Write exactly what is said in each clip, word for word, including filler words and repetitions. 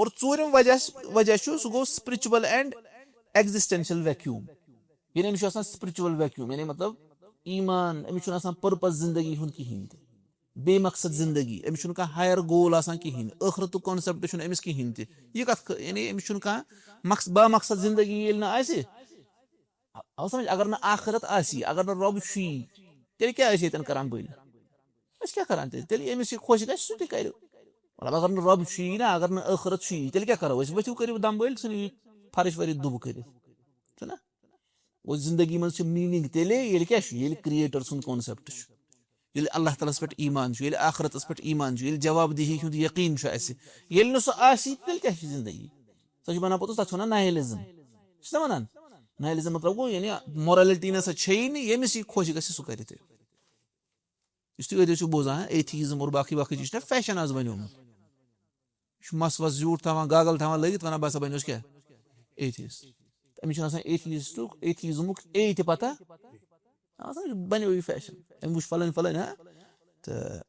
اور ژوٗرِم وجہ وجہ چھُ، سُہ گوٚو spiritual and existential vacuum۔ یعنی أمِس چھُ آسان spiritual vacuum، یعنی مطلب ایمان، أمِس چھُنہٕ آسان purpose زندگی ہُنٛد کِہیٖنۍ تہِ، بے مقصد زندگی، أمِس چھُنہٕ کانٛہہ higher goal آسان کِہیٖنۍ، ٲخرتُک concept چھُنہٕ أمِس کِہیٖنۍ تہِ۔ یہِ کَتھ خٲ-، یعنی أمِس چھُنہٕ کانٛہہ مقص-، بامقصد زندگی ییٚلہِ نہٕ آسہِ، آو سمجھ؟ اگر نہٕ آخرت آسی، اگر نہٕ رۄب چھُیی، تیٚلہِ کیٛاہ ٲسۍ ییٚتٮ۪ن کران بٔلۍ؟ أسۍ کیٛاہ کران تیٚلہِ؟ تیٚلہِ ییٚمِس یہِ خۄش گژھِ، سُہ تہِ کرِ۔ مطلب، اگر نہٕ رۄب چھُیی نا، اگر نہٕ ٲخرت چھُیی، تیٚلہِ کیٛاہ کرو أسۍ؟ ؤتھِو، کٔرِو دم بٔلۍ، ژھٕنِو یہِ فرٕش ورٕش دُبہٕ کٔرِتھ۔ چھُنہ؟ گوٚو، زندگی منٛز چھِ meaning تیٚلے، ییٚلہِ کیٛاہ چھُ؟ ییٚلہِ creator سُنٛد concept چھُ، ییٚلہِ اللہ تعالیٰ ہَس پٮ۪ٹھ ایمان چھُ، ییٚلہِ آخرتَس پٮ۪ٹھ ایمان چھُ، ییٚلہِ جواب دہی ہُنٛد یقیٖن چھُ اَسہِ۔ ییٚلہِ نہٕ سُہ آسی، تیٚلہِ کیٛاہ چھِ زندگی؟ سۄ چھِ بَنان پوٚتُس، تَتھ چھِ وَنان nihilism۔ چھُ نا وَنان؟ Nihilism مطلب گوٚو، یعنی morality نہ سا چھیی نہٕ، ییٚمِس یہِ خۄش گژھِ، سُہ کَرِ تیٚلہِ۔ یُس تُہۍ أتھۍ چھِو بوزان، atheism اور باقٕے باقٕے چیٖز چھِنہ fashion آز بَنیومُت۔ یہِ چھُ مَس وَس زیوٗٹھ تھاوان، گاگل تھاوان لٲگِتھ، وَنان، "بہٕ ہسا بَنیوس کیٛاہ؟ Atheist۔" تہٕ أمِس چھُنہٕ آسان atheistُک، atheismُک اے تہِ پَتہ۔ آسان چھُ بَنیو یہِ fashion۔ أمۍ وٕچھ فَلٲنۍ فَلٲنۍ، ہاں؟ تہٕ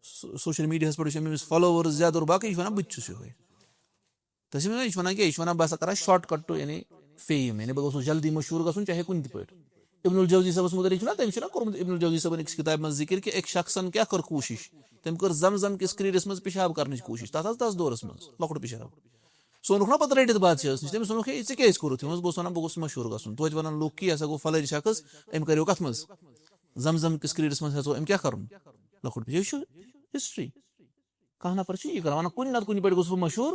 سو-، social mediaہَس پٮ۪ٹھ وٕچھ أمۍ أمِس followers زیادٕ اور باقٕے، یہِ چھُ وَنان، "بہٕ تہِ چھُس یِہوٚے۔" تہٕ چھِ وَنان، یہِ چھُ وَنان کیٛاہ؟ یہِ چھُ وَنان، "بہٕ ہسا کَرٕ ہا shortcut to، یعنی، fame، یعنی بہٕ گوٚژھُس جلدی مشہوٗر گژھُن، چاہے کُنہِ تہِ پٲٹھۍ۔" ابن الجوزی صٲبَس مُتعلِق چھُنہ، تٔمۍ چھُنہ کوٚرمُت ابن الجوزی صٲبَن أکِس کِتابہِ منٛز ذِکِر کہِ أکۍ شخصَن کیٛاہ کٔر کوٗشِش؟ تٔمۍ کٔر زم زم کِس کریٖرَس منٛز پِشاب کَرنٕچ کوٗشِش، تَتھ حظ تَتھ دورَس منٛز، لۄکُٹ پِشاب۔ سُہ اوٚنُکھ نہ پَتہٕ رٔٹِتھ بادشاہَس نِش، تٔمِس ووٚنُکھ، "ہے، ژےٚ کیٛازِ کوٚرُتھ یہِ؟" بہٕ اوسُس وَنان، "بہٕ گوٚژھُس مشہوٗر گژھُن۔" توتہِ وَنان لُکھ کہِ یہِ ہسا گوٚو فَلٲنۍ شخص، أمۍ کَریو کَتھ منٛز؟ زم زم کِس کریٖرَس منٛز ہسا اوس أمۍ کیٛاہ کَرُن؟ لۄکُٹ پِشاب۔ یہِ چھُ history۔ کانٛہہ نفر چھُ یہِ کران، وَنان، "کُنہِ نتہٕ کُنہِ پٲٹھۍ گوٚژھ بہٕ مشہوٗر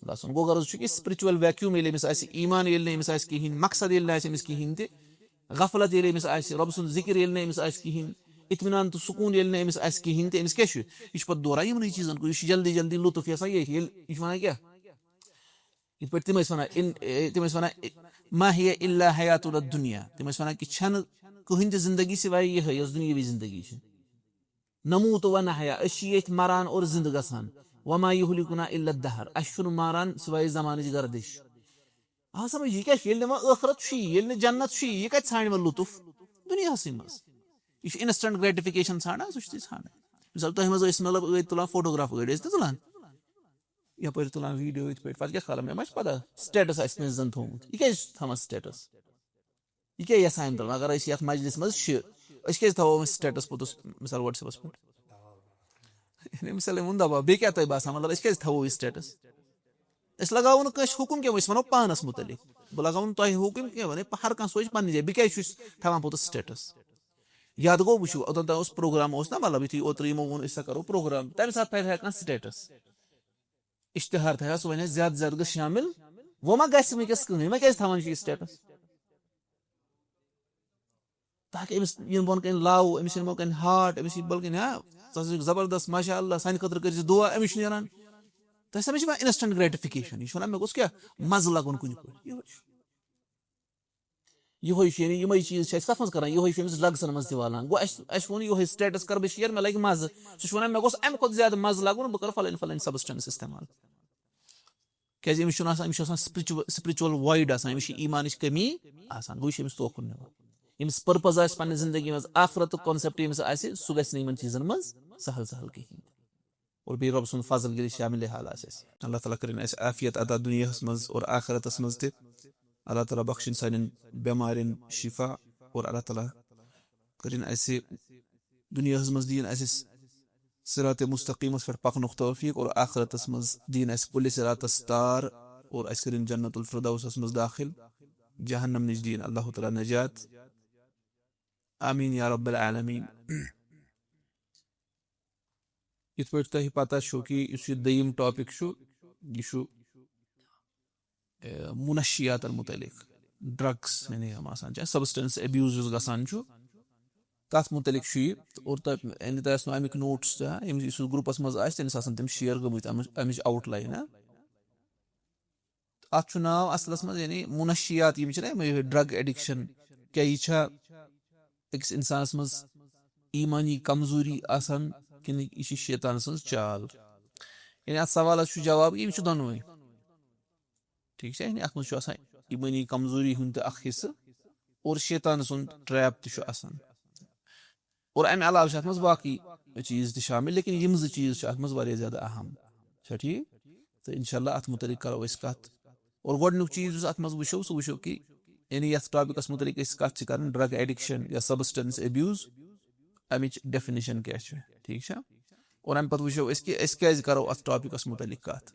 گژھُن۔" گوٚو، غرض چھُ کہِ spiritual vacuum، ییٚلہِ أمِس آسہِ ایمان، ییٚلہِ نہٕ أمِس آسہِ کِہیٖنۍ، مقصد ییٚلہِ نہٕ آسہِ أمِس کِہیٖنۍ تہِ، غفلت ییٚلہِ أمِس آسہِ، رۄب سُنٛد ذِکِر ییٚلہِ نہٕ أمِس آسہِ کِہیٖنۍ، اطمینان تہٕ سکوٗن ییٚلہِ نہٕ أمِس آسہِ کِہیٖنۍ تہِ، أمِس کیٛاہ چھُ؟ یہِ چھُ پَتہٕ دوران یِمنٕے چیٖزَن کُن، یہِ چھُ جلدی جلدی لطف یَژھان، یہِ ییٚلہِ، یہِ چھُ وَنان کیٛاہ؟ یِتھ پٲٹھۍ تِم ٲسۍ وَنان، اِن-، اے، تِم ٲسۍ وَنان، اے، "ما هي إلا حياتنا الدنيا"، تِم ٲسۍ وَنان کہِ چھَنہٕ کٕہٕنۍ تہِ زندگی سِوایے یِہوٚے، یۄس دُنیٲوی زندگی چھِ۔ "نموت ونحیا"، أسۍ چھِ ییٚتھۍ مران اور زِندٕ گژھان۔ "وما يهلكنا إلا الدهر"، اَسہِ چھُنہٕ ماران سوائے زمانٕچ گردش۔ آ سمجھ، یہِ کیٛاہ چھُ؟ ییٚلہِ نہٕ وۄنۍ ٲخرت چھُیی، ییٚلہِ نہٕ جنت چھُیی، یہِ کَتہِ ژھانٛڈِ وۄنۍ لطف؟ دُنیاہسٕے منٛز۔ یہِ چھُ instant gratification ژھانٛڈان، سُہ چھُ تُہۍ ژھانٛڈان۔ مثال، تُہۍ منٛز ٲسۍ مطلب أڑۍ تُلان photograph، أڑۍ ٲسۍ نہٕ تُلان۔ یَپٲرۍ تُلان video یِتھ پٲٹھۍ، پَتہٕ کیٛاہ کھالان؟ مےٚ ما چھُ پَتہ status آسہِ کٲنٛسہِ زَن تھوٚومُت؟ یہِ کیٛازِ چھُ تھاوان status؟ یہِ کیٛاہ یَژھان تُلُن؟ اگر أسۍ یَتھ مجلِس منٛز چھِ، أسۍ کیٛازِ تھاوو وۄنۍ status پوٚتُس، مثال، WhatsAppس پٮ۪ٹھ؟ یعنی مثال ووٚن دَباو، بیٚیہِ کیٛاہ تۄہہِ باسان؟ مطلب، أسۍ کیٛازِ تھاوو یہِ status؟ أسۍ لگاوو نہٕ کٲنٛسہِ حُکُم کینٛہہ، أسۍ وَنو پانَس مُتعلِق۔ بہٕ لگاوو نہٕ تۄہہِ حُکُم کینٛہہ، وَنے ہر کانٛہہ سونٛچہِ پنٛنہِ جایہِ، بہٕ کیٛازِ چھُس تھاوان پوٚتُس status؟ یا تہٕ گوٚو، وٕچھِو، اوٚتَن تام اوس program اوس نہ، مطلب، یُتھُے اوترٕ یِمو ووٚن، أسۍ ہسا کَرو program، تَمہِ ساتہٕ تھاوِ ہا کانٛہہ status۔ اشتہار تھاوِ ہا، سُہ وَنہِ ہا، "زیادٕ زیادٕ گٔژھ شٲمِل"۔ وۄنۍ ما گژھِ وٕنکیٚس کٕہٕنۍ، وۄنۍ کیٛازِ تھاوان چھِ یہِ status؟ تاکہِ أمِس یِن بۄن کَنہِ لاو، أمِس یِن بۄن کَنہِ heart، أمِس یِن بۄن کَنہِ، ہا، ژٕ ہسا چھُکھ زبردست، ماشاء اللہ، سانہِ خٲطرٕ کٔرۍ زِ دُعا، أمِس چھُ نیران۔ تۄہہِ سمجھ چھِ یِوان instant gratification؟ یہِ چھُ وَنان، مےٚ گوٚژھ کیٛاہ مَزٕ لَگُن کُنہِ پٲٹھۍ۔ یِہوٚے چھُ۔ یِہوٚے چھُ، یعنی یِمَے چیٖز چھِ اَسہِ کَتھ منٛز کَران؟ یِہوٚے چھُ أمِس drugsن منٛز تہِ والان۔ گوٚو اَسہِ، اَسہِ ووٚن یِہوٚے status کَرٕ بہٕ share، مےٚ لَگہِ مَزٕ۔ سُہ چھُ وَنان، مےٚ گوٚژھ اَمہِ کھۄتہٕ زیادٕ مَزٕ لَگُن، بہٕ کَرٕ فَلٲنۍ فَلٲنۍ substance استعمال۔ کیٛازِ أمِس چھُنہٕ آسان، أمِس چھُ آسان spiritual، spiritual void آسان، أمِس چھِ ایٖمانٕچ کٔمی آسان، گوٚو یہِ چھُ أمِس توکُن نِوان۔ ییٚمِس purpose آسہِ پننہِ زندگی منٛز، آخرتُک concept ییٚمِس آسہِ، سُہ گژھِ نہٕ یِمن چیٖزن منٛز سہل سہل کِہیٖنۍ۔ اور بیٚیہِ رۄب سُنٛد فضل ییٚلہِ شاملِ حال آسہِ اَسہِ۔ اللہ تعالیٰ کٔرِنۍ اَسہِ عافیت عطا دُنیاہَس منٛز اور آخرتَس منٛز تہِ۔ اللہ تعالیٰ بخشِنۍ سانٮ۪ن بٮ۪مارٮ۪ن شفا اور اللہ تعالیٰ کٔرِنۍ اَسہِ دُنیاہَس منٛز دِیِن اَسہِ صراط مستقیٖمَس پٮ۪ٹھ پَکنُک توفیٖق اور آخرتَس منٛز دِیِن اَسہِ پُلہِ صراطَس تار اور اَسہِ کٔرِنۍ جنت الفردوسَس منٛز داخل، جہنم نِش دِیِن اللہ تعالیٰ نجات۔ آمین یا رب العالمین۔ یِتھ پٲٹھۍ تۄہہِ پتہ چھُو کہِ یُس یہِ دوٚیِم topic چھُ، یہِ چھُ، اے، منشیاتَن مُتعلِق، drugs، یعنی یِم آسان چھِ، substance abuse یُس گژھان چھُ، تَتھ مُتعلِق چھُ یہِ۔ اور تۄہہِ، یعنی تۄہہِ آسنو اَمِکۍ notes تہِ، ہا، یِم یُس groupس منٛز آسہِ، تٔمِس آسَن تِم share گٔمٕتۍ اَمِچ، اَمِچ outline، ہا۔ اَتھ چھُ ناو اَصلَس منٛز، یعنی منشیات، یِم چھِنہ یِمَے drug addiction، کیٛاہ یہِ چھا أکِس اِنسانَس منٛز ایٖمٲنی کمزوٗری آسان کِنہٕ یہِ چھِ شیطان سٕنٛز چال؟ یعنی اَتھ سوالَس چھُ جواب، یِم چھِ دۄنوَے۔ ٹھیٖک چھا؟ یعنی اَتھ منٛز چھُ آسان ایٖمٲنی کمزوٗری ہُنٛد تہِ اَکھ حصہٕ اور شیطان سُنٛد trap تہِ چھُ آسان۔ اور اَمہِ علاوٕ چھِ اَتھ منٛز باقٕے چیٖز تہِ شٲمِل، لیکن یِم زٕ چیٖز چھِ اَتھ منٛز واریاہ زیادٕ اہم۔ چھا ٹھیٖک؟ تہٕ انشاءاللہ اتھ متعلق کرو أسۍ کتھ۔ اور گۄڈنیُک چیٖز یُس اتھ منٛز وٕچھو، سُہ وٕچھو کہِ یعنی یتھ ٹاپکس متعلق أسۍ کتھ چھِ کران، ڈرگ ایڈکشن یا سبسٹنس ابیوز، امِچ ڈیفینیشن کیٛاہ چھِ، ٹھیٖک چھا؟ اور امہِ پتہٕ وٕچھو أسۍ کہِ أسۍ کیٛازِ کرو اتھ ٹاپکس متعلق کتھ،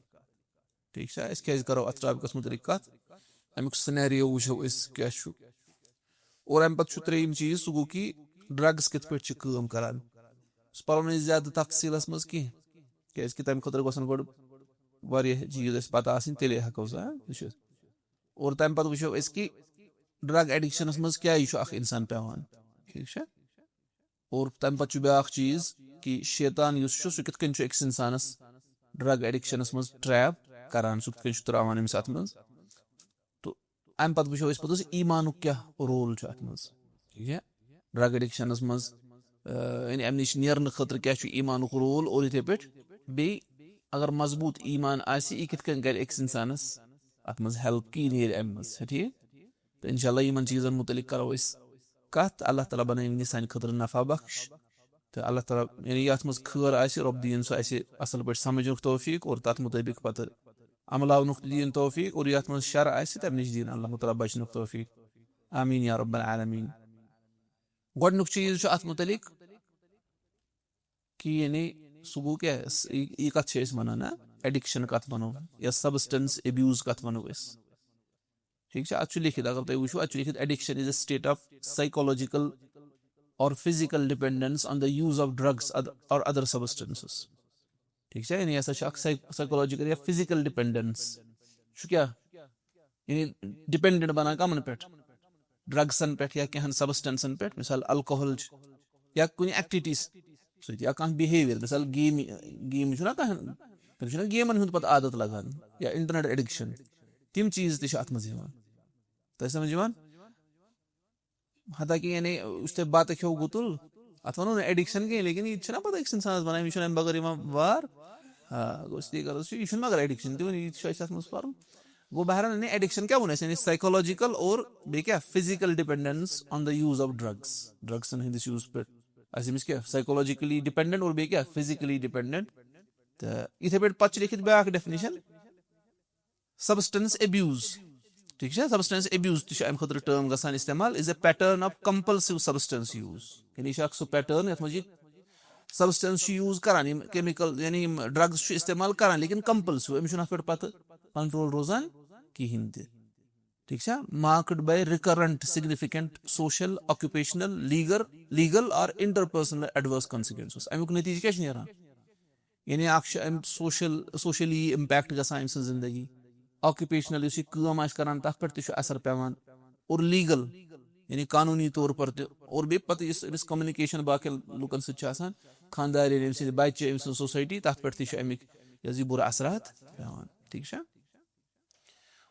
ٹھیٖک چھا؟ أسۍ کیٛازِ کرو اتھ ٹاپکس متعلق کتھ، امیُک سینیریو وٕچھو أسۍ کیٛاہ چھُ۔ اور امہِ پتہٕ چھُ ترٛیٚیِم چیٖز، سُہ گوٚو کہِ ڈرگس کِتھ پٲٹھۍ چھِ کٲم کران۔ سُہ پرو نہٕ أسۍ زیادٕ تفصیٖلس منٛز کینٛہہ، کیٛازِ کہِ تمہِ خٲطرٕ گژھن گۄڈٕ واریاہ چیٖز اَسہِ پتہ آسٕنۍ، تیٚلے ہٮ۪کو سُہ وٕچھِتھ۔ اور تمہِ پتہٕ وٕچھو أسۍ کہِ ڈرگ ایڈکشنس منٛز کیٛازِ چھُ اکھ انسان پٮ۪وان، ٹھیٖک چھا؟ اور تمہِ پتہٕ چھُ بیٛاکھ چیٖز کہِ شیطان یُس چھُ، سُہ کِتھ کٔنۍ چھُ أکِس انسانس ڈرگ ایڈکشنس منٛز ٹریپ کران، سُہ کِتھ کٔنۍ چھُ ترٛاوان أمِس اتھ منٛز۔ تہٕ امہِ پتہٕ وٕچھو أسۍ پوٚتُس ایٖمانُک کیٛاہ رول چھُ اتھ منٛز، ٹھیٖک چھا؟ ڈرگ ایڈکشنس منٛز، آ، یعنی امہِ نِش نیرنہٕ خٲطرٕ کیٛاہ چھُ ایٖمانُک رول، اور یِتھے پٲٹھۍ بیٚیہِ اگر مضبوٗط ایٖمان آسہِ، یہِ کِتھ کٔنۍ کرِ أکِس انسانس اتھ منٛز ہیلپ، کہِ یہِ نیرِ امہِ منٛز، چھا ٹھیٖک؟ تہٕ انشاءاللہ یِمن چیٖزن متعلق کرو أسۍ کتھ۔ اللہ تعالیٰ بنٲیِن یہِ سانہِ خٲطرٕ نفع بخش۔ تہٕ اللہ تعالیٰ یعنی یتھ منٛز خٲر آسہِ، رۄب دِیِن سُہ اسہِ اصل پٲٹھۍ سمجھنُک توفیق اور تتھ مطٲبق پتہٕ عملاونُک تہِ دِیِن توفیق، اور یتھ منٛز شر آسہِ، تمہِ نِش دِیِن اللہ تعالیٰ بچنُک توفیق۔ آمین یا رب العالمین۔ گۄڈنیُک چیٖز چھُ اتھ متعلق کہِ یعنی سُہ گوٚو کیٛاہ؟ س-، یہِ، یہِ کتھ چھِ أسۍ ونان، ہا؟ ایڈکشن کتھ ونو یا سبسٹنس ابیوز کتھ ونو أسۍ؟ ٹھیٖک چھا؟ اتھ چھُ لیکھِتھ، اگر تُہۍ وٕچھِو، اتھ چھُ لیکھِتھ، addiction is a state of psychological or physical dependence on the use of drugs oth- or other substances. ٹھیٖک چھا؟ یعنی یہِ ہسا چھُ اکھ سایکولوجیکل یا فزیکل ڈِپینڈنس۔ چھُ کیٛاہ؟ یعنی ڈِپینڈنٹ بنان کمن پٮ۪ٹھ؟ ڈرگسن پٮ۪ٹھ یا کینٛہہ سبسٹنسن پٮ۪ٹھ، مثال الکوہل چھُ، یا کُنہِ ایکٹیویٹیز سۭتۍ، یا کانٛہہ بِہیویئر، مثال گیم، گیم چھُنہ کانٛہہ، تٔمِس چھُنہ گیمن ہُنٛد پتہٕ عادت لگان، یا انٹرنیٹ ایڈکشن، تِم چیٖز تہِ چھِ اتھ منٛز یِوان۔ تۄہہِ سمجھ یِوان؟ حتیٰ کہِ یعنی یُس تۄہہِ بتہٕ کھیوٚو گُتُل، اتھ ونو نہٕ ایڈکشن کینٛہہ، لیکن یہِ تہِ چھُنہ پتہٕ أکِس انسانس بنان، أمِس چھُنہٕ امہِ بغٲر یِوان وار۔ آ، گوٚو، سُہ تہِ غلط چھُ، یہِ چھُنہٕ مگر ایڈکشن تہِ وۄنۍ، یہِ تہِ چھُ اسہِ اتھ منٛز پرُن۔ گوٚو بہرحال، یعنی ایڈکشن کیٛاہ ووٚن اسہِ؟ یعنی سایکولوجیکل اور بیٚیہِ کیٛاہ؟ Physical dependence on the use of drugs, ڈرگسن ہٕنٛدِس یوٗز پٮ۪ٹھ۔ اسہِ أمِس کیٛاہ؟ سایکولوجیکلی ڈِپینڈنٹ اور بیٚیہِ کیٛاہ؟ فزیکلی ڈِپینڈنٹ۔ تہٕ یِتھے پٲٹھۍ پتہٕ چھِ لیکھِتھ بیٛاکھ ڈیفینیشن، سبسٹنس ابیوز۔ ٹھیٖک چھا؟ سبسٹنس ابیوز تہِ چھُ امہِ خٲطرٕ ٹٲرم گژھان استعمال، is a pattern of compulsive substance use۔ یعنی یہِ چھُ اکھ سُہ پیٹرن یتھ منٛز یہِ سبسٹنس چھُ یوٗز کران، یِم کیمیکل یعنی یِم ڈرگس چھُ استعمال کران، لیکن کمپلسو، أمِس چھُنہٕ اتھ پٮ۪ٹھ پتہٕ کنٹرول روزان کِہینۍ تہِ۔ ٹھیٖک چھا؟ Marked by recurrent significant social, occupational, legal, legal or interpersonal adverse consequences۔ امیُک نتیجہٕ کیٛاہ چھُ نیران؟ یعنی اکھ چھُ امہِ سوشل، سوشلی امپیکٹ گژھان أمۍ سٕنٛز زندگی، آکیوپیشنل یُس یہِ کٲم آسہِ کران تتھ پٮ۪ٹھ تہِ چھُ اثر پٮ۪وان، اور لیگل یعنی قانوٗنی طور پر تہِ، اور بیٚیہِ پتہٕ یُس أمِس کمیونِکیشن باقین لُکن سۭتۍ چھِ آسان، خاندارٮ۪ن، أمۍ سٕنٛدۍ بچہِ، أمۍ سٕنٛز سوسایٹی، تتھ پٮ۪ٹھ تہِ چھُ امیِکۍ یہِ ہسا یہِ بُرٕ اثرات پٮ۪وان۔ ٹھیٖک چھا؟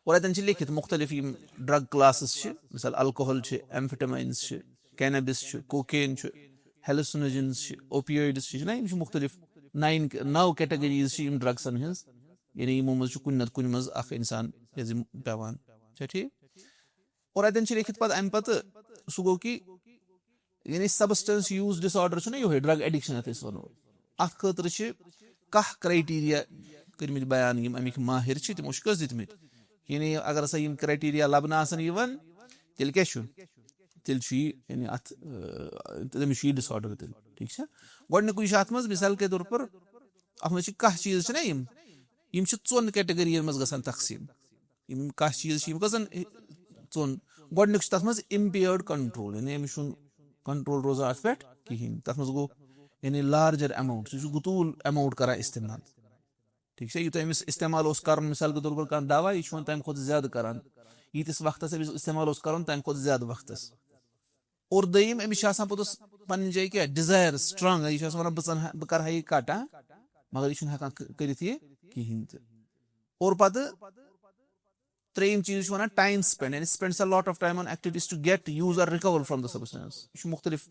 اور اتٮ۪ن چھِ لیکھِتھ مُختٔلِف یِم ڈرگ کلاسز چھِ، مثال الکوہل چھِ، ایمفیٹامائنز چھِ، کینابس چھُ، کوکین چھُ، ہیلوسنوجنز چھِ، اوپیوائڈز چھِ، چھِنہ، یِم چھِ مُختٔلِف ناین، نو کیٹگریز چھِ یِم ڈرگسن ہٕنٛز، یعنی یِمو منٛز چھُ کُنہِ نتہٕ کُنہِ منٛز اکھ انسان یہِ زِ پٮ۪وان۔ چھا ٹھیٖک؟ اور اتٮ۪ن چھِ لیکھِتھ پتہٕ امہِ پتہٕ سُہ گوٚو کہِ یعنی سبسٹنس یوٗز ڈس آرڈر چھُنہ یِہوٚے ڈرگ ایڈکشن یتھ أسۍ ونو، اتھ خٲطرٕ چھِ کاہ کرائٹیریا کٔرمٕتۍ بیان، یِم امیِکۍ ماہر چھِ تِمو چھِ کٔژ دِتمٕتۍ۔ یعنی اگر ہسا یِم کرائٹیریا لبنہٕ آسن یِوان، تیٚلہِ کیٛاہ چھُ؟ تیٚلہِ چھُ یہِ یعنی اتھ، آ، تٔمِس چھُ یہِ ڈس آرڈر تیٚلہِ، ٹھیٖک چھا؟ گۄڈٕنیُکُے چھُ اتھ منٛز مثال کے طور پر، اتھ منٛز چھِ کاہ چیٖز چھِنہ یِم، یِم چھِ ژۄن کیٹگرین منٛز گژھان تقسیٖم۔ یِم کاہ چیٖز چھِ، یِم گژھن ژۄن۔ گۄڈٕنیُک چھُ تَتھ منٛز impaired control، یعنی أمِس چھُنہٕ کنٹرول روزان اَتھ پٮ۪ٹھ کِہیٖنۍ۔ تَتھ منٛز گوٚو یعنی larger amount، سُہ چھُ گُتوٗل amount کران استعمال۔ ٹھیٖک چھا؟ یوٗتاہ أمِس استعمال اوس کرُن، مثال کے طور پر کانٛہہ دوا، یہِ چھُ وۄنۍ تَمہِ کھۄتہٕ زیادٕ کران۔ ییٖتِس وقتَس أمِس استعمال اوس کرُن، تَمہِ کھۄتہٕ زیادٕ وقتَس۔ اور دوٚیِم، أمِس چھِ آسان پوٚتُس پنٕنہِ جایہِ کیٛاہ؟ Desire strong، یہِ چھُ آسان وَنان، "بہٕ ژَنہٕ ہا، بہٕ کَرٕ ہا یہِ کَٹا"، مگر یہِ چھُنہٕ ہٮ۪کان کٔ-، کٔرِتھ یہِ کِہیٖنۍ تہِ۔ اور پَتہٕ ترٛیٚیِم چیٖز چھُ وَنان time spent، یعنی spends a lot of time on activities to get, use or recover from the substance۔ یہِ چھُ مُختٔلِف،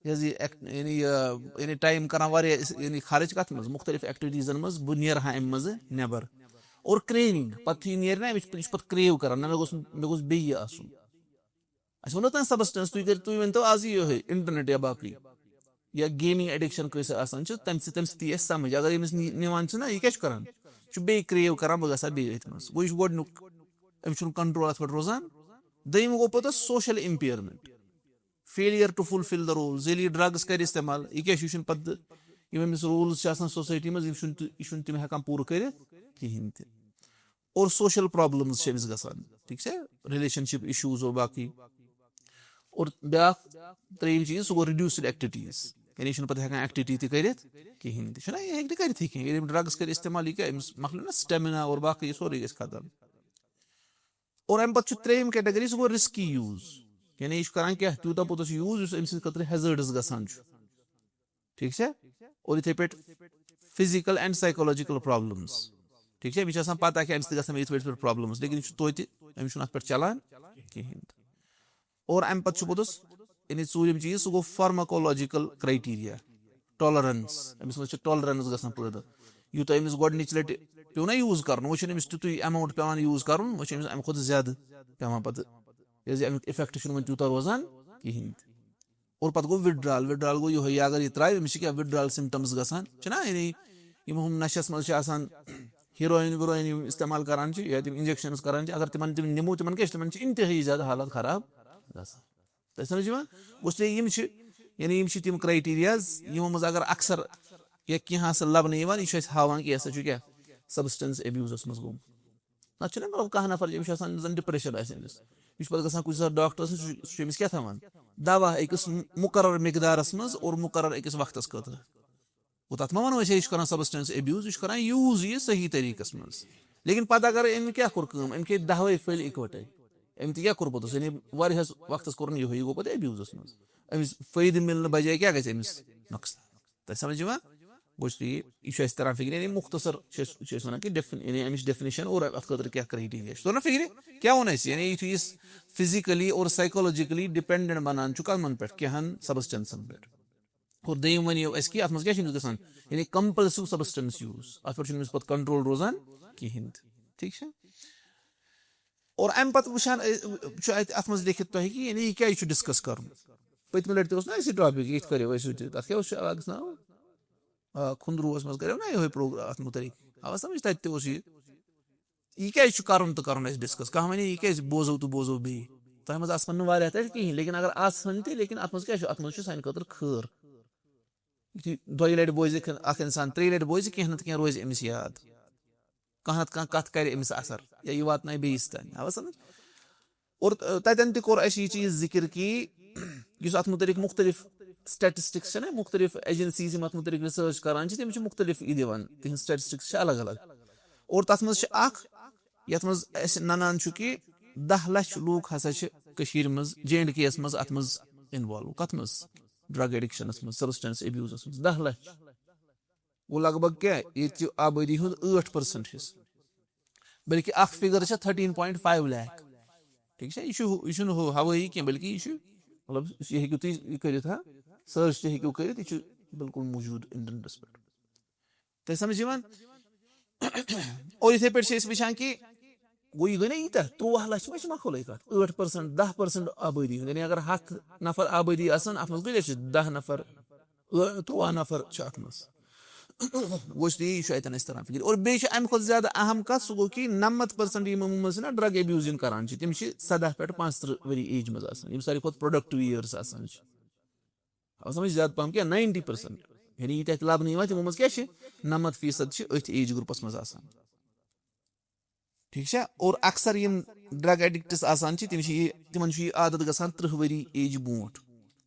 یہِ حظ یہِ ایک-، یعنی یہِ، یعنی ٹایم کران واریاہ اس-، یعنی خرٕچ کَتھ منٛز؟ مُختٔلِف ایکٹیویٹیٖزَن منٛز، بہٕ نیرٕ ہا اَمہِ منٛزٕ نٮ۪بر۔ اور craving، پَتہٕ یہِ نیرِ نہ، أمِس، یہِ چھُ پَتہٕ crave کران، نہ، مےٚ گوٚژھ، مےٚ گوٚژھ بیٚیہِ یہِ آسُن۔ اَسہِ ووٚنو تۄہہِ سبسٹنس، تُہۍ کٔرِو، تُہۍ ؤنۍ تو آز یِہوٚے انٹرنیٹ یا باقٕے یا گیمنگ ایڈکشن کٲنٛسہِ آسان چھِ، تَمہِ سۭتۍ، تَمہِ سۭتۍ یی اَسہِ سمجھ۔ اگر أمِس نی-، نِوان چھِ نہ، یہِ کیٛاہ چھُ کران؟ چھُ بیٚیہِ کرٛیو کران، بہٕ گژھٕ ہا بیٚیہِ أتھۍ منٛز۔ گوٚو، یہِ چھُ گۄڈٕنیُک، أمِس چھُنہٕ کنٹرول اَتھ پٮ۪ٹھ روزان۔ دوٚیِم گوٚو پَتہٕ social impairment، failure to fulfil the roles۔ ییٚلہِ یہِ ڈرگس کرِ استعمال، یہِ کیٛاہ چھُ؟ یہِ چھُنہٕ پَتہٕ، یِم أمِس روٗلٕز چھِ آسان سوسایٹی منٛز، یِم چھُنہٕ تہِ، یہِ چھُنہٕ تِم ہٮ۪کان پوٗرٕ کٔرِتھ کِہیٖنۍ تہِ۔ اور social problems چھِ أمِس گژھان، ٹھیٖک چھا؟ relationship issues اور باقٕے۔ اور بیٛاکھ ترٛیٚیِم چیٖز، سُہ گوٚو reduced activities، یعنی یہِ چھُنہٕ پَتہٕ ہٮ۪کان ایکٹیوٹی تہِ کٔرِتھ کِہیٖنۍ تہِ۔ چھُنہ، یہِ ہیٚکہِ نہٕ کٔرِتھٕے کِہیٖنۍ۔ ییٚلہِ أمۍ ڈرگس کٔرۍ استعمال، یہِ کیٛاہ؟ أمِس مۄکلیو نہ سٹیمنا اور باقٕے، یہِ سورُے گژھِ ختم۔ اور اَمہِ پَتہٕ چھُ ترٛیٚیِم کیٹگری، سُہ گوٚو رِسکی یوٗز، یعنی یہِ چھُ کران کیٛاہ؟ تیوٗتاہ پوٚتُس یوٗز یُس أمۍ سٕنٛدِ خٲطرٕ ہیزٲرڈٕس گژھان چھُ۔ ٹھیٖک چھا؟ اور یِتھے پٲٹھۍ physical and psychological problems۔ ٹھیٖک چھا؟ أمِس چھِ آسان پتہ کہِ أمِس تہِ گژھن یِتھ پٲٹھۍ، یِتھ پٲٹھۍ problems، لیکن یہِ چھُ توتہِ، أمِس چھُنہٕ اَتھ پٮ۪ٹھ چلان کِہیٖنۍ تہِ۔ اور اَمہِ پتہٕ چھُ پوٚتُس، یعنی ژوٗرِم چیٖز، سُہ گوٚو pharmacological criteria، tolerance۔ أمِس منٛز چھِ ٹالرنس گژھان پٲدٕ۔ یوٗتاہ أمِس گۄڈٕنِچ لٹہِ پیوٚو نہ یوٗز کرُن، وۄنۍ چھُنہٕ أمِس تیُتُے amount پٮ۪وان یوٗز کرُن، وۄنۍ چھُ أمِس اَمہِ کھۄتہٕ زیادٕ پٮ۪وان پتہٕ، کیازِ اَمیُک effect چھُنہٕ وۄنۍ تیوٗتاہ روزان کِہیٖنۍ تہِ۔ اور پتہٕ گوٚو withdrawal۔ withdrawal گوٚو یِہوٚے، یہِ اگر یہِ ترٛاوِ، أمِس چھِ کیٛاہ withdrawal symptoms گژھان، چھِنہ؟ یعنی یِم ہُم نشس منٛز چھِ آسان، ہیروئن ویروئن یِم استعمال کران چھِ یا تِم injections کران چھِ، اگر تِمن تِم نِمو، تِمن کیٛاہ چھِ؟ تِمن چھِ انتہٲیی زیادٕ حالت خراب گژھان۔ تۄہہِ سمجھ یِوان؟ گوٚو، اس لیے یِم چھِ، یعنی یِم چھِ تِم criterias، یِمو منٛز اگر اکثر یا کینٛہہ آسہِ لبنہٕ یِوان، یہِ چھُ اَسہِ ہاوان کہِ یہِ ہسا چھُ کیٛاہ؟ Substance abuse منٛز گوٚمُت۔ نتہٕ چھُنہ، مطلب، کانٛہہ نفر، أمِس چھُ آسان، زن depression آسہِ أمِس، یہِ چھُ پتہٕ گژھان کُنہِ ساتہٕ ڈاکٹرس نِش، سُہ چھُ، سُہ چھُ أمِس کیٛاہ تھاوان؟ دوا أکِس مُقرر مقدارس منٛز اور مُقرر أکِس وقتس خٲطرٕ۔ گوٚو، تَتھ ما وَنو أسۍ، یہِ چھُ کران substance abuse، یہِ چھُ کران یوٗز یہِ صحیح طریٖقَس منٛز۔ لیکن پَتہٕ اگر أمۍ کیٛاہ کوٚر کٲم، أمۍ کھیٚیہِ دَہوَے پھٔلۍ اِکوَٹَے، أمۍ تہِ کیٛاہ کوٚر پوٚتُس؟ یعنی واریاہَس وقتَس کوٚرُن یِہوٚے، یہِ گوٚو پَتہٕ abuse منٛز۔ أمِس فٲیدٕ مِلنہٕ بجایہِ کیٛاہ گژھِ أمِس؟ نۄقصان۔ تۄہہِ سمجھ یِوان؟ گوٚو، یہِ، یہِ چھُ اَسہِ تَران فِکرِ، یعنی مُختصر چھِ أسۍ، چھِ أسۍ وَنان کہِ defin-، یعنی اَمِچ definition اور اَتھ خٲطرٕ کیٛاہ criteria چھِ۔ توٚر نا فِکرِ؟ کیٛاہ ووٚن اَسہِ؟ یعنی یُتھُے یہِ physically اور psychologically dependent بَنان چھُ کَمَن پٮ۪ٹھ؟ کینٛہَن substanceن پٮ۪ٹھ۔ اور دوٚیِم وَنیو اَسہِ کہِ اَتھ منٛز کیٛاہ چھُ أمِس گژھان؟ یعنی compulsive substance use، اَتھ پٮ۪ٹھ چھُنہٕ أمِس پَتہٕ control روزان کِہیٖنۍ تہِ۔ ٹھیٖک چھا؟ اور اَمہِ پَتہٕ وٕچھان، اے، چھُ اَتہِ، اَتھ منٛز لیکھِتھ تۄہہِ کہِ یعنی یہِ کیٛازِ چھُ discuss کَرُن۔ پٔتمہِ لَٹہِ تہِ اوس نہ اَسہِ یہِ topic، ییٚتہِ کَریو اَسہِ یہِ تہِ، تَتھ کیٛاہ اوس یہِ اَکھ ناو؟ آ، کھُنٛدروٗوَس منٛز کَریو نہ یِہوٚے پروگرام اَتھ مُتعلِق۔ آوا سَمٕجھ؟ تَتہِ تہِ اوس یہِ۔ یہِ کیٛازِ چھُ کَرُن تہٕ کَرُن اَسہِ discuss؟ کانٛہہ وَنے، یہِ کیٛازِ بوزو تہٕ بوزو بیٚیہِ؟ تۄہہِ منٛز آسَن نہٕ واریاہ تَتہِ کِہیٖنۍ، لیکن اگر آسَن تہِ، لیکن اَتھ منٛز کیٛاہ چھُ؟ اَتھ منٛز چھُ سانہِ خٲطرٕ خٲر۔ یُتھُے دۄیہِ لَٹہِ بوزِ کھن-، اَکھ اِنسان، ترٛیٚیہِ لَٹہِ بوزِ، کینٛہہ نَتہٕ کینٛہہ روزِ أمِس یاد۔ کانٛہہ نَتہٕ کانٛہہ کَتھ کَرِ أمِس اثر یا یہِ واتنایہِ بیٚیِس تام۔ آوا سَمٕجھ؟ اور، آ، تَتٮ۪ن تہِ کوٚر اَسہِ یہِ چیٖز ذِکِر کہِ یُس اَتھ مُتعلِق مُختٔلِف statistics چھِ نہ، مُختٔلِف agencies یِم اَتھ مُتعلِق research کَران چھِ، تِم چھِ مُختٔلِف یہِ دِوان، تِہِنٛز statistics چھِ الگ الگ۔ اور تَتھ منٛز چھِ اَکھ، یَتھ منٛز اَسہِ نَنان چھُ کہِ دَہ لَچھ لوٗکھ ہسا چھِ کٔشیٖرِ منٛز، جے اینڈ کے یَس منٛز اَتھ منٛز involve۔ کَتھ منٛز؟ drug addictionس منٛز، substance abuseس منٛز۔ دَہ لَچھ۔ گوٚو لگ بگ کیٛاہ؟ ییٚتہِ چہِ آبٲدی ہُنٛد ٲٹھ percent حصہٕ۔ بلکہِ اَکھ figure چھےٚ thirteen point five lakh۔ ٹھیٖک چھا؟ یہِ چھُ ہُہ، یہِ چھُنہٕ ہُہ ہوٲیی کینٛہہ، بلکہِ یہِ چھُ، مطلب، یہِ ہیٚکِو تُہۍ یہِ کٔرِتھ، ہا، search تہِ ہیٚکِو کٔرِتھ، یہِ چھُ بالکل موٗجوٗد internetس پٮ۪ٹھ۔ تۄہہِ سمجھ یِوان؟ اور یِتھَے پٲٹھۍ چھِ أسۍ وٕچھان کہِ گوٚو، یہِ گٔے نہ ییٖتیٛاہ، تُرٛواہ لَچھ ما چھِ مۄکلٕے کَتھ؟ ٲٹھ percent، دَہ percent آبٲدی ہُنٛد، یعنی اگر ہَتھ نفر آبٲدی آسَن، اَتھ منٛز کۭتیٛاہ چھِ؟ دَہ نفر، ٲ-، تُرٛواہ نفر چھِ اَتھ منٛز۔ گوٚو، اس لیے یہِ چھُ اَتٮ۪ن اَسہِ تَران فِکرِ۔ اور بیٚیہِ چھُ اَمہِ کھۄتہٕ زیادٕ اہم کَتھ، سُہ گوٚو کہِ نَمَتھ percent یِمو منٛز چھِنہ drug abuse یِم کَران چھِ، تِم چھِ سَداہ پٮ۪ٹھ پانٛژھ تٕرٛہ ؤری age منٛز آسان، یِم ساروی کھۄتہٕ productive years آسان چھِ۔ آو سمجھ؟ زیادٕ پہم کیٛاہ؟ ninety percent۔ یعنی ییٖتیٛاہ تہِ لبنہٕ یِوان، تِمو منٛز کیٛاہ چھِ؟ نَمَتھ فیٖصد چھِ أتھۍ age groupس منٛز آسان۔ ٹھیٖک چھا؟ اور اکثر یِم drug addicts آسان چھِ، تِم چھِ یہِ، تِمن چھُ یہِ عادت گژھان تٕرٛہ ؤری age برونٛٹھ،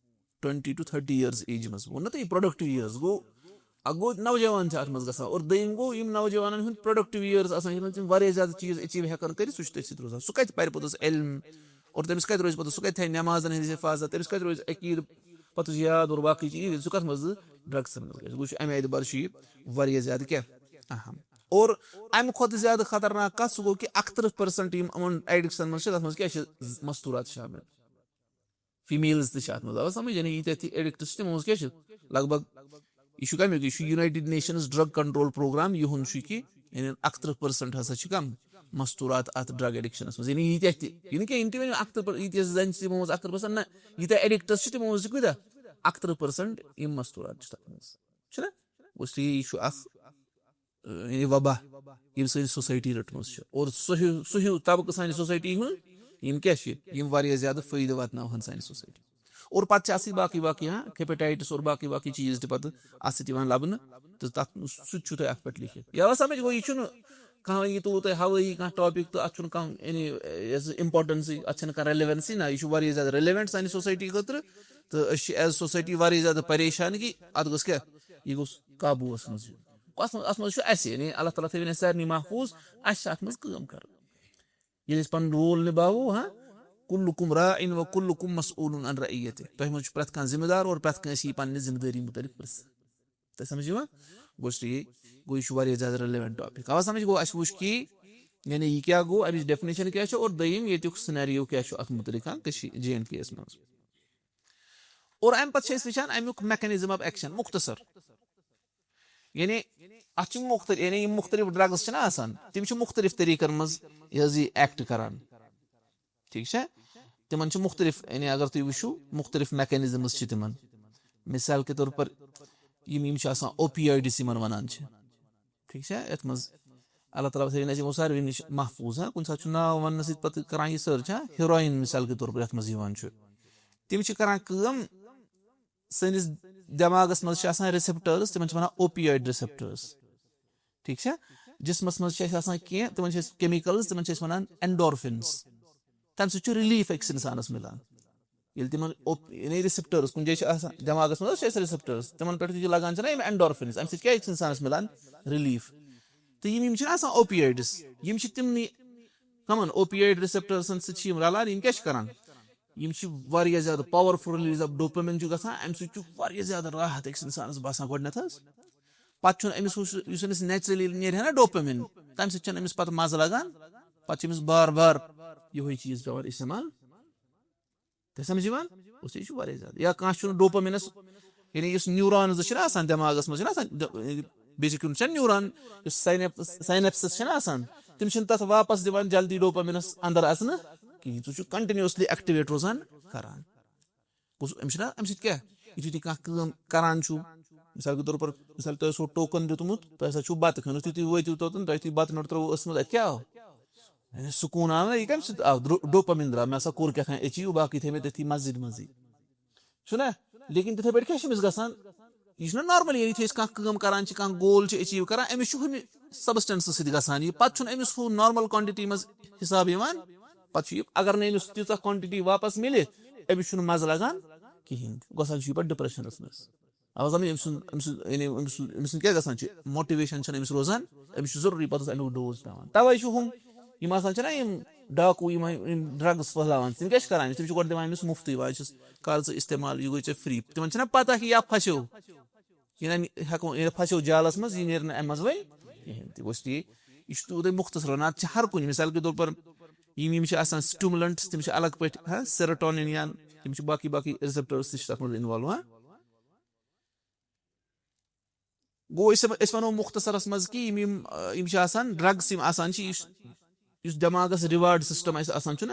twenty to thirty years age منٛز۔ ووٚن نہ تۄہہِ، productive years گوٚو، اکھ گوٚو نوجوان چھِ اتھ منٛز گژھان، اور دوٚیِم گوٚو یِم نوجوانن ہُنٛد productive years آسان، یِمن تِم واریاہ زیادٕ چیٖز achieve ہٮ۪کن کٔرِتھ، سُہ چھُ تٔتھۍ سۭتۍ روزان۔ سُہ کتہِ پرِ پوٚتُس علم؟ اور تٔمِس کتہِ روزِ پتہٕ، سُہ کتہِ تھایہِ نٮ۪مازن ہٕنٛز حفاظت، تٔمِس کتہِ روزِ عقیٖدٕ، پتہٕ چھُ یاد اور باقٕے چیٖز، ییٚلہِ سُہ کتھ منٛز؟ drugsن منٛز گژھِ۔ گوٚو، چھُ امہِ اعتبار چھُ یہِ واریاہ زیادٕ کینٛہہ اہم۔ اور امہِ کھۄتہٕ زیادٕ خطرناک کتھ، سُہ گوٚو کہِ اکترٕہ percent یِم یِمن addictsن منٛز چھِ، تتھ منٛز کیٛاہ چھِ؟ مستوٗرات چھِ شامل۔ females تہِ چھِ اتھ منٛز، آو سمجھ؟ یعنی ییٖتیٛاہ تہِ addicts چھِ، تِمو منٛز کیٛاہ چھِ؟ لگ بگ، یہِ چھُ کمیُک؟ یہِ چھُ United Nations Drug Control Programme، یِہُنٛد چھُ کہِ یعنی اکترٕہ percent ہسا چھِ کم؟ مستوٗرات اتھ drug addictionس منٛز۔ یعنی ییٖتیٛاہ تہِ، یہِ نہٕ کینٛہہ، یِم تہِ ؤنِو اکترٕہ per-، ییٖتیٛاہ زن چھِ تِمو منٛز اکترٕہ percent، نہ، ییٖتیٛاہ addicts چھِ تِمو منٛز چھِ کۭتیٛاہ؟ اکترٕہ percent یِم مستوٗرات چھِ تتھ منٛز۔ چھُنہ؟ اس لیے یہِ چھُ اکھ یعنی وبا، یِم سٲنۍ سوسایٹی رٔٹمٕژ چھِ، اور سُہ ہیوٗ سُہ ہیوٗ طبقہٕ سانہِ سوسایٹی ہُنٛد، یِم کیٛاہ چھِ؟ یِم واریاہ زیادٕ فٲیدٕ واتناوہَن سانہِ سوسایٹی۔ اور پَتہٕ چھِ آسٕنۍ باقٕے باقٕے، ہاں، ہیپیٹائٹس اور باقٕے باقٕے چیٖز تہِ پَتہٕ اَتھ سۭتۍ یِوان لَبنہٕ، تہٕ تَتھ سُہ تہِ چھُ تۄہہِ اَتھ پٮ۪ٹھ لیکھِتھ۔ یا سَمجھ گوٚو، یہِ چھُنہٕ کانٛہہ، یہِ تُلوٕ تۄہہِ ہَوٲیی کانٛہہ ٹاپِک تہٕ اَتھ چھُنہٕ کانٛہہ، یعنی، یہِ حظ اِمپاٹَنسٕے، اَتھ چھَنہٕ کانٛہہ ریلیونسٕے نہ، یہِ چھُ واریاہ زیادٕ ریلیونٹ سانہِ سوسایٹی خٲطرٕ، تہٕ أسۍ چھِ ایز سوسایٹی واریاہ زیادٕ پریشان کہِ اَتھ گوٚژھ کیٛاہ، یہِ گوٚژھ قابوٗوَس منٛز یُن۔ اَتھ منٛز، اَتھ منٛز چھُ اَسہِ، یعنی اللہ تعالیٰ تھٲوِن اَسہِ سارنٕے محفوٗظ، اَسہِ چھِ اَتھ منٛز کٲم کَرٕنۍ۔ ییٚلہِ أسۍ پَنُن رول نِباوو، ہاں، کُلُکُم راعن و کُلُکُم مسئولون عن رعیتہ، تۄہہِ منٛز چھُ پرٛٮ۪تھ کانٛہہ ذِمہٕ دار اور پرٛٮ۪تھ کٲنٛسہِ یی پَننہِ ذِمہٕ دٲری مُتعلِق پرٛژھنہٕ۔ تۄہہِ سَمجھ یِوان؟ گوٚو اس لیے، گوٚو یہِ چھُ واریاہ زیادٕ ریلیونٹ ٹاپِک۔ اَوَ سَمجھ گوٚو، اَسہِ وٕچھ کہِ یعنی یہِ کیٛاہ گوٚو، اَمِچ ڈیفِنیشن کیٛاہ چھِ، اور دوٚیِم ییٚتیُک سِنیریو کیٛاہ چھُ اَتھ مُتعلِق، ہاں، کٔشی-، جے اینڈ کے یَس منٛز۔ اور اَمہِ پَتہٕ چھِ أسۍ وٕچھان اَمیُک mechanism of action، مُختصر۔ یعنی اَتھ چھِ مُختٔلِف، یعنی یِم مُختٔلِف ڈرگز چھِنہ آسان، تِم چھِ مُختٔلِف طریٖقن منٛز یہِ حظ یہِ ایکٹ کران۔ ٹھیٖک چھا؟ تِمن چھِ مُختٔلِف، یعنی اگر تُہۍ وٕچھِو، مُختٔلِف میکینزمز چھِ تِمن۔ مثال کے طور پر یِم، یِم چھِ آسان اوپیائڈس یِمن وَنان چھِ۔ ٹھیٖک چھا؟ یَتھ منٛز اللہ تعالیٰ تھٲوِن اَسہِ یِمو ساروٕے نِش محفوٗظ۔ ہاں، کُنہِ ساتہٕ چھُ ناو وَننہٕ سۭتۍ پَتہٕ کران یہِ سٔرٕچ، ہاں، ہیروئن مثال کے طور پر یَتھ منٛز یِوان چھُ۔ تِم چھِ کران کٲم، سٲنِس دٮ۪ماغَس منٛز چھِ آسان ریسپٹٲرٕز، تِمَن چھِ وَنان اوپیائڈ ریسپٹٲرٕز۔ ٹھیٖک چھا؟ جسمَس منٛز چھِ اَسہِ آسان کینٛہہ، تِمَن چھِ أسۍ کیمیکلز، تِمَن چھِ أسۍ وَنان اینڈورفنز۔ تَمہِ سۭتۍ چھُ ریلیٖف أکِس اِنسانَس مِلان۔ ییٚلہِ تِمَن اوپ-، یعنی ریسپٹٲرٕز کُنہِ جایہِ چھِ آسان، دٮ۪ماغَس منٛز چھِ اَسہِ ریسپٹٲرٕز، تِمَن پٮ۪ٹھ چھِ لَگان چھِنہ یِم اینڈورفنز، اَمہِ سۭتۍ کیٛاہ چھِ اِنسانَس مِلان؟ ریلیٖف۔ تہٕ یِم، یِم چھِنہ آسان اوپیائڈٕز، یِم چھِ تِمنٕے، کَمَن اوپیائڈ ریسپٹٲرزَن سۭتۍ چھِ یِم رَلان، یِم کیٛاہ چھِ کَران؟ یِم چھِ واریاہ زیادٕ پاورفُل، ریلیٖز آف ڈوپامین چھُ گژھان، اَمہِ سۭتۍ چھُ واریاہ زیادٕ راحت أکِس اِنسانَس باسان گۄڈٕنٮ۪تھ حظ۔ پَتہٕ چھُنہٕ أمِس ہُہ، یُس أمِس نیچرلی نیرِ ہا نہ ڈوپامین، تَمہِ سۭتۍ چھُنہٕ أمِس پَتہٕ مَزٕ لَگان، پَتہٕ چھُ أمِس بار بار یِہوٚے چیٖز پٮ۪وان اِستعمال۔ تۄہہِ سَمجھ یِوان؟ گوٚو سُہ، یہِ چھُ واریاہ زیادٕ۔ یا کانٛہہ چھُنہٕ ڈوپامینَس، یعنی یُس نیورونز چھِنہ آسان دٮ۪ماغَس منٛز، چھِنہ آسان، بیسک یوٗنٹ چھِنہ نیورون، یُس ساینپ-، ساینپسز چھِنہ آسان، تِم چھِنہٕ تَتھ واپَس دِوان جلدی ڈوپامینَس اَندَر اَژنہٕ کِہیٖنۍ۔ سُہ چھُ کنٹِنیوسلی ایکٹِویٹ روزان کران۔ گوٚو سُہ، أمِس چھِنہ اَمہِ سۭتۍ کیٛاہ، یُتھُے تُہۍ کانٛہہ کٲم کران چھُو، مثال کے طور پر، مثال تۄہہِ اوسوُ ٹوکن دیُتمُت، تۄہہِ ہسا چھُو بَتہٕ کھیوٚن، یُتھُے تُہۍ وٲتِو توٚتَن، تۄہہِ یُتھُے بَتہٕ نوٚٹ ترٛووُ ٲسَس منٛز، اَتہِ کیٛاہ آو؟ یعنی سکوٗن آو نہ، یہِ کَمہِ سۭتۍ آو؟ درو-، ڈوپامین درٛاو، مےٚ ہسا کوٚر کیٛاہ تام ایچیٖو، باقٕے تھٲے مےٚ تٔتھی مسجد منٛزٕے۔ چھُنہ؟ لیکن تِتھَے پٲٹھۍ کیٛاہ چھِ أمِس گژھان؟ یہِ چھُنہ نارمل، یعنی یُتھُے أسۍ کانٛہہ کٲم کران چھِ، کانٛہہ گول چھِ ایچیٖو کران، أمِس چھُ ہُمہِ سبسٹنسہٕ سۭتۍ گژھان یہِ۔ پَتہٕ چھُنہٕ أمِس ہُہ نارمل کوانٹٹی منٛز حساب یِوان، پَتہٕ چھُ یہِ، اگر نہٕ أمِس تیٖژاہ کوانٹٹی واپَس مِلہِ، أمِس چھُنہٕ مَزٕ لَگان کِہیٖنۍ، گژھان چھُ یہِ پَتہٕ ڈِپریشنَس منٛز۔ اَوَ زَن أمۍ سُنٛد، أمۍ سُنٛد، یعنی أمۍ سُنٛد، أمۍ سُنٛد کیٛاہ گژھان چھِ؟ موٹیویشن چھَنہٕ أمِس روزان، أمِس چھُ ضروٗری پَتہٕ اَمیُک ڈوز پٮ۪وان۔ تَوَے چھُ ہُم، یِم آسان چھِنہ یِم ڈاکوٗ، یِم، یِم ڈرگٕز پھٔہلاوان، تِم کیٛاہ چھِ کران؟ تِم چھِ گۄڈٕ دِوان أمِس مُفتٕے، وۄنۍ چھِس کر ژٕ استعمال، یہِ گوٚو ژےٚ فری۔ تِمن چھَنہ پَتہ کہِ یا پھسیو، یہِ نہ ہٮ۪کو، یہِ پھسیو جالَس منٛز، یہِ نیرِ نہٕ اَمہِ منٛز وۄنۍ کِہیٖنۍ تہِ۔ گوٚو اس لیے یہِ چھُ تیوٗتاہ مُختصر وَنان، اَتھ چھِ ہر کُنہِ، مثال کے طور پر یِم، یِم چھِ آسان سٹیمولنٹس، تِم چھِ الگ پٲٹھۍ، ہاں، سیروٹونین یا تِم چھِ باقٕے باقٕے ریسپٹٲرٕز تہِ چھِ تَتھ منٛز انوالو، ہاں۔ گوٚو أسۍ، أسۍ وَنو مُختصرَس منٛز کہِ یِم، یِم، آ، یِم چھِ آسان ڈرگس، یِم آسان چھِ، یُس، یُس دٮ۪ماغَس ریوارڈ سسٹم اَسہِ آسان چھُنہ،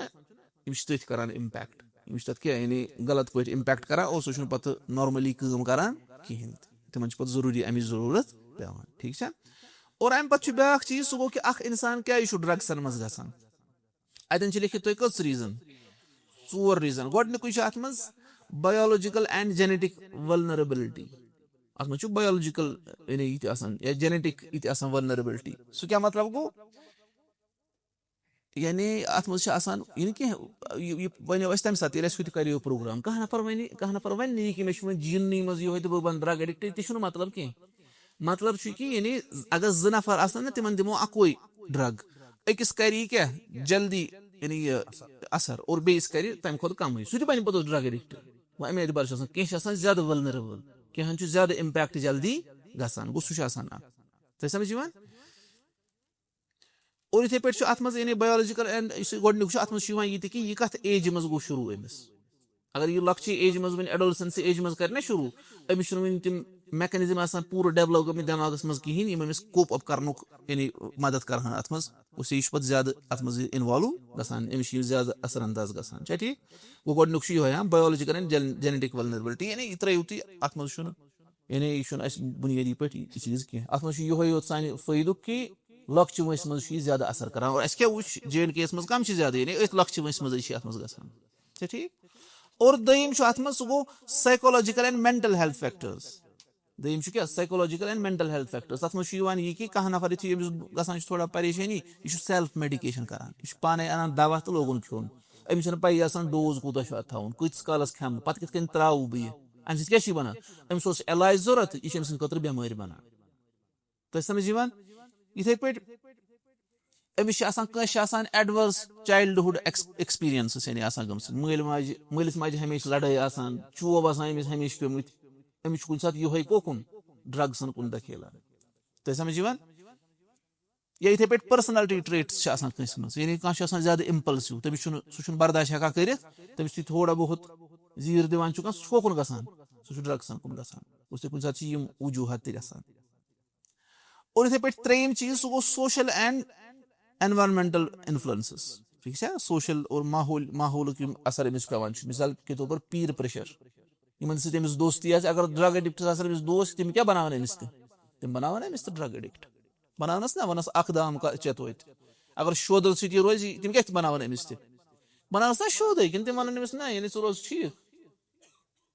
یِم چھِ تٔتھۍ کران امپیکٹ۔ یِم چھِ تَتھ کیٛاہ، یعنی غلط پٲٹھۍ امپیکٹ کران اور سُہ چھُنہٕ پَتہٕ نارملی کٲم کران کِہیٖنۍ تہِ۔ تِمن چھِ پَتہٕ ضروٗری اَمِچ ضروٗرت پٮ۪وان، ٹھیٖک چھا؟ اور اَمہِ پَتہٕ چھُ بیٛاکھ چیٖز، سُہ گوٚو کہِ اَکھ اِنسان کیٛازِ چھُ ڈرگسن منٛز گژھان۔ اَتٮ۪ن چھِ لیکھِتھ تۄہہِ کٔژ ریٖزن؟ ژور ریٖزن۔ گۄڈٕنیُکُے چھُ اَتھ منٛز biological and genetic vulnerability۔ اَتھ منٛز چھُ biological، یعنی یہِ تہِ آسان، یا genetic یہِ تہِ آسان vulnerability۔ سُہ کیٛاہ مطلب گوٚو؟ یعنی اَتھ منٛز چھِ آسان، یعنی کینٛہہ، یہِ، یہِ وَنیو اَسہِ تَمہِ ساتہٕ، ییٚلہِ اَسہِ ہُتہِ کَریو پروگرام۔ کانٛہہ نفر وَنہِ، کانٛہہ نفر وَنہِ نہٕ یہِ کہِ مےٚ چھُ وۄنۍ جیننٕے منٛز یِہوٚے تہٕ بہٕ بَنہٕ ڈرگ ایڈکٹ، تہِ چھُنہٕ مطلب کینٛہہ۔ مطلب چھُ کہِ یعنی اگر زٕ نفر آسن نہ، تِمن دِمو اَکُے ڈرگ، أکِس کَرِ یہِ کیٛاہ؟ جلدی، یعنی یہِ اثر، اور بیٚیِس کَرِ تَمہِ کھۄتہٕ کَمٕے، سُہ تہِ بَنہِ پَتہٕ ڈرگ ایڈکٹ۔ وۄنۍ اَمہِ اعتبار چھُ آسان، کینٛہہ چھِ آسان زیادٕ ولنریبل، کینٛہَن چھُ زیادٕ امپیکٹ جلدی گژھان۔ گوٚو سُہ چھُ آسان اَکھ۔ تۄہہِ سَمجھ یِوان؟ اور یِتھَے پٲٹھۍ چھُ اَتھ منٛز، یعنی biological and یُس یہِ گۄڈٕنیُک چھُ، اَتھ منٛز چھُ یِوان یہِ تہِ کہِ یہِ کَتھ ایجہِ منٛز گوٚو شروٗع أمِس۔ اگر یہِ لۄکچہِ ایجہِ منٛز وۄنۍ ایڈولسنسی ایجہِ منٛز کَرِ نہ شروٗع، أمِس چھُنہٕ وٕنہِ تِم میکینزم آسان پوٗرٕ ڈیولپ گٔمٕتۍ دٮ۪ماغَس منٛز کِہیٖنۍ، یِم أمِس کوپ اپ کَرنُک، یعنی مدد کَرٕہَن اَتھ منٛز۔ گوٚو سُہ، یہِ چھُ پَتہٕ زیادٕ اَتھ منٛز یہِ انوالو گژھان، أمِس چھِ یہِ زیادٕ اثر انداز گژھان۔ چھا ٹھیٖک؟ گوٚو گۄڈٕنیُک چھُ یِہوٚے، ہاں، biological and gen-، genetic vulnerability، یعنی یہِ ترٛٲیِو تُہۍ، اَتھ منٛز چھُنہٕ یعنی یہِ چھُنہٕ اَسہِ بُنیٲدی پٲٹھۍ یہِ چیٖز کینٛہہ۔ اَتھ منٛز چھُ یِہوٚے یوت سانہِ فٲیدُک کہِ لۄکچہِ وٲنٛسہِ منٛز چھُ یہِ زیادٕ اثر کران۔ اور اَسہِ کیٛاہ وٕچھ، جے اینڈ کے یَس منٛز کَم چھِ زیادٕ، یعنی أتھۍ لۄکچہِ وٲنٛسہِ منٛزٕے چھِ اَتھ منٛز گژھان۔ چھا ٹھیٖک؟ اور دوٚیِم چھُ اَتھ منٛز، سُہ گوٚو psychological and mental health factors۔ دوٚیِم چھُ کیٛاہ؟ Psychological and mental health factors۔ تَتھ منٛز چھُ یِوان یہِ کہِ کانٛہہ نفر یُتھُے أمِس گژھان چھُ تھوڑا پریشٲنی، یہِ چھُ self medication کران، یہِ چھُ پانَے اَنان دوا تہٕ لوگُن کھیوٚن۔ أمِس چھُنہٕ پَیی آسان dose کوٗتاہ چھُ اَتھ تھاوُن، کۭتِس کالَس کھٮ۪مہٕ، پَتہٕ کِتھ کٔنۍ ترٛاوٕ بہٕ یہِ۔ اَمہِ سۭتۍ کیٛاہ چھُ یہِ بَنان؟ أمِس اوس علاج ضوٚرَتھ، یہِ چھِ أمۍ سٕنٛدِ خٲطرٕ بٮ۪مٲرۍ بَنان۔ تۄہہِ سَمٕجھ یِوان؟ یِتھَے پٲٹھۍ أمِس چھِ آسان، کٲنٛسہِ چھِ آسان adverse childhood ex-، experiences، یعنی آسان گٔمٕژ۔ مٲلۍ ماجہِ، مٲلِس ماجہِ ہمیشہِ لڑٲے آسان، چوب آسان أمِس ہمیشہِ پیوٚمُت۔ أمِس چھُ کُنہِ ساتہٕ یِہوٚے کوکُن، drugsن کُن دٔکھیلان۔ تۄہہِ سَمٕجھ یِوان؟ یا یِتھَے پٲٹھۍ personality traits چھِ آسان کٲنٛسہِ منٛز، یعنی کانٛہہ چھُ آسان زیادٕ impulsive، تٔمِس چھُنہٕ، سُہ چھُنہٕ برداش ہٮ۪کان کٔرِتھ، تٔمِس چھُ تھوڑا بہت زیٖر دِوان چھُ کانٛہہ، سُہ چھُ کوکُن گژھان، سُہ چھُ drugsن کُن گژھان۔ گوٚژھ تۄہہِ کُنہِ ساتہٕ چھِ یِم وجوٗہات تہِ گژھان۔ اور یِتھَے پٲٹھۍ ترٛیٚیِم چیٖز، سُہ گوٚو social and environmental influences۔ ٹھیٖک چھا؟ Social اور ماحول، ماحولُک یِم اثر أمِس پٮ۪وان چھُ، مثال کے طور پر peer pressure، یِمن سۭتۍ أمِس دوستی آسہِ، اگر drug addictس آسن أمِس دوست، تِم کیٛاہ بناوان أمِس تہِ؟ تِم بناوان أمِس تہِ drug addict۔ بناونس نا، ونس اکھ دام کا-، چےٚ توتہِ۔ اگر شودن سۭتی روزِ، تِم کیٛاہ تہِ بناوان أمِس تہِ؟ بناونس نا شودے، کِنہٕ تِم ونان أمِس، نہ، یعنی ژٕ روز ٹھیٖک۔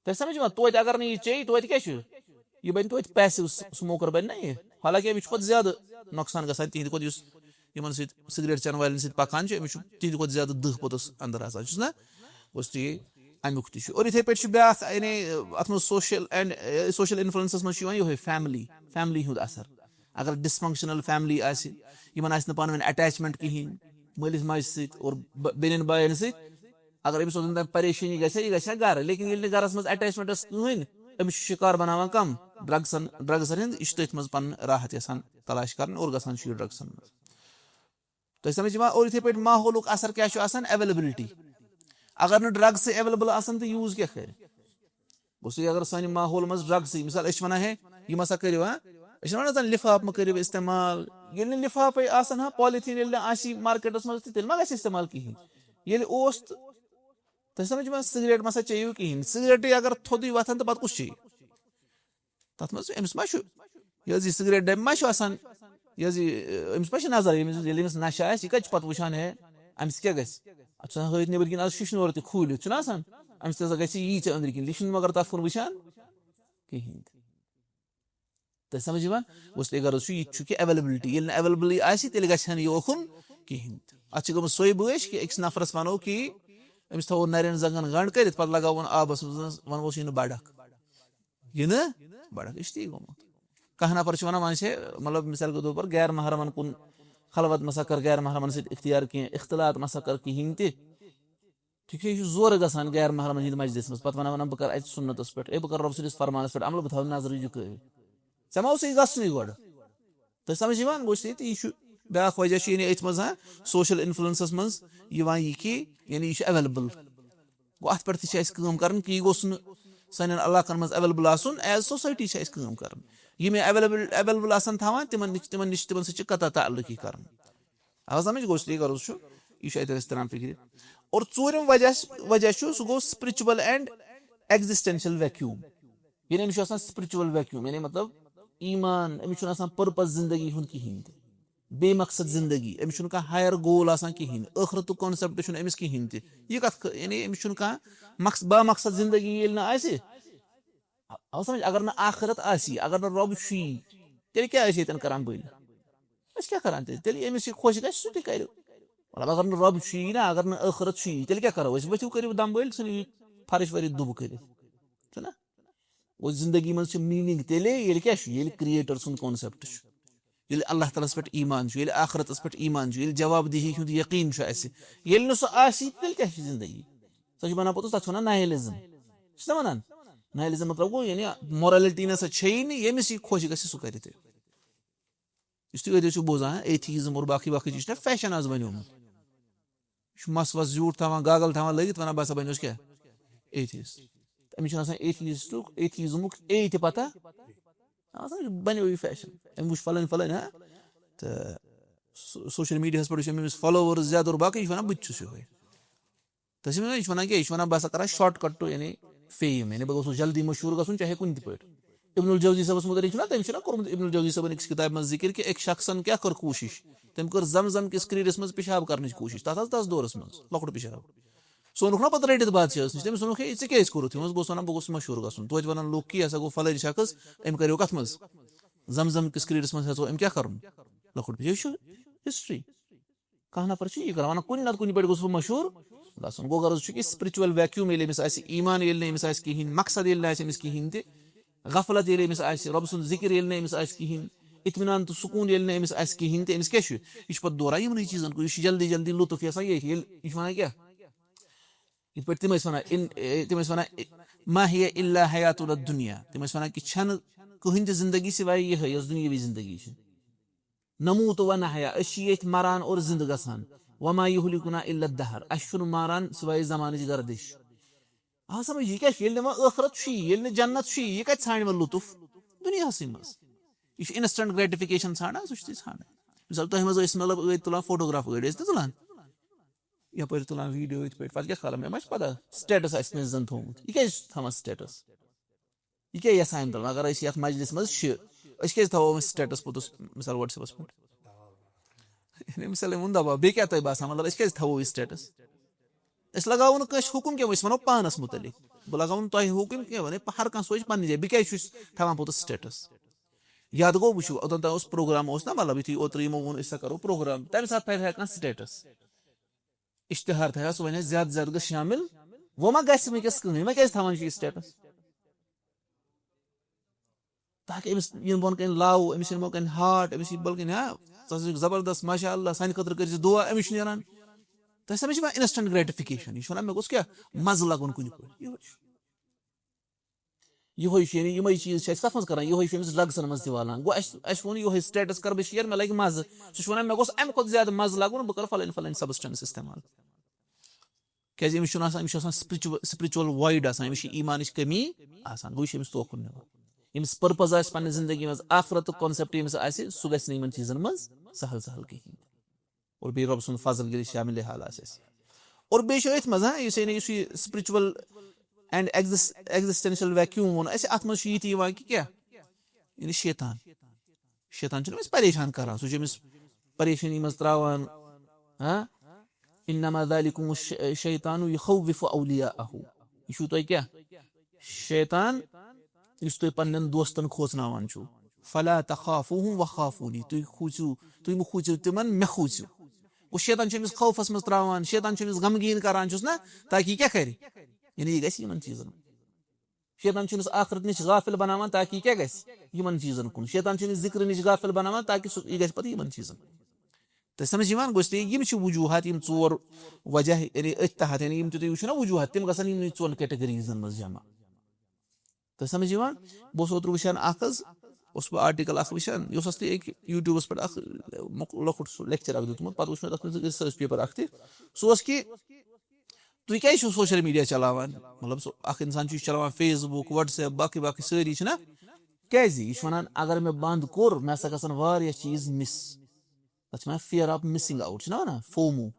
تۄہہِ سمجھ یِوان؟ توتہِ اگر نہٕ یہِ چیٚیہِ، توتہِ کیٛاہ چھُ؟ یہِ بنہِ توتہِ passive smoker بنہِ نا یہِ۔ حالانکہ أمِس چھُ پتہٕ زیادٕ نۄقصان گژھان تِہنٛدِ کھۄتہٕ، یُس یِمن سۭتۍ سگریٹ چٮ۪ن والٮ۪ن سۭتۍ پکان چھُ، أمِس چھُ تِہنٛدِ کھۄتہٕ زیادٕ دٕہ پوٚتُس اندر آسان، چھُس نا؟ گوٚژھ تہِ یہِ امیُک تہِ چھُ۔ اور یِتھے پٲٹھۍ چھُ بیٛاکھ، یعنی اتھ منٛز social and، social influences منٛز چھُ یِوان یِہوٚے family، family ہُنٛد اثر۔ اگر dysfunctional family آسہِ، یِمن آسہِ نہٕ پانہٕ ؤنۍ attachment کِہیٖنۍ، مٲلِس ماجہِ سۭتۍ اور ب-، بیٚنٮ۪ن باین سۭتۍ، اگر أمِس اوس تام پریشٲنی گژھِ ہا، یہِ گژھِ ہا گرٕ۔ لیکن ییٚلہِ نہٕ گرس منٛز attachment ٲس کٕہٕنۍ، أمِس چھُ شکار بناوان کم؟ drugsن، drugsن ہُنٛد۔ یہِ چھُ تٔتھۍ منٛز پنُن راحت یژھان تلاش کرُن اور گژھان چھُ یہِ drugsن منٛز۔ تۄہہِ سمجھ یِوان؟ اور یِتھے پٲٹھۍ ماحولُک اثر کیٛاہ چھُ آسان؟ availability۔ اگر نہٕ drugsٕے available آسن تہٕ use کیٛاہ کرِ؟ گوٚژھ یہِ، اگر سانہِ ماحول منٛز drugsٕے، مثال، أسۍ چھِ ونان، ہے، یِم ہسا کٔرِو، ہا، أسۍ چھِ ونان زن لفاف مہ کٔرِو استعمال۔ ییٚلہِ نہٕ لفافے آسن ہا، polythene ییٚلہِ نہٕ آسی marketس منٛز، تہٕ تیٚلہِ ما گژھِ استعمال کِہینۍ؟ ییٚلہِ اوس تہٕ، تۄہہِ سمجھ یِوان، سگریٹ ما سا چیٚیِو کِہینۍ؟ سگریٹٕے اگر تھوٚدُے وۄتھان تہٕ پتہٕ کُس چیٚیہِ؟ تَتھ منٛز چھُ، أمِس ما چھُ، یہِ حظ یہِ سگریٹ ڈَبہِ ما چھُ آسان، یہِ حظ یہِ، أمِس ما چھِ نظر، ییٚمِس، ییٚلہِ أمِس نَشہِ آسہِ، یہِ کَتہِ چھُ پَتہٕ وٕچھان، ہے، اَمہِ سۭتۍ کیٛاہ گژھِ؟ اَتھ چھُ آسان ہٲیِتھ نیٚبٕرۍ کِنۍ آز شِشنور تہِ کھوٗلِتھ، چھُنہ آسان؟ اَمہِ سۭتۍ ہسا گژھِ یی ژےٚ أنٛدرۍ کِنۍ، یہِ چھُنہٕ مگر تَتھ کُن وٕچھان کِہیٖنۍ تہِ۔ تۄہہِ سمجھ یِوان؟ گوٚژھ تہِ غرض چھُ، یہِ تہِ چھُ کہِ availability، ییٚلہِ نہٕ available آسہِ، تیٚلہِ گژھِ ہا نہٕ یہِ اوکُن کِہیٖنۍ تہِ۔ اَتھ چھِ گٔمٕژ سۄے بٲش کہِ أکِس نفرَس وَنو کہِ أمِس تھاوو نَرٮ۪ن زنٛگَن گنٛڈ کٔرِتھ، پَتہٕ لگاوون آبَس منٛز، وَنوس، یہِ نہٕ بَڑَکھ۔ یہِ نہٕ بڑٕ، یہِ چھُ تی گوٚمُت۔ کانٛہہ نفر چھُ وَنان، وۄنۍ چھے، مطلب، مثال کے طور پر غیر محرمن کُن خلوت مہ سا کر، غیر محرمن سۭتۍ اختیار کینٛہہ، اختلاط مہ سا کر کِہیٖنۍ تہِ۔ ٹھیٖک چھا؟ یہِ چھُ زورٕ گژھان غیر محرمن ہِنٛدِ مجلس منٛز، پتہٕ وَنان، وَنان، بہٕ کَرٕ اَتہِ سُنتس پٮ۪ٹھ، اے، بہٕ کَرٕ رۄب سٕنٛدِس فرمانس پٮ۪ٹھ عمل، بہٕ تھاوٕ نظرِ جُکٲوِتھ۔ ژےٚ ما اوسُے یہِ گژھُنٕے گۄڈٕ؟ تۄہہِ سمجھ یِوان؟ گوٚو، یہِ چھُ بیٛاکھ وجہ چھُ، یعنی أتھۍ منٛز، ہاں، social influenceس منٛز یِوان یہِ کہِ، یعنی یہِ چھُ available۔ گوٚو، اَتھ پٮ۪ٹھ تہِ چھِ اَسہِ کٲم کَرٕنۍ کہِ یہِ گوٚژھ نہٕ سانٮ۪ن علاقَن منٛز available آسُن، as society چھِ اَسہِ کٲم کَرٕنۍ۔ یِم یہِ available، available آسَن تھاوان، تِمَن نِش، تِمَن نِش، تِمَن سۭتۍ چھِ قطع تعلقی کَرٕنۍ۔ آ، سَمٕجھ گوٚو، ژٕ یہِ کَرُن چھُ، یہِ چھُ اَتٮ۪ن اَسہِ تَران فِکرِ۔ اور ژوٗرِم وجہ، وجہ چھُ، سُہ گوٚو spiritual and existential vacuum۔ یعنی أمِس چھُ آسان spiritual vacuum، یعنی مطلب ایمان، أمِس چھُنہٕ آسان purpose زندگی ہُنٛد کِہیٖنۍ تہِ۔ بے مقصد زندگی، أمِس چھُنہٕ کانٛہہ higher goal آسان کِہیٖنۍ، ٲخرتُک concept چھُنہٕ أمِس کِہیٖنۍ تہِ۔ یہِ کَتھ خٲ-، یعنی أمِس چھُنہٕ کانٛہہ مقص-، بامقصد زندگی ییٚلہِ نہٕ آسہِ، آو سمجھ؟ اگر نہٕ آخرت آسی، اگر نہٕ رۄب چھُیی، تیٚلہِ کیٛاہ ٲسۍ ییٚتٮ۪ن کران بٔلۍ؟ أسۍ کیٛاہ کران تیٚلہِ؟ تیٚلہِ ییٚمِس یہِ خۄش گژھِ، سُہ تہِ کرِ۔ مطلب، اگر نہٕ رۄب چھُیی نہ، اگر نہٕ ٲخرت چھُیی، تیٚلہِ کیٛاہ کرو أسۍ؟ ؤتھِو، کٔرِو دم بٔلۍ، ژھٕنِو یہِ فرٕش ؤرِتھ دُبہٕ کٔرِتھ۔ چھُنہ؟ گوٚو، زندگی منٛز چھِ meaning تیٚلے، ییٚلہِ کیٛاہ چھُ؟ ییٚلہِ creator سُنٛد concept چھُ، ییٚلہِ اللہ تعالیٰ ہَس پٮ۪ٹھ ایمان چھُ، ییٚلہِ آخرتَس پٮ۪ٹھ ایمان چھُ، ییٚلہِ جواب دہی ہُنٛد یقیٖن چھُ اَسہِ، ییٚلہِ نہٕ سُہ آسی، تیٚلہِ کیٛاہ چھِ زندگی؟ سۄ چھِ بَنان پوٚتُس، تَتھ چھِ وَنان nihilism۔ چھِ نا وَنان؟ Nihilism مطلب گوٚو، یعنی morality نہ سا چھیی نہٕ، ییٚمِس یہِ خۄش گژھِ، سُہ کَرِ تیٚلہِ۔ یُس تُہۍ أتھۍ چھِو بوزان، atheism اور باقٕے باقٕے چیٖز چھِنہ fashion آز بَنیومُت۔ یہِ چھُ مَس وَس زیوٗٹھ تھاوان، گاگل تھاوان لٲگِتھ، وَنان، "بہٕ ہسا بَنیوس کیٛاہ؟ Atheist۔" أمِس چھُنہٕ آسان atheistُک، atheismُک A تہِ پَتہ۔ آسان چھُ، بَنیو یہِ fashion۔ أمۍ وٕچھ فَلٲنۍ فَلٲنۍ، ہا؟ تہٕ سو-، social mediaہَس پٮ۪ٹھ وٕچھ أمۍ أمِس followers زیادٕ اور باقٕے، یہِ چھُ وَنان، "بہٕ تہِ چھُس یِہوٚے۔" تۄہہِ چھُو یہِ چھُ وَنان کیٛاہ؟ یہِ چھُ وَنان، "بہٕ ہسا کَرٕ ہا shortcut to، یعنی، fame، یعنی بہٕ گوٚژھُس جلدی مشہوٗر گژھُن، چاہے کُنہِ تہِ پٲٹھۍ۔" ابن الجوزی صٲبس مُتعلِق چھُنہ، تٔمۍ چھُنہ کوٚرمُت ابن الجوزی صٲبن أکِس کِتابہِ منٛز ذِکِر کہِ أکۍ شخصن کیٛاہ کٔر کوٗشِش۔ تٔمۍ کٔر زمزم کِس کریٖرس منٛز پِشاب کرنٕچ کوٗشِش، تتھ حظ تتھ دورس منٛز لۄکُٹ پِشاب۔ سُہ اوٚنُکھ نہ پتہٕ رٔٹِتھ بادشاہس نِش، تٔمِس ووٚنُکھ، "ہے، ژےٚ کیٛازِ کوٚرُتھ یہِ؟" وۄنۍ گوٚژھ ونان، "بہٕ گوٚژھُس مشہوٗر گژھُن۔" توتہِ ونان لُکھ کہِ یہِ ہسا گوٚو فلٲنۍ شخص، أمۍ کریو کتھ منٛز؟ زمزم کِس کریٖرس منٛز ہسا اوس أمۍ کیٛاہ کرُن؟ لۄکُٹ پِشاب۔ یہِ چھُ ہسٹری۔ کانٛہہ نفر چھُ یہِ کران، ونان، کُنہِ نتہٕ کُنہِ پٲٹھۍ گوٚژھ بہٕ مشہوٗر گژھُن۔ گوٚو غرض چھُ کہِ spiritual vacuum ییٚلہِ أمِس آسہِ، ایمان ییٚلہِ نہٕ أمِس آسہِ کِہیٖنۍ، مقصد ییٚلہِ نہٕ آسہِ أمِس کِہیٖنۍ تہِ، غفلت ییٚلہِ أمِس آسہِ، رۄب سُنٛد ذِکِر ییٚلہِ نہٕ أمِس آسہِ کِہیٖنۍ، اطمینان تہٕ سکوٗن ییٚلہِ نہٕ أمِس آسہِ کِہیٖنۍ تہِ، أمِس کیٛاہ چھُ؟ یہِ چھُ پتہٕ دوران یِمنٕے چیٖزن کُن، یہِ چھُ جلدی جلدی لطف یژھان، یہِ ییٚلہِ، یہِ چھُ ونان کیٛاہ؟ یِتھ پٲٹھۍ تِم ٲسۍ ونان، ان-، اے، تِم ٲسۍ ونان، اے، "ما هي الا حیاتنا الدنیا"، تِم ٲسۍ ونان کہِ چھنہٕ کٕہٕنۍ تہِ زندگی سوائے یِہے، یۄس دُنیاوی زندگی چھِ۔ "نموت و نحیا"، أسۍ چھِ ییٚتھۍ مران اور زندٕ گژھان۔ "وما یہلکنا الا الدہر"، اَسہِ چھُنہٕ ماران سوائے زمانٕچ گردش۔ آ سمجھ، یہِ کیٛاہ چھُ؟ ییٚلہِ نہٕ وۄنۍ ٲخرت چھُے، ییٚلہِ نہٕ جنت چھُے، یہِ کتہِ ژھانڈِ وۄنۍ لطف؟ دُنیاہسٕے منٛز۔ یہِ چھُ instant gratification ژھانڈان، سُہ چھُ تُہۍ ژھانڈان۔ مثال، تۄہہِ منٛز ٲسۍ مطلب أڑۍ تُلان photograph، أڑۍ ٲسۍ نہٕ تُلان۔ یپٲرۍ تُلان video یِتھ پٲٹھۍ، پتہٕ کیٛاہ کھالان؟ مےٚ ما چھِ پتہ status آسہِ کٲنٛسہِ زن تھوٚومُت، یہِ کیٛازِ چھُ تھاوان status؟ یہِ کیٛاہ یژھان أمۍ تُلُن؟ اگر أسۍ یتھ مجلس منٛز چھِ، أسۍ کیٛازِ تھاوو أمِس status پوٚتُس، مثال، WhatsApp-س پٮ۪ٹھ؟ یعنی مثال ووٚن دبا، بیٚیہِ کیٛاہ تۄہہِ باسان؟ مطلب، أسۍ کیٛازِ تھاوو یہِ status؟ أسۍ لگاوو نہٕ کٲنٛسہِ حُکُم کینٛہہ، أسۍ ونو پانس مُتعلق۔ بہٕ لگاوو نہٕ تۄہہِ حُکُم کینٛہہ، ونے ہر کانٛہہ سونچہِ پننہِ جایہِ، بہٕ کیٛازِ چھُس تھاوان پوٚتُس status؟ یاد گوٚو، وٕچھِو، اوٚتام تام اوس program، اوس نہ، مطلب، یُتھُے اوترٕ یِمو ووٚن أسۍ ہسا کرو program، تمہِ ساتہٕ تھاوِ ہا کانٛہہ status، اشتہار تھاوِ ہا، سُہ ونہِ ہا زیادٕ زیادٕ گٔژھ شامل۔ وۄنۍ ما گژھِ وٕنکیٚس کٕہٕنۍ؟ وۄنۍ کیٛازِ تھاوان چھُ یہِ status؟ تاکہِ أمِس یِن بۄن کَنہِ love، أمِس یِن بۄن کَنہِ heart، أمِس یِن بۄن کَنہِ، ہا، ژٕ ہسا چھُکھ زبردست، ماشاء اللہ، سانہِ خٲطرٕ کٔرۍ زِ دُعا، أمِس چھُ نیران۔ تۄہہِ سمجھ یِوان instant gratification؟ یہِ چھُ وَنان، مےٚ گوٚژھ کیٛاہ مَزٕ لَگُن کُنہِ پٲٹھۍ۔ یِہوٚے چھُ۔ یِہوٚے چھُ، یعنی یِمَے چیٖز چھِ اَسہِ کَتھ منٛز کَران؟ یِہوٚے چھُ أمِس لگژَن منٛز تہِ والان۔ گوٚو اَسہِ، اَسہِ ووٚن، یِہوٚے status کَرٕ بہٕ share، مےٚ لَگہِ مَزٕ۔ سُہ چھُ وَنان، مےٚ گوٚژھ اَمہِ کھۄتہٕ زیادٕ مَزٕ لَگُن، بہٕ کَرٕ فَلٲنۍ فَلٲنۍ substance استعمال۔ کیٛازِ أمِس چھُنہٕ آسان، أمِس چھُ آسان spiritual، spiritual void آسان، أمِس چھِ ایٖمانٕچ کٔمی آسان، گوٚو یہِ چھُ أمِس توکُن نِوان۔ ییٚمِس purpose آسہِ پننہِ زندگی منٛز، آخرتُک concept ییٚمِس آسہِ، سُہ گژھِ نہٕ یِمن چیٖزن منٛز سہل سہل کِہیٖنۍ۔ اور بیٚیہِ رۄب سُنٛد فضل ییٚلہِ شاملِ حال آسہِ اَسہِ۔ اور بیٚیہِ چھُ أتھۍ منٛز، ہاں، یُس یعنی یُس یہِ spiritual and exist-، existential vacuum ووٚن اَسہِ، اَتھ منٛز چھُ یہِ تہِ یِوان کہِ کیٛاہ؟ یعنی شیطان۔ شیطان چھُنہٕ أمِس پریشان کران، سُہ چھُ أمِس پریشٲنی منٛز تراوان۔ ہاں؟ انما ذالکم الش-، الشیطان یخوف اولیاءہ۔ یہِ چھُو تۄہہِ کیٛاہ؟ شیطان، یُس تُہۍ پننٮ۪ن دوستن کھوژناوان چھُو۔ فلا تخافوہم وخافونی، تُہۍ کھوٗژِو، تُہۍ مہٕ کھوٗژِو تِمن، مےٚ کھوٗژِو۔ گوٚو شیطان چھُ أمِس خوفس منٛز تراوان، شیطان چھُ أمِس غمگیٖن کران چھُس نہ، تاکہِ یہِ کیٛاہ کرِ؟ یعنی یہِ گژھِ یِمن چیٖزن۔ شیطان چھُ أمِس آخرت نِش غافل بناوان تاکہِ یہِ کیٛاہ گژھِ؟ یِمن چیٖزن کُن۔ شیطان چھُ أمِس ذِکرٕ نِش غافل بناوان تاکہِ سُہ، یہِ گژھِ پتہٕ یِمن چیٖزن۔ تۄہہِ سمجھ یِوان؟ گوٚو، اس لیے یِم چھِ وجوٗہات، یِم ژور وجہ، یعنی أتھۍ تحت، یعنی یِم تہِ تُہۍ وٕچھِو نا وجوٗہات، تِم گژھن یِمنٕے ژۄن categories-ن منٛز جمع۔ تۄہہِ سمجھ یِوان؟ بہٕ اوسُس اوترٕ وٕچھان اَکھ حظ، اوسُس بہٕ article اَکھ وٕچھان، یہِ اوس اَصلی أکۍ YouTube-س پٮ۪ٹھ اَکھ، مۄک-، لۄکُٹ سُہ lecture اَکھ دیُتمُت، پَتہٕ وٕچھ مےٚ تَتھ منٛز research paper اَکھ تہِ۔ سُہ اوس کہِ تُہۍ کیٛازِ چھِو social media چلاوان؟ مطلب، سُہ اَکھ اِنسان چھُ چلاوان Facebook، WhatsApp، باقٕے باقٕے سٲری چھِنہ، کیٛازِ؟ یہِ چھُ وَنان، اگر مےٚ بنٛد کوٚر، مےٚ ہسا گژھن واریاہ چیٖز miss۔ تَتھ چھِ وَنان fear of missing out، چھِنہ وَنان؟ FOMO۔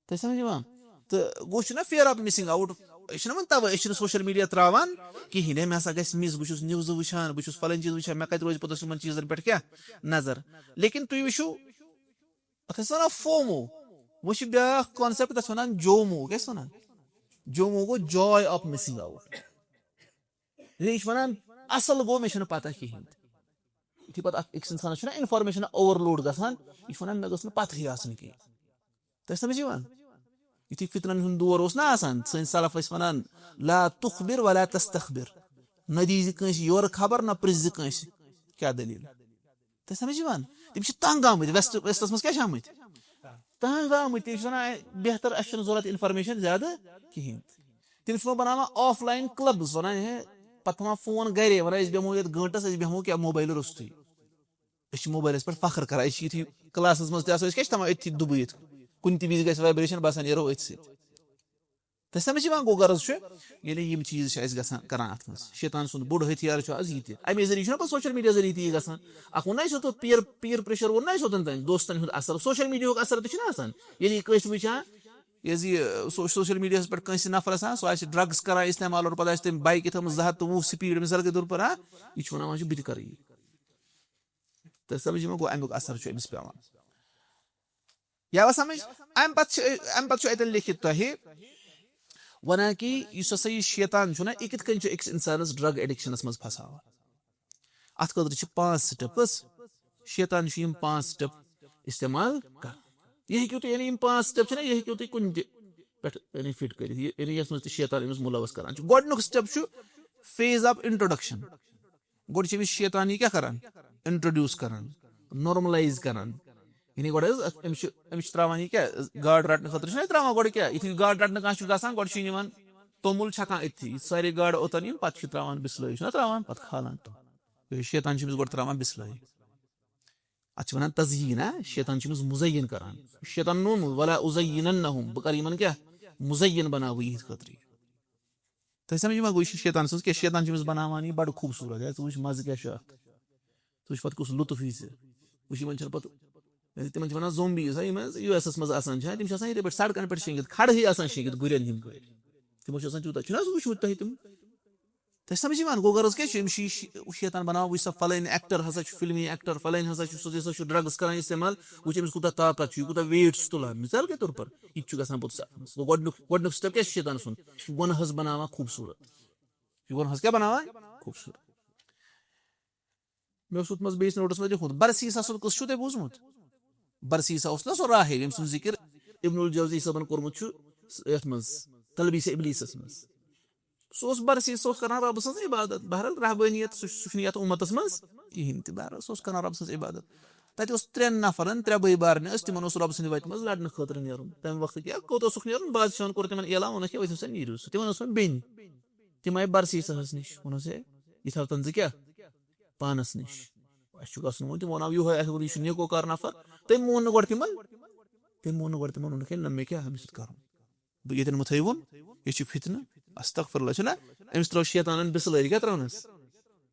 تۄہہِ سمجھ یِوان؟ تہٕ گوٚو چھُنہ fear of missing out، أسۍ چھِنہ وۄنۍ تَوَے، أسۍ چھِنہٕ social media ترٛاوان کِہیٖنۍ۔ ہے، مےٚ ہسا گژھِ miss، بہٕ چھُس newsٕ وٕچھان، بہٕ چھُس فلٲنۍ چیٖز وٕچھان، مےٚ کَتہِ روزِ پوٚتُس یِمَن چیٖزَن پٮ۪ٹھ کیٛاہ نظر؟ لیکن تُہۍ وٕچھِو، اَتھ ٲسۍ وَنان FOMO۔ وۄنۍ چھِ بیٛاکھ concept، تَتھ چھِ وَنان JOMO۔ کیٛاہ چھِ وَنان؟ JOMO گوٚو joy of missing out۔ یعنی یہِ چھِ وَنان، اَصٕل گوٚو، مےٚ چھَنہٕ پَتہ کِہیٖنۍ تہِ۔ یُتھُے پَتہٕ اَکھ أکِس اِنسانَس چھُنہ information overload گژھان، یہِ چھُ وَنان، مےٚ گٔژھ نہٕ پَتہٕے آسٕنۍ کِہیٖنۍ۔ تۄہہِ سمجھ یِوان؟ یُتھُے فتنن ہُنٛد دور اوس نہ آسان، سٲنۍ سلف ٲسۍ وَنان، "لا تخبر ولا تستخبر"، نہ دیٖزِ کٲنٛسہِ یورٕ خبر، نہ پرٛژھزِ کٲنٛسہِ کیٛاہ دٔلیٖل۔ تۄہہِ سمجھ یِوان؟ تِم چھِ تنگ آمٕتۍ، west، westس منٛز کیٛاہ چھِ آمٕتۍ؟ تنگ آمٕتۍ۔ تِم چھِ وَنان، "بہتر، اَسہِ چھُنہٕ ضوٚرَتھ information زیادٕ کِہیٖنۍ تہِ۔" تِم چھِ وۄنۍ بَناوان offline clubs، وَنان، ہے، پَتہٕ تھاوان فون گَرے، وَنان، "أسۍ بیٚہمو یَتھ گٲنٛٹَس، أسۍ بیٚہمو کیٛاہ موبایلہٕ روٚستُے۔" أسۍ چھِ موبایلَس پٮ۪ٹھ فخر کران، أسۍ چھِ یُتھُے کلاسَس منٛز تہِ آسو، أسۍ کیٛاہ چھِ تھاوان أتھی دُبہٕ یِتھ؟ کُنہِ تہِ وِزِ گژھِ vibration، باسان نیرو أتھۍ سۭتۍ۔ تۄہہِ سمجھ یِوان؟ گوٚو غرض چھُ، یعنی یِم چیٖز چھِ اَسہِ گژھان، کران اَتھ منٛز۔ شیطان سُنٛد بوٚڑ ہتھیار چھُ آز یہِ تہِ۔ اَمے ذٔریعہٕ چھُنہ پَتہٕ social media ذٔریعہٕ تہِ یہِ گژھان۔ اَکھ ووٚن نہ اَسہِ اوترٕ peer، peer pressure ووٚن نہ اَسہِ اوتَن تام، دوستَن ہُنٛد اثر، social media ہُک اثر تہِ چھُنہ آسان۔ ییٚلہِ یہِ کٲنٛسہِ وٕچھان، یہِ حظ یہِ سو سوشل میٖڈیاہَس پٮ۪ٹھ کٲنٛسہِ نفرَس ہا، سُہ آسہِ ڈرگٕز کران استعمال اور پتہٕ آسہِ تٔمۍ بایکہِ تھٲومٕژ زٕ ہَتھ تہٕ وُہ سپیٖڈ، مثال کے طور پر ہا، یہِ چھُ وَنان، وۄنۍ چھُ بہٕ تہِ کرٕ یی۔ تۄہہِ سمجھ یِوان گوٚو اَمیُک اثر چھُ أمِس پٮ۪وان۔ یا وۄنۍ سمجھ؟ اَمہِ پتہٕ چھِ، اَمہِ پتہٕ چھُ اَتٮ۪ن لیکھِتھ تۄہہِ وَنان کہِ یُس ہسا یہِ شیطان چھُنہ، یہِ کِتھ کٔنۍ چھُ أکِس اِنسانَس ڈرگ ایڈکشنَس منٛز پھساوان۔ اَتھ خٲطرٕ چھِ پانٛژھ سٹیپٕس۔ شیطان چھُ یِم پانٛژھ سٹیپ استعمال کران۔ یہِ ہیٚکِو تُہۍ، یعنی یِم پانٛژھ سٹیپ چھِنہ، یہِ ہیٚکِو تُہۍ کُنہِ تہِ پٮ۪ٹھ، یعنی فِٹ کٔرِتھ، یہِ، یعنی یَتھ منٛز تہِ شیطان أمِس مُلوث کران چھُ۔ گۄڈٕنیُک سٹیپ چھُ phase of introduction۔ گۄڈٕ چھِ أمِس شیطان یہِ کیٛاہ کران؟ انٹروڈیوس کران، نارملایز کران۔ یعنی گۄڈٕ حظ اَتھ، أمِس چھِ، أمِس چھِ تراوان یہِ کیٛاہ؟ گاڈ رٹنہٕ خٲطرٕ چھِنہ تراوان گۄڈٕ کیٛاہ؟ یُتھُے گاڈ رٹنہٕ کانٛہہ چھُ گژھان، گۄڈٕ چھِ یِوان توٚمُل چھکان أتھی، سارے گاڈٕ اوٚتَن یِم، پَتہٕ چھِ ترٛاوان بِسلٲے، چھُنہ ترٛاوان، پَتہٕ کھالان تہٕ۔ یہِ شیطان چھِ أمِس گۄڈٕ ترٛاوان بِسلٲے۔ اَتھ چھِ وَنان تزیٖن، ہا؟ شیطان چھِ أمِس مُزیٖن کَران۔ شیطان نوٚن وَلا اُزیٖنَنَّہُم، بہٕ کَرٕ یِمَن کیٛاہ؟ مُزیٖن بَناوٕ بہٕ یِہِنٛدِ خٲطرٕ۔ تۄہہِ سَمجھ یِوان گوٚو، یہِ چھِ شیطان سٕنٛز کیٛاہ؟ شیطان چھِ أمِس بَناوان یہِ بَڑٕ خوٗبصوٗرت، ہے، ژٕ وٕچھ مَزٕ کیٛاہ چھُ اَتھ، ژٕ وٕچھ پَتہٕ کُس لُطُف یی ژےٚ۔ وٕچھ یِمَن چھِنہٕ پَتہٕ، تِمَن چھِ وَنان زومبیٖز، ہا، یِم حظ یوٗ ایس اَس منٛز آسان چھِ، ہا، تِم چھِ آسان یِتھَے پٲٹھۍ سڑکَن پٮ۪ٹھ شیٚنگِتھ، کھڑہٕے آسان شیٚنگِتھ گُرٮ۪ن ہِنٛدۍ پٲٹھۍ۔ تِمو چھِ آسان تیوٗتاہ، چھُنہٕ حظ وٕچھمُت تۄہہِ تِم؟ تۄہہِ سَمجھ یِوان گوٚو غرض کیٛاہ چھُ؟ أمِس چھِ یہِ شی-، شیطان بَناوان، وٕچھ سا فَلٲنۍ ایکٹر ہَسا چھُ، فِلمی ایکٹر فَلٲنۍ ہَسا چھُ، سُہ ہسا چھُ ڈرگٕز کَران استعمال، وٕچھ أمِس کوٗتاہ طاقت چھُ، یہِ کوٗتاہ ویٹ چھُ تُلان۔ مِثال کے طور پر، یہِ تہِ چھُ گژھان پوٚتُس اَتھ منٛز۔ گوٚو گۄڈٕنیُک، گۄڈٕنیُک سٹیپ کیٛاہ چھُ شیطان سُنٛد؟ یہِ چھُ گۄناہَس بَناوان خوٗبصوٗرت۔ یہِ گۄناہَس کیٛاہ بَناوان؟ خوٗبصوٗرت۔ مےٚ اوس اوتمَس بیٚیِس نوٹَس منٛز لیوٚکھمُت، برسیٖسا سُنٛد قٕصہٕ چھُو تۄہہِ بوٗزمُت؟ برسیٖسا اوس نہ سُہ راہب، ییٚمۍ سُنٛد ذِکِر ابن الجوزی صٲبَن کوٚرمُت چھُ یَتھ منٛز، تلبیس ابلیٖسَس منٛز۔ سُہ اوس برسیٖسا، سُہ اوس کَران رۄبہٕ سٕنٛز عبادت۔ بہرحال، رہبٲنیت، سُہ، سُہ چھُنہٕ یَتھ اُمَتَس منٛز کِہیٖنۍ تہِ۔ بہرحال، سُہ اوس کَران رۄبہٕ سٕنٛز عبادت۔ تَتہِ اوس ترٛٮ۪ن نفرَن، ترٛےٚ بٲے بارنہِ ٲسۍ، تِمَن اوس رۄبہٕ سٕنٛدِ وَتہِ منٛز لَڑنہٕ خٲطرٕ نیرُن۔ تَمہِ وقتہٕ کیٛاہ، کوٚت اوسُکھ نیرُن؟ بادشاہَن کوٚر تِمَن اعلان، ووٚنُکھ، ہے، ؤتھِو سا، نیٖرِو سا۔ تِمَن ٲس وۄنۍ بیٚنہِ۔ تِم آیہِ برسیٖسَس نِش، ووٚنُس، ہے، یہِ تھاو تَن ژٕ کیٛاہ؟ پانَس نِش۔ اَسہِ چھُ گژھُن وۄنۍ، تِمو ووٚن، یِہوٚے آسہِ، ووٚن، یہِ چھُ نیکوکار نفر۔ تٔمۍ مون نہٕ گۄڈٕ تِمَن، تٔمۍ مون نہٕ گۄڈٕ تِمَن، ووٚنُکھ، ہے، نہ، مےٚ کیٛاہ أمِس سۭتۍ کَرُن؟ بہٕ ییٚتٮ۪ن مہٕ تھٲیوُن، یہِ چھُ فِتنہٕ، استغفر اللہ، چھُنہ؟ أمِس ترٛٲو شیطانَن بِسلٲے، کیٛاہ ترٛٲونَس؟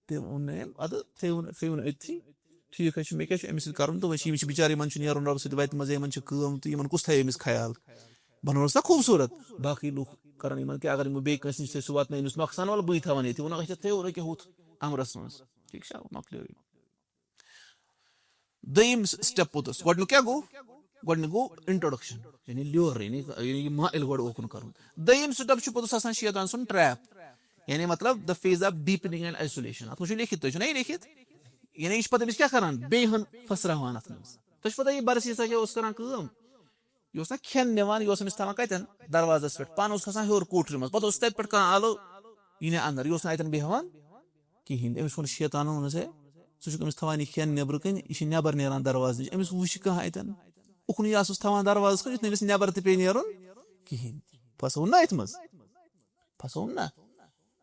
تٔمۍ ووٚن نہٕ أمۍ، اَدٕ تھٲیوُن، تھٲیوُن أتھی، ٹھیٖک حظ چھُ، مےٚ کیٛاہ چھُ أمِس سۭتۍ کَرُن؟ تہٕ وۄنۍ چھِ، یِم چھِ بِچارٕ، یِمَن چھُنہٕ نیرُن رۄبہٕ سۭتۍ وَتہِ منٛز، یِمَن چھِ کٲم تہٕ یِمَن کُس تھایہِ أمِس خیال؟ بَنووُس نا خوٗبصوٗرت؟ باقٕے لُکھ کَرَن یِمَن کیٛاہ، اگر یِمو بیٚیہِ کٲنٛسہِ نِش تھٲے، سُہ واتنایہِ أمِس نۄقصان، وَلہٕ بٕے تھاوَن ییٚتہِ۔ ووٚنُکھ، اچھا، تھٲیِو رٔکِو ہُتھ اَمرَس منٛز، ٹھیٖک چھا، مۄکلیو یہِ۔ دوٚیِم س-، سٹیپ پوٚتُس، گۄڈٕنیُک کیٛاہ گوٚو؟ گۄڈٕنیُک گوٚو انٹروڈکشن، یعنی لیور، یعنی، یعنی یہِ مائل گۄڈٕ اوکُن کَرُن۔ دوٚیِم سٹیپ چھُ پوٚتُس آسان شیطان سُنٛد ٹریپ، یعنی مطلب the phase of deepening and isolation۔ اَتھ منٛز چھُ لیکھِتھ، تُہۍ چھُو نا یہِ لیکھِتھ؟ یعنی یہِ چھُ پَتہٕ أمِس کیٛاہ کَران؟ بیٚیہِ ہن پھٔسراوان اَتھ منٛز۔ تۄہہِ چھُو پَتہ یہِ برسیٖسا کیٛاہ اوس کَران کٲم؟ یہِ اوس نا کھٮ۪ن نِوان، یہِ اوس أمِس تھاوان کَتٮ۪ن؟ دروازَس پٮ۪ٹھ۔ پانہٕ اوس کھسان ہیوٚر کوٹھرِ منٛز، پَتہٕ اوس تَتہِ پٮ۪ٹھ کانٛہہ آلو، یہِ نہٕ اَندَر، یہِ اوس نہٕ اَتٮ۪ن بیٚہوان کِہیٖنۍ۔ أمِس ووٚن شیطانَن، ووٚنُس، ہے، ژٕ چھُکھ أمِس تھاوان یہِ کھٮ۪ن نیٚبرٕ کَنۍ، یہِ چھِ نیٚبَر نیران دروازٕ نِش۔ أمِس وٕچھِ کانٛہہ اَتٮ۪ن، اُکنُے آسُس تھاوان دروازَس کُن، یُتھ نہٕ أمِس نیٚبَر تہِ پیٚیہِ نیرُن کِہیٖنۍ۔ پھسووُن نا أتھۍ منٛز؟ پھسووُن نا؟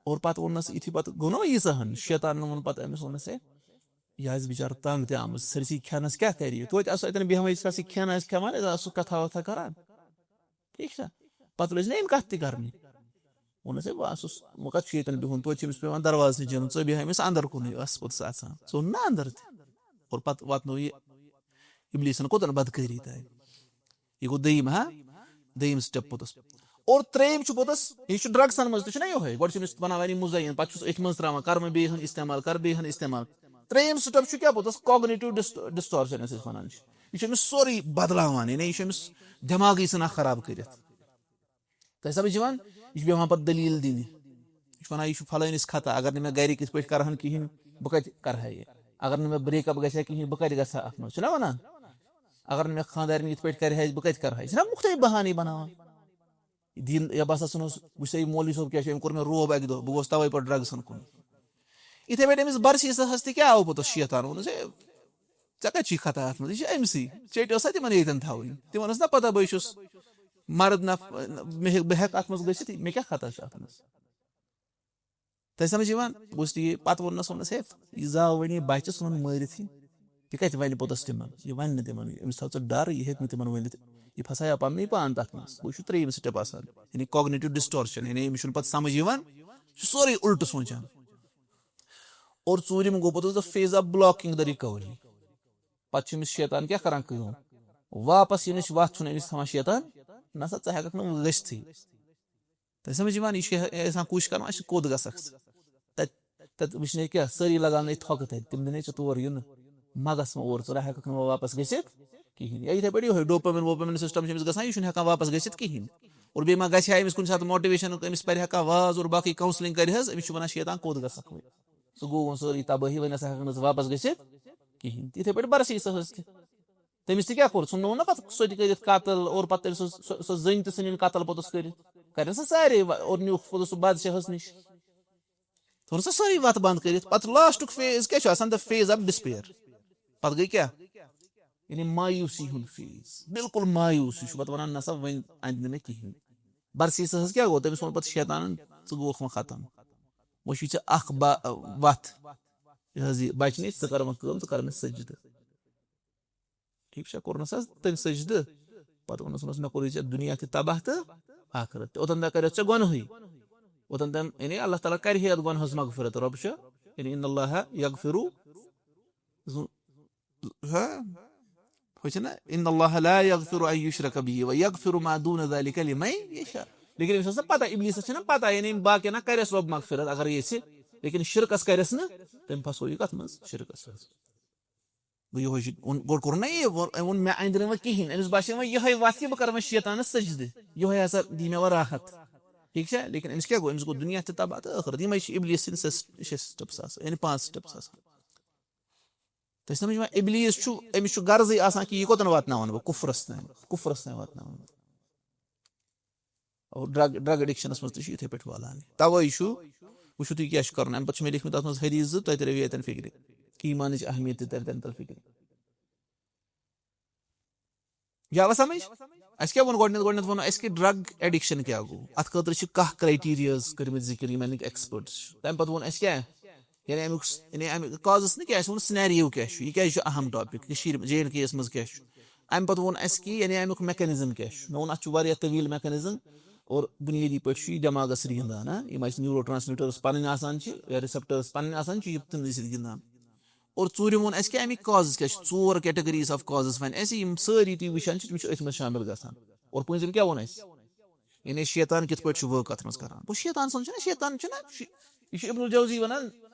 اور پَتہٕ ووٚننَس یِتھُے پَتہٕ گوٚو نا وۄنۍ ییٖژاہ ہَن، شیطانَن ووٚن پَتہٕ أمِس، ووٚننَس، ہے، یہِ آسہِ بِچارٕ تنٛگ تہِ آمٕژ، سٲرسٕے کھٮ۪نَس کیٛاہ کَرِ یہِ؟ توتہِ آسو اَتٮ۪ن بیٚہوان، یہِ آسو کَتھا وَتھا کَران۔ ٹھیٖک چھا؟ پَتہٕ لٔج نہ أمۍ کَتھ تہِ کَرنہِ۔ ووٚنُس، ہے، بہٕ آسُس، وۄنۍ کَتھ چھُ ییٚتٮ۪ن بِہُن؟ توتہِ چھِ أمِس پٮ۪وان دروازَس نِش نیرُن، ژٕ بیٚہہ أمِس اَندَر کُنُے، ٲس پوٚتُس اَژان۔ ژٕ اوٚن نہ اَندَر تہِ۔ اور پَتہٕ واتنوو یہِ اِبلیٖسَن کوٚتَن بدکٲری تام۔ یہِ گوٚو دوٚیِم، ہا؟ دوٚیِم سٹیپ پوٚتُس۔ اور ترٛیٚیِم چھُ پوٚتُس، یہِ چھُ ڈرگسَن منٛز تہِ چھُنہ یِہوٚے۔ گۄڈٕ چھُ أمِس بَناوان یہِ مُزیٖن، پَتہٕ چھُس أتھۍ منٛز ترٛاوان، کَرٕ وۄنۍ بیٚیہِ ہَن استعمال، کَرٕ بیٚیہِ ہَن استعمال۔ ترٛیٚیِم سٹیپ چھُ کیٛاہ پوٚتُس؟ کاگنیٹِو ڈِس-، ڈِسٹارشَن یَتھ أسۍ وَنان چھِ۔ یہِ چھُ أمِس سورُے بدلاوان، یعنی یہِ چھُ أمِس دٮ۪ماغٕے ژھٕنان خراب کٔرِتھ۔ تۄہہِ سمجھ یِوان؟ یہِ چھُ بیٚہوان پتہٕ دٔلیٖل دِنہِ۔ یہِ چھُ وَنان، یہِ چھُ فلٲنِس خطا، اگر نہٕ مےٚ گرِکۍ یِتھ پٲٹھۍ کرٕہن کِہیٖنۍ، بہٕ کَتہِ کرٕ ہا یہِ؟ اگر نہٕ مےٚ break up گژھِ ہا کِہیٖنۍ، بہٕ کَتہِ گژھٕ ہا اَتھ منٛز؟ چھُنہ وَنان؟ اگر نہٕ مےٚ خانٛدارِنۍ یِتھ پٲٹھۍ کرِ ہا، بہٕ کَتہِ کرٕ ہا؟ یہِ چھُنہ مُختٔلِف بہانہٕ بَناوان۔ یہِ دیٖن، یا بہٕ ہسا ژھٕنُس، وٕچھ سا یہِ مولوی صٲب کیٛاہ چھُ، أمۍ کوٚر مےٚ روب اَکہِ دۄہ، بہٕ گوس تَوَے پَتہٕ ڈرگسَن کُن۔ یِتھَے پٲٹھۍ أمِس برسیٖسَس تہِ کیٛاہ آو پوٚتُس شیطان؟ ووٚنُس، ہے، ژےٚ کَتہِ چھُے خطا اَتھ منٛز؟ یہِ چھِ أمۍ سٕے۔ چیٚٹۍ ٲس سا تِمَن ییٚتٮ۪ن تھاوٕنۍ؟ تِمَن ٲس نہ پَتہ بہٕ چھُس مرد نف-، مےٚ ہیٚکہِ، بہٕ ہٮ۪کہٕ اَتھ منٛز گٔژھِتھ، مےٚ کیٛاہ خطا چھُ اَتھ منٛز؟ تۄہہِ سمجھ یِوان؟ بہٕ اوسُس تی پَتہٕ ووٚننَس، ووٚننَس، ہے، یہِ زاو وۄنۍ یہِ بَچہِ، ژھٕنُن مٲرِتھٕے۔ یہِ کَتہِ وَنہِ پوٚتُس تِمَن؟ یہِ وَنہِ نہٕ تِمَن، أمِس تھاو ژٕ ڈَر، یہِ ہیٚکہِ نہٕ تِمَن ؤنِتھ۔ یہِ پھسایو پَننُے پان تَتھ منٛز۔ گوٚو، یہِ چھُ ترٛیٚیِم سٹیپ آسان، یعنی cognitive distortion، یعنی أمِس چھُنہٕ پَتہٕ سمجھ یِوان، یہِ چھُ سورُے اُلٹہٕ سونٛچان۔ اور ژوٗرِم گوٚو پوٚتُس the phase of blocking the recovery۔ پَتہٕ چھُ أمِس شیطان کیٛاہ کران کٲم؟ واپس یِنٕچ وَتھ چھُنہٕ أمِس تھاوان شیطان نہ سا، ژٕ ہٮ۪ککھ نہٕ گٔژھتھٕے۔ تۄہہِ سمجھ یِوان؟ یہِ چھُ یہِ-، یہِ آسان کوٗشِش کران، اَسہِ کوٚت گژھکھ ژٕ؟ تَتہِ، تَتہِ وٕچھنے کیٛاہ، سٲری لگاونَے تھۄکہٕ تَتہِ، تِم دِنے ژےٚ تور یُنہٕ، مَگَس مہ اور، ژٕ نہ ہٮ۪ککھ نہٕ وۄنۍ واپَس گٔژھِتھ کِہیٖنۍ۔ یا یِتھَے پٲٹھۍ یِہوٚے dopamine ووپامِن system چھُ أمِس گژھان، یہِ چھُنہٕ ہٮ۪کان واپَس گٔژھِتھ کِہیٖنۍ۔ اور بیٚیہِ ما گژھِ ہا أمِس کُنہِ ساتہٕ motivation، أمِس پَرِ ہا کانٛہہ واز اور باقٕے counselling کَرِ حظ، أمِس چھُ وَنان شیطان، کوٚت گژھکھ وۄنۍ؟ سُہ گوٚو وۄنۍ سٲرٕے تبٲہی، وۄنۍ نہ سا ہٮ۪ککھ نہٕ ژٕ واپَس گٔژھِتھ کِہیٖنۍ۔ تِتھَے پٲٹھۍ برسیٖسَس تہِ۔ تٔمِس تہِ کیٛاہ کوٚر؟ ژھُننوو نہ پَتہٕ سُہ تہِ کٔرِتھ قتل، اور پَتہٕ تٔمۍ سٕنٛز سۄ، سۄ زٔنۍ تہِ ژھٕنِن قتل پوٚتُس کٔرِتھ۔ کَرن سا سارے و-، اور نیوٗکھ پوٚتُس سُہ بادشاہَس نِش۔ تھوٚو نہ سا سٲرٕے وَتھ بنٛد کٔرِتھ۔ پَتہٕ lastُک phase کیٛاہ چھُ آسان؟ The phase of despair۔ پَتہٕ گٔے کیٛاہ؟ یعنی مایوٗسی ہُنٛد phase۔ بالکل مایوٗس۔ یہِ چھُ پَتہٕ وَنان، نہ سا وۄنۍ اَندِ نہٕ مےٚ کِہیٖنۍ۔ برسیٖسَس کیٛاہ گوٚو؟ تٔمِس ووٚن پَتہٕ شیطانَن، ژٕ گوٚوُکھ وۄنۍ ختم۔ وۄنۍ چھُے ژےٚ اَکھ با-، وَتھ۔ یہِ حظ یہِ بَچنٕچ، ژٕ کَر وۄنۍ کٲم، ژٕ کَر مےٚ سجدٕ۔ ٹھیٖک چھا؟ کوٚرنَس حظ تٔمۍ سجدٕ۔ پَتہٕ ووٚنُس، ووٚنُس، مےٚ کوٚرُے ژےٚ دُنیا تہِ تباہ تہٕ آخرت تہِ۔ اوٚتَن تام کَریو ژےٚ گۄنہٕے۔ اوٚتَن تام، یعنی اللہ تعالیٰ کَرِ ہے اَتھ گۄنہَس مغفرت۔ رۄب چھُ، یعنی ان اللہ یغفر، ہا؟ ہُہ چھُنہ، ان اللہ لا یغفر ان یشرک به و یغفر ما دون ذلک لمن یشاء۔ لیکن أمِس ٲس نہ پتہ، ابلیسَس چھَنہ پتہ، یعنی أمۍ باقیَن نہ کَرٮ۪س رۄب مغفرت اگر یژھِ، لیکن شرکَس کَرٮ۪س نہٕ، تٔمۍ پھسو یہِ کَتھ منٛز؟ شرکَس منٛز۔ گوٚو یِہوٚے چھُ، ووٚن، گوٚو کوٚر نہ یہِ، ووٚن، أمۍ ووٚن مےٚ اَندِ نہٕ وۄنۍ کِہیٖنۍ۔ أمِس باسیو وۄنۍ یِہوٚے وَتھ کہِ بہٕ کَرٕ وۄنۍ شیطانَس سجدٕ۔ یِہوٚے ہسا دی مےٚ وۄنۍ راحت۔ ٹھیٖک چھا؟ لیکن أمِس کیٛاہ گوٚو؟ أمِس گوٚو دُنیا تہِ تباہ تہٕ ٲخرت۔ یِمَے چھِ ابلیس سٕنٛدۍ سِس-، شےٚ steps آسان، یعنی پانٛژھ steps آسان۔ تۄہہِ سمجھ یِوان؟ ابلیس چھُ، أمِس چھُ غرضٕے آسان کہِ یہِ کوٚتَن واتناوَن بہٕ؟ کُفرَس تام، کُفرَس تام واتناوَن بہٕ۔ اور drug، drug addictionَس منٛز تہِ چھُ یِتھَے پٲٹھۍ والان۔ تَوَے چھُ، وٕچھِو تُہۍ کیٛاہ چھُ کَرُن۔ اَمہِ پَتہٕ چھُ مےٚ لیکھمٕتۍ اَتھ منٛز حدیث زٕ، تۄہہِ تَریو ییٚتٮ۪ن فِکرِ۔ ایٖمانٕچ اہمیت تہِ تَرِ تَمہِ تَل فِکرِ۔ یاوا سمجھ؟ اَسہِ کیٛاہ ووٚن گۄڈٕنٮ۪تھ؟ گۄڈٕنٮ۪تھ ووٚن اَسہِ کہِ drug addiction کیٛاہ گوٚو؟ اَتھ خٲطرٕ چھِ کاہ criterias کٔرمٕتۍ ذِکِر، یِم اَمِکۍ experts چھِ۔ تَمہِ پَتہٕ ووٚن اَسہِ کیٛاہ؟ یعنی اَمیُک س-، یعنی اَمیُک causes نہٕ کیٛاہ، اَسہِ ووٚن scenario کیٛاہ چھُ، یہِ کیٛازِ چھُ اہم topic کٔشیٖرِ، J and K یَس منٛز کیٛاہ چھُ؟ اَمہِ پَتہٕ ووٚن اَسہِ کہِ یعنی اَمیُک mechanism کیٛاہ چھُ۔ مےٚ ووٚن اَتھ چھُ واریاہ طویٖل mechanism اور بُنیٲدی پٲٹھۍ چھُ یہِ دٮ۪ماغَس سۭتۍ گِنٛدان، ہا؟ یِم اَسہِ neurotransmitters پَنٕنۍ آسان چھِ یا receptors پَنٕنۍ آسان چھِ، یہِ تِمنٕے سۭتۍ گِنٛدان۔ اور ژوٗرِم ووٚن اَسہِ کہِ اَمِکۍ causes کیٛاہ چھِ، ژور categories of causes وَنہِ اَسہِ، یِم سٲری تُہۍ وٕچھان چھِ، تِم چھِ أتھۍ منٛز شٲمِل گژھان۔ اور پٲنٛژِم کیٛاہ ووٚن اَسہِ؟ یعنی شیطان کِتھ پٲٹھۍ چھُ work اَتھ منٛز کران؟ گوٚو شیطان سُنٛد چھُنہ، شیطان چھُنہ، شِ-، یہِ چھُ ابن الجوزی وَنان،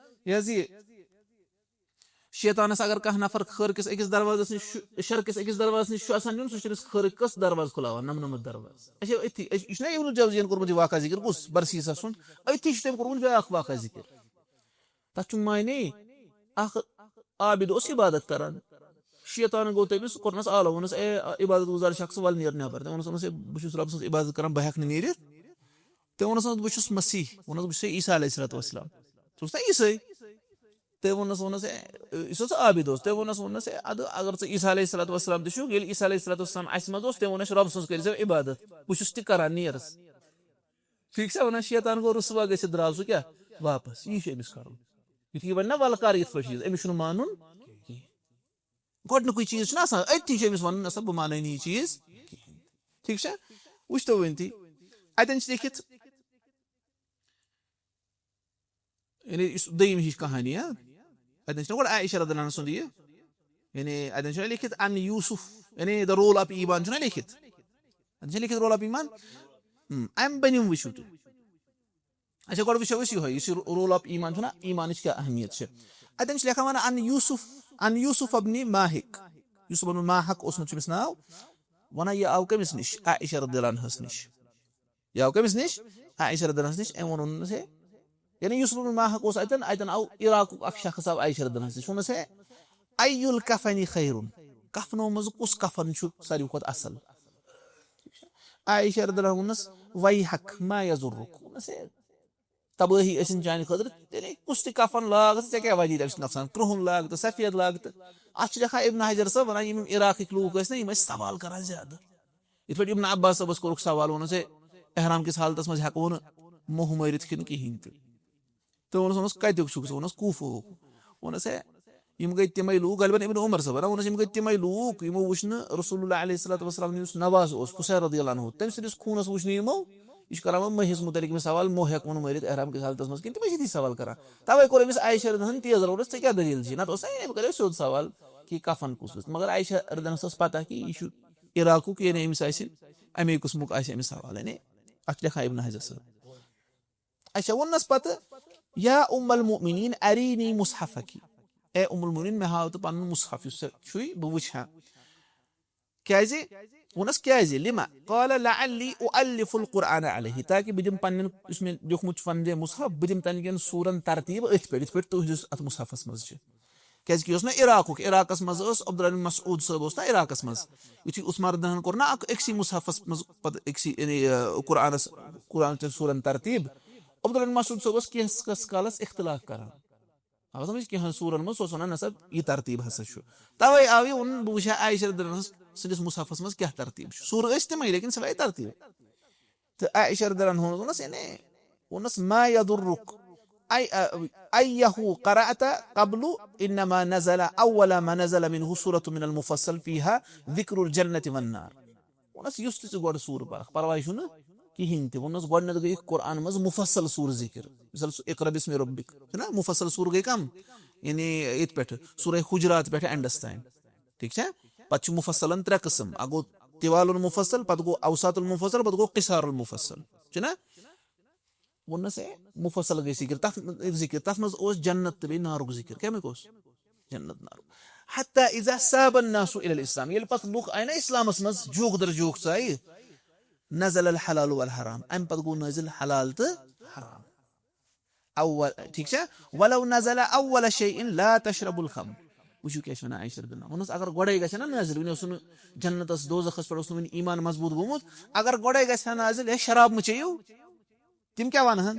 یہِ حظ یہِ، شیطانَس اگر کانٛہہ نفر خٲر کِس أکِس دروازَس نِش چھُ، شر کِس أکِس دروازَس نِش چھُ آسان نیُن، سُہ چھُ تٔمِس خٲرٕکۍ کٔژ دروازٕ کھُلاوان؟ نَمنَمَتھ دروازٕ۔ اچھا، أتھی، أسۍ، یہِ چھُنہ ابن الجوزیَن کوٚرمُت یہِ واقعہ ذِکر، کُس؟ برسیٖسَس سُنٛد۔ أتھی چھُ تٔمۍ کوٚرمُت بیٛاکھ واقعہ ذِکر۔ تَتھ چھُ معنی، اَکھ عابد اوس عبادت کران۔ شیطانن گوٚو تٔمِس، کوٚرنَس آلو، ووٚنُس، "اے عبادت گُزار شخص، وَل نیر نٮ۪بر۔" تٔمۍ ووٚنُس، ووٚنُس، "ہے، بہٕ چھُس رۄب سٕنٛز عبادت کران، بہٕ ہٮ۪کہٕ نہٕ نیٖرِتھ۔" تٔمۍ ووٚنُس، "ووٚنُس، بہٕ چھُس مسیح۔" ووٚنُس، "بہٕ چھُسے عیسیٰ علیہ الصلوۃ والسلام۔" ژٕ چھُکھ نا عیسٲے؟ تٔمۍ ووٚنُس، ووٚنُس، "ہے"، یُس حظ عابد اوس، تٔمۍ ووٚنُس، ووٚنُس، "ہے، اَدٕ اگر ژٕ عیسیٰ علیہ الصلوۃ والسلام تہِ چھُکھ، ییٚلہِ عیسیٰ علیہ الصلوۃ والسلام اَسہِ منٛز اوس، تٔمۍ ووٚن اَسہِ، 'رۄب سٕنٛز کٔرۍ زیو عبادت۔' بہٕ چھُس تہِ کران، نیرَس۔" ٹھیٖک چھا وَنان؟ شیطان گوٚو رُسوا گٔژھِتھ، درٛاو سُہ کیٛاہ؟ واپس۔ یی چھُ أمِس کَرُن۔ یُتھُے یہِ وَنہِ نا، "وَلہٕ کَر یِتھ پٲٹھۍ چیٖز"، أمِس چھُنہٕ مانُن کِہیٖنۍ۔ گۄڈٕنیُکُے چیٖز چھُنہٕ آسان، أتھی چھُ أمِس وَنُن، "نہ سا، بہٕ مانَے نہٕ یہِ چیٖز کِہیٖنۍ۔" ٹھیٖک چھا؟ وٕچھتو وۄنۍ تُہۍ، اَتٮ۪ن چھِ لیکھِتھ، یعنی یُس دوٚیِم ہِش کہانی، ہا؟ اَتٮ۪ن چھِنہ گۄڈٕ عائشہ رضی اللہ عنہَ سُنٛد یہِ، یعنی اَتٮ۪ن چھُنہ لیکھِتھ، "ان یوسف"، یعنی the role of ایمان چھُنہ لیکھِتھ؟ اَتٮ۪ن چھِ لیکھِتھ role of ایمان؟ اۭں، اَمہِ بٔنِم وٕچھِو تُہۍ۔ اچھا، گۄڈٕ وٕچھو أسۍ یِہوٚے، یُس یہِ role of ایمان چھُنہ، ایمانٕچ کیٛاہ اہمیت چھِ۔ اَتٮ۪ن چھِ لیکھان وَنان، "ان یوسف، ان یوسف ابن ماہک"، یوسف ابن ماہک اوسمُت چھُ أمِس ناو، وَنان یہِ آو کٔمِس نِش؟ عائشہ رضی اللہ عنہَس نِش۔ یہِ آو کٔمِس نِش؟ عائشہ رضی اللہ عنہَس نِش۔ أمۍ ووٚن، ووٚنُس، ہے، یعنی یوسف ابن ماہک اوس اَتٮ۪ن، اَتٮ۪ن آو عراقُک اکھ شخص آو عائشہ رضی اللہ عنہَس نِش۔ ووٚنُس، ہے، ای الکفنِ خیرن، کفنو منٛز کُس کفن چھُ ساروی کھۄتہٕ اصل؟ عائشہ رضی اللہ عنہَس ووٚنُس، ویحک ما یضرک، ووٚنُس، ہے، تبٲہی ٲسِن چانہِ خٲطرٕ، تیٚلہِ کُس تہِ کفن لاگ ژٕ، ژےٚ کیٛاہ وَتی تَمہِ سۭتۍ نۄقصان؟ کرٛہُن لاگ تہٕ سفید لاگ تہٕ۔ اَتھ چھُ لیکھان ابن حجر صٲب وَنان، یِم یِم عراقٕکۍ لوٗکھ ٲسۍ نا، یِم ٲسۍ سوال کران زیادٕ۔ یِتھ پٲٹھۍ ابن عباسَس کوٚرُکھ سوال، ووٚنُس، ہے، احرام کِس حالتَس منٛز ہٮ۪کو نہٕ موہ مٲرِتھ کِنہٕ کِہیٖنۍ تہِ؟ تہٕ ووٚنُس، ووٚنُس، کَتیُک چھُکھ ژٕ؟ ووٚنُس، کوٗفہُک۔ ووٚنُس، ہے، یِم گٔے تِمَے لوٗکھ، غالباً ابن عمر صٲبَن، ووٚنُس، یِم گٔے تِمَے لوٗکھ، یِمو وٕچھ نہٕ رسول اللہ علیہ الصلوۃ والسلام یُس نواز اوس، قصی رضی اللہ عنہ، تٔمۍ سٕنٛدِس خوٗنَس وٕچھ نہٕ یِمو۔ یہِ چھُ کران وۄنۍ مٔہِس مُتعلِق مےٚ سوال، موہ ہٮ۪کہٕ ووٚن مٲرِتھ احرام کِس حالتَس منٛز کِنہٕ؟ تِمَے چھِ تی سوال کران۔ تَوَے کوٚر أمِس عائشہ رضی اللہ عنہَن تیز روٚٹُس، "ژےٚ کیٛاہ دٔلیٖل چھِ؟" نَتہٕ اوس نہ، یعنی بہٕ کَرے سیوٚد سوال کہِ کفن کُس اوس۔ مگر عائشہ رضی اللہ عنہَس ٲس پَتہ کہِ یہِ چھُ عراقُک، یعنی أمِس آسہِ اَمے قٕسمُک آسہِ أمِس حوالہٕ، یعنی اَتھ چھُ لیکھان ابن حجر صٲب۔ اچھا، ووٚننَس پَتہٕ، یا ام المؤمنین ارینی مصحفکی، اے ام المؤمنین، مےٚ ہاو تہٕ پَنُن مصحف یُس ژےٚ چھُے، بہٕ وٕچھِ ہا۔ کیٛازِ؟ ووٚننَس کیٛازِ؟ لما؟ قال لعلی اؤلف القرآن علیہ، تاکہِ بہٕ دِمہٕ پننٮ۪ن، یُس مےٚ لیوٚکھمُت چھُ پننہِ مصحف، بہٕ دِمہٕ تَمہِ کٮ۪ن سوٗرن ترتیٖب أتھۍ پٮ۪ٹھ، یِتھ پٲٹھۍ تُہنٛدِس اَتھ مصحفس منٛز چھِ۔ کیٛازِ کہِ یہِ اوس نہ عراقُک، عراقس منٛز ٲس، عبداللہ بن مسعود صٲب اوس نہ عراقس منٛز۔ یُتھُے عثمان رضی اللہ عنہ کوٚر نہ اکھ أکسٕے مصحفس منٛز پتہٕ أکسٕے، یعنی، آ، قرآنس، قرآن چٮ۪ن سوٗرن ترتیٖب، عبداللہ بن مسعود صٲب اوس کینٛہس کس کالس اختلاف کران۔ آو سمجھ؟ کینٛہن سوٗرن منٛز سُہ اوس ونان، نہ سا، یہِ ترتیٖب ہسا چھُ۔ توے آو یہِ ووٚنُن، بہٕ وٕچھِ ہا عائشہ رضی اللہ عنہس سٕنٛدِس مصحفس منٛز کیٛاہ ترتیٖب چھُ۔ سوٗرٕ ٲسۍ تِمے، لیکن سۄ گٔے ترتیٖب۔ تہٕ عائشہ رضی اللہ عنہا ووٚنُس، یعنی، ووٚنُس، ما یضرک ای-، ایہ قرأت قبل، انما نزل اول ما نزل منه سورة من المفصل فيها ذکر الجنة والنار۔ ووٚنُس، یُس تہِ ژٕ گۄڈٕ سوٗرٕ پرکھ، پرواے چھُنہٕ کِہیٖنۍ تہِ۔ ووٚنُس، گۄڈٕنٮ۪تھ گٔے قرآن منٛز مفصل سوٗرٕ ذکر، مثال، سُہ اقرأ بسم ربک، چھُنہ مفصل سوٗرٕ گٔے کم؟ یعنی ییٚتہِ پٮ۪ٹھٕ، سورہ حجرات پٮ۪ٹھٕ اینڈس تام۔ ٹھیٖک چھا؟ پتہٕ چھُ مفصلن ترٛےٚ قٕسم، اکھ گوٚو طوال المفصل، پتہٕ گوٚو اوسط المفصل، پتہٕ گوٚو قصار المفصل، چھُنہ؟ ووٚننَس، ہے، مفصل گٔے ذکر، تَتھ منٛز ذکر، تَتھ منٛز اوس جنت تہٕ بیٚیہِ نارُک ذکر۔ کَمیُک اوس؟ جنت نارُک۔ حتی اذا ساب الناس الی الاسلام، ییٚلہِ پتہٕ لُکھ آیہِ نہ اسلامس منٛز، جوک در جوک ژٕ آیہِ، نزل الحلال والحرام، اَمہِ پتہٕ گوٚو نٲزِل حلال تہٕ حرام۔ اول، ٹھیٖک چھا؟ ولو نزل اول شیء لا تشرب الخمر۔ وٕچھِو کیٛاہ چھِ وَنان عائشہ رضی اللہ عنہا۔ ووٚنُس، اگر گۄڈَے گژھِ ہا نہ نٲزِل، وٕنہِ اوس نہٕ جنتَس دوزخَس پٮ۪ٹھ اوس نہٕ وٕنہِ ایمان مضبوٗط گوٚمُت، اگر گۄڈَے گژھِ ہا نٲزِل، ہے، شراب مہٕ چیٚیِو، تِم کیٛاہ وَنہٕ ہن؟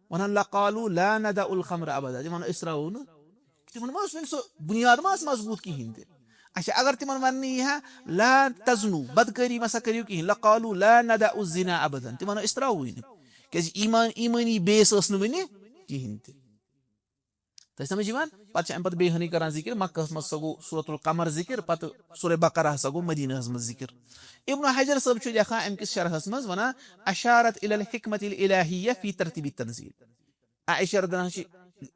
وَنہٕ ہن، لقالوا لا ندع الخمر ابدا، تِم وَنہٕ، أسۍ ترٛاوو نہٕ۔ تِمن ما اوس وۄنۍ سُہ بُنیاد ما ٲس مضبوٗط کِہیٖنۍ تہِ؟ اچھا، اگر تِمن وننہٕ یی ہا، لا تزنو، بدکٲری مہ سا کٔرِو کِہیٖنۍ، لقالوا لا ندع الزنا ابدا، تِم ونو، أسۍ ترٛاووٕے نہٕ۔ کیٛازِ ایمان، ایمٲنی بیس ٲس نہٕ وُنہِ کِہیٖنۍ تہِ۔ تۄہہِ سمجھ یِوان؟ پتہٕ چھِ اَمہِ پتہٕ بیٚیہِ ہنٕے کران ذِکِر، مکہس منٛز ہسا گوٚو سورۃ القمر ذِکِر، پتہٕ سورہ بقرہ ہسا گوٚو مدینہس منٛز ذِکِر۔ ابن حجر صٲب چھُ لیکھان اَمہِ کِس شرحس منٛز، ونان، اشارت الی الحکمت الالہیہ فی ترتیب التنزیل۔ عائشہ رضی اللہ عنہا چھِ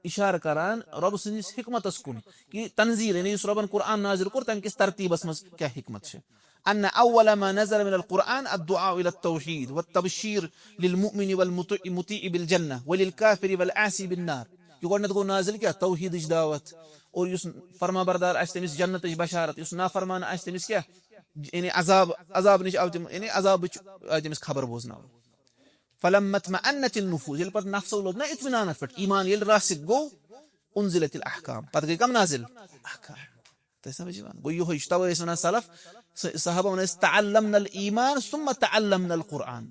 اشارٕ کران رۄب سٕنٛدِس حکمتس کُن، کہِ تنزیل، یعنی یُس رۄبن قرآن نازل کوٚر، تَمہِ کِس ترتیٖبس منٛز کیٛاہ حکمت چھِ۔ ان اول ما نزل من القرآن الدعاء الى التوحید والتبشیر للمؤمن والمطیع بالجنہ وللکافر والعاصی بالنار۔ یہِ گۄڈٕنٮ۪تھ گوٚو نازل کیٛاہ؟ توحیدٕچ دعوت۔ اور یُس فرما بردار آسہِ، تٔمِس جنتٕچ بشارت، یُس نافرمان آسہِ، تٔمِس کیٛاہ؟ یعنی عذاب، عذاب نِش آو تِم، یعنی عذابٕچ آے تٔمِس خبر بوزناونہٕ۔ فلما اطمأنت النفوس، ییٚلہِ پتہٕ نفسو لوٚب نہ اطمینانس پٮ۪ٹھ، ایمان ییٚلہِ راسِک گوٚو، انزلت الاحکام، پتہٕ گٔے کم نازل؟ احکام۔ تۄہہِ سمجھ یِوان؟ گوٚو یِہوٚے چھُ، توے ٲسۍ ونان سلف، س-، صحابہ ونان ٲسۍ، تعلمنا الايمان ثم تعلمنا القرآن۔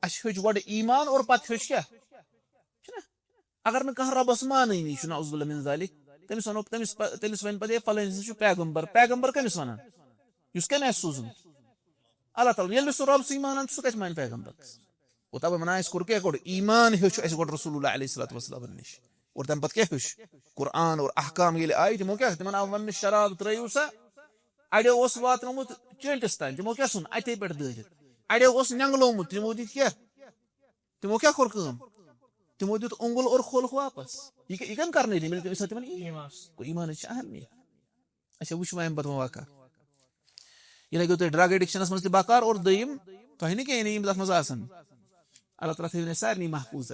اَسہِ ہیوٚچھ گۄڈٕ ایمان اور پتہٕ ہیوٚچھ کیٛاہ؟ چھُنہ؟ اگر نہٕ کانٛہہ رۄبس مانٲنی چھُ، نعوذ باللہ من ذالک، تٔمِس ونو، تٔمِس پ-، تٔمِس ونہِ پتہٕ، "ہے، فلٲنۍ سُنٛد چھُ پیغمبر"۔ پیغمبر کٔمِس ونان؟ یُس کٔمۍ آسہِ سوٗزمُت؟ اللہ تعالیٰ۔ ییٚلہِ نہٕ سُہ رۄب سٕے مانان، سُہ کتہِ مانہِ پیغمبرس؟ گوٚو، تَوَے وَنان، اَسہِ کوٚر کیٛاہ گۄڈٕ؟ ایمان ہیوٚچھ اَسہِ گۄڈٕ رسول اللہ علیہ الصلوۃ والسلام نِش۔ اور تَمہِ پَتہٕ کیٛاہ ہیوٚچھ؟ قرآن اور احکام ییٚلہِ آیہِ، تِمو کیٛاہ؟ تِمن آو وَننہٕ، شراب ترٛٲیِو سا۔ اَڑیو اوس واتنومُت چٲنٛٹِس تام، تِمو کیٛاہ ژھُن؟ اَتے پٮ۪ٹھ دٲرِتھ۔ اَڑیو اوس نٮ۪نٛگلومُت، تِمو دِتۍ کیٛاہ؟ تِمو کیٛاہ کوٚر کٲم؟ تِمو دیُت اوٚنٛگُل اور کھولُکھ واپس۔ یہِ کیٛاہ، یہِ کَمہِ کَرنہٕ دِنۍ؟ ییٚلہِ تٔمِس تِمن ایٖمان۔ گوٚو، ایمانٕچ چھِ اہمیت۔ اچھا، وٕچھو وۄنۍ اَمہِ پَتہٕ وۄنۍ واقعہ۔ یہِ لَگیو تۄہہِ ڈرگ ایڈکشنَس منٛز تہِ بکار، اور دوٚیِم، تۄہہِ نہٕ کینٛہہ، یعنی یِم تَتھ منٛز آسَن۔ اللہ تعالیٰ تھٲیِو یہِ سارنٕے محفوٗظ۔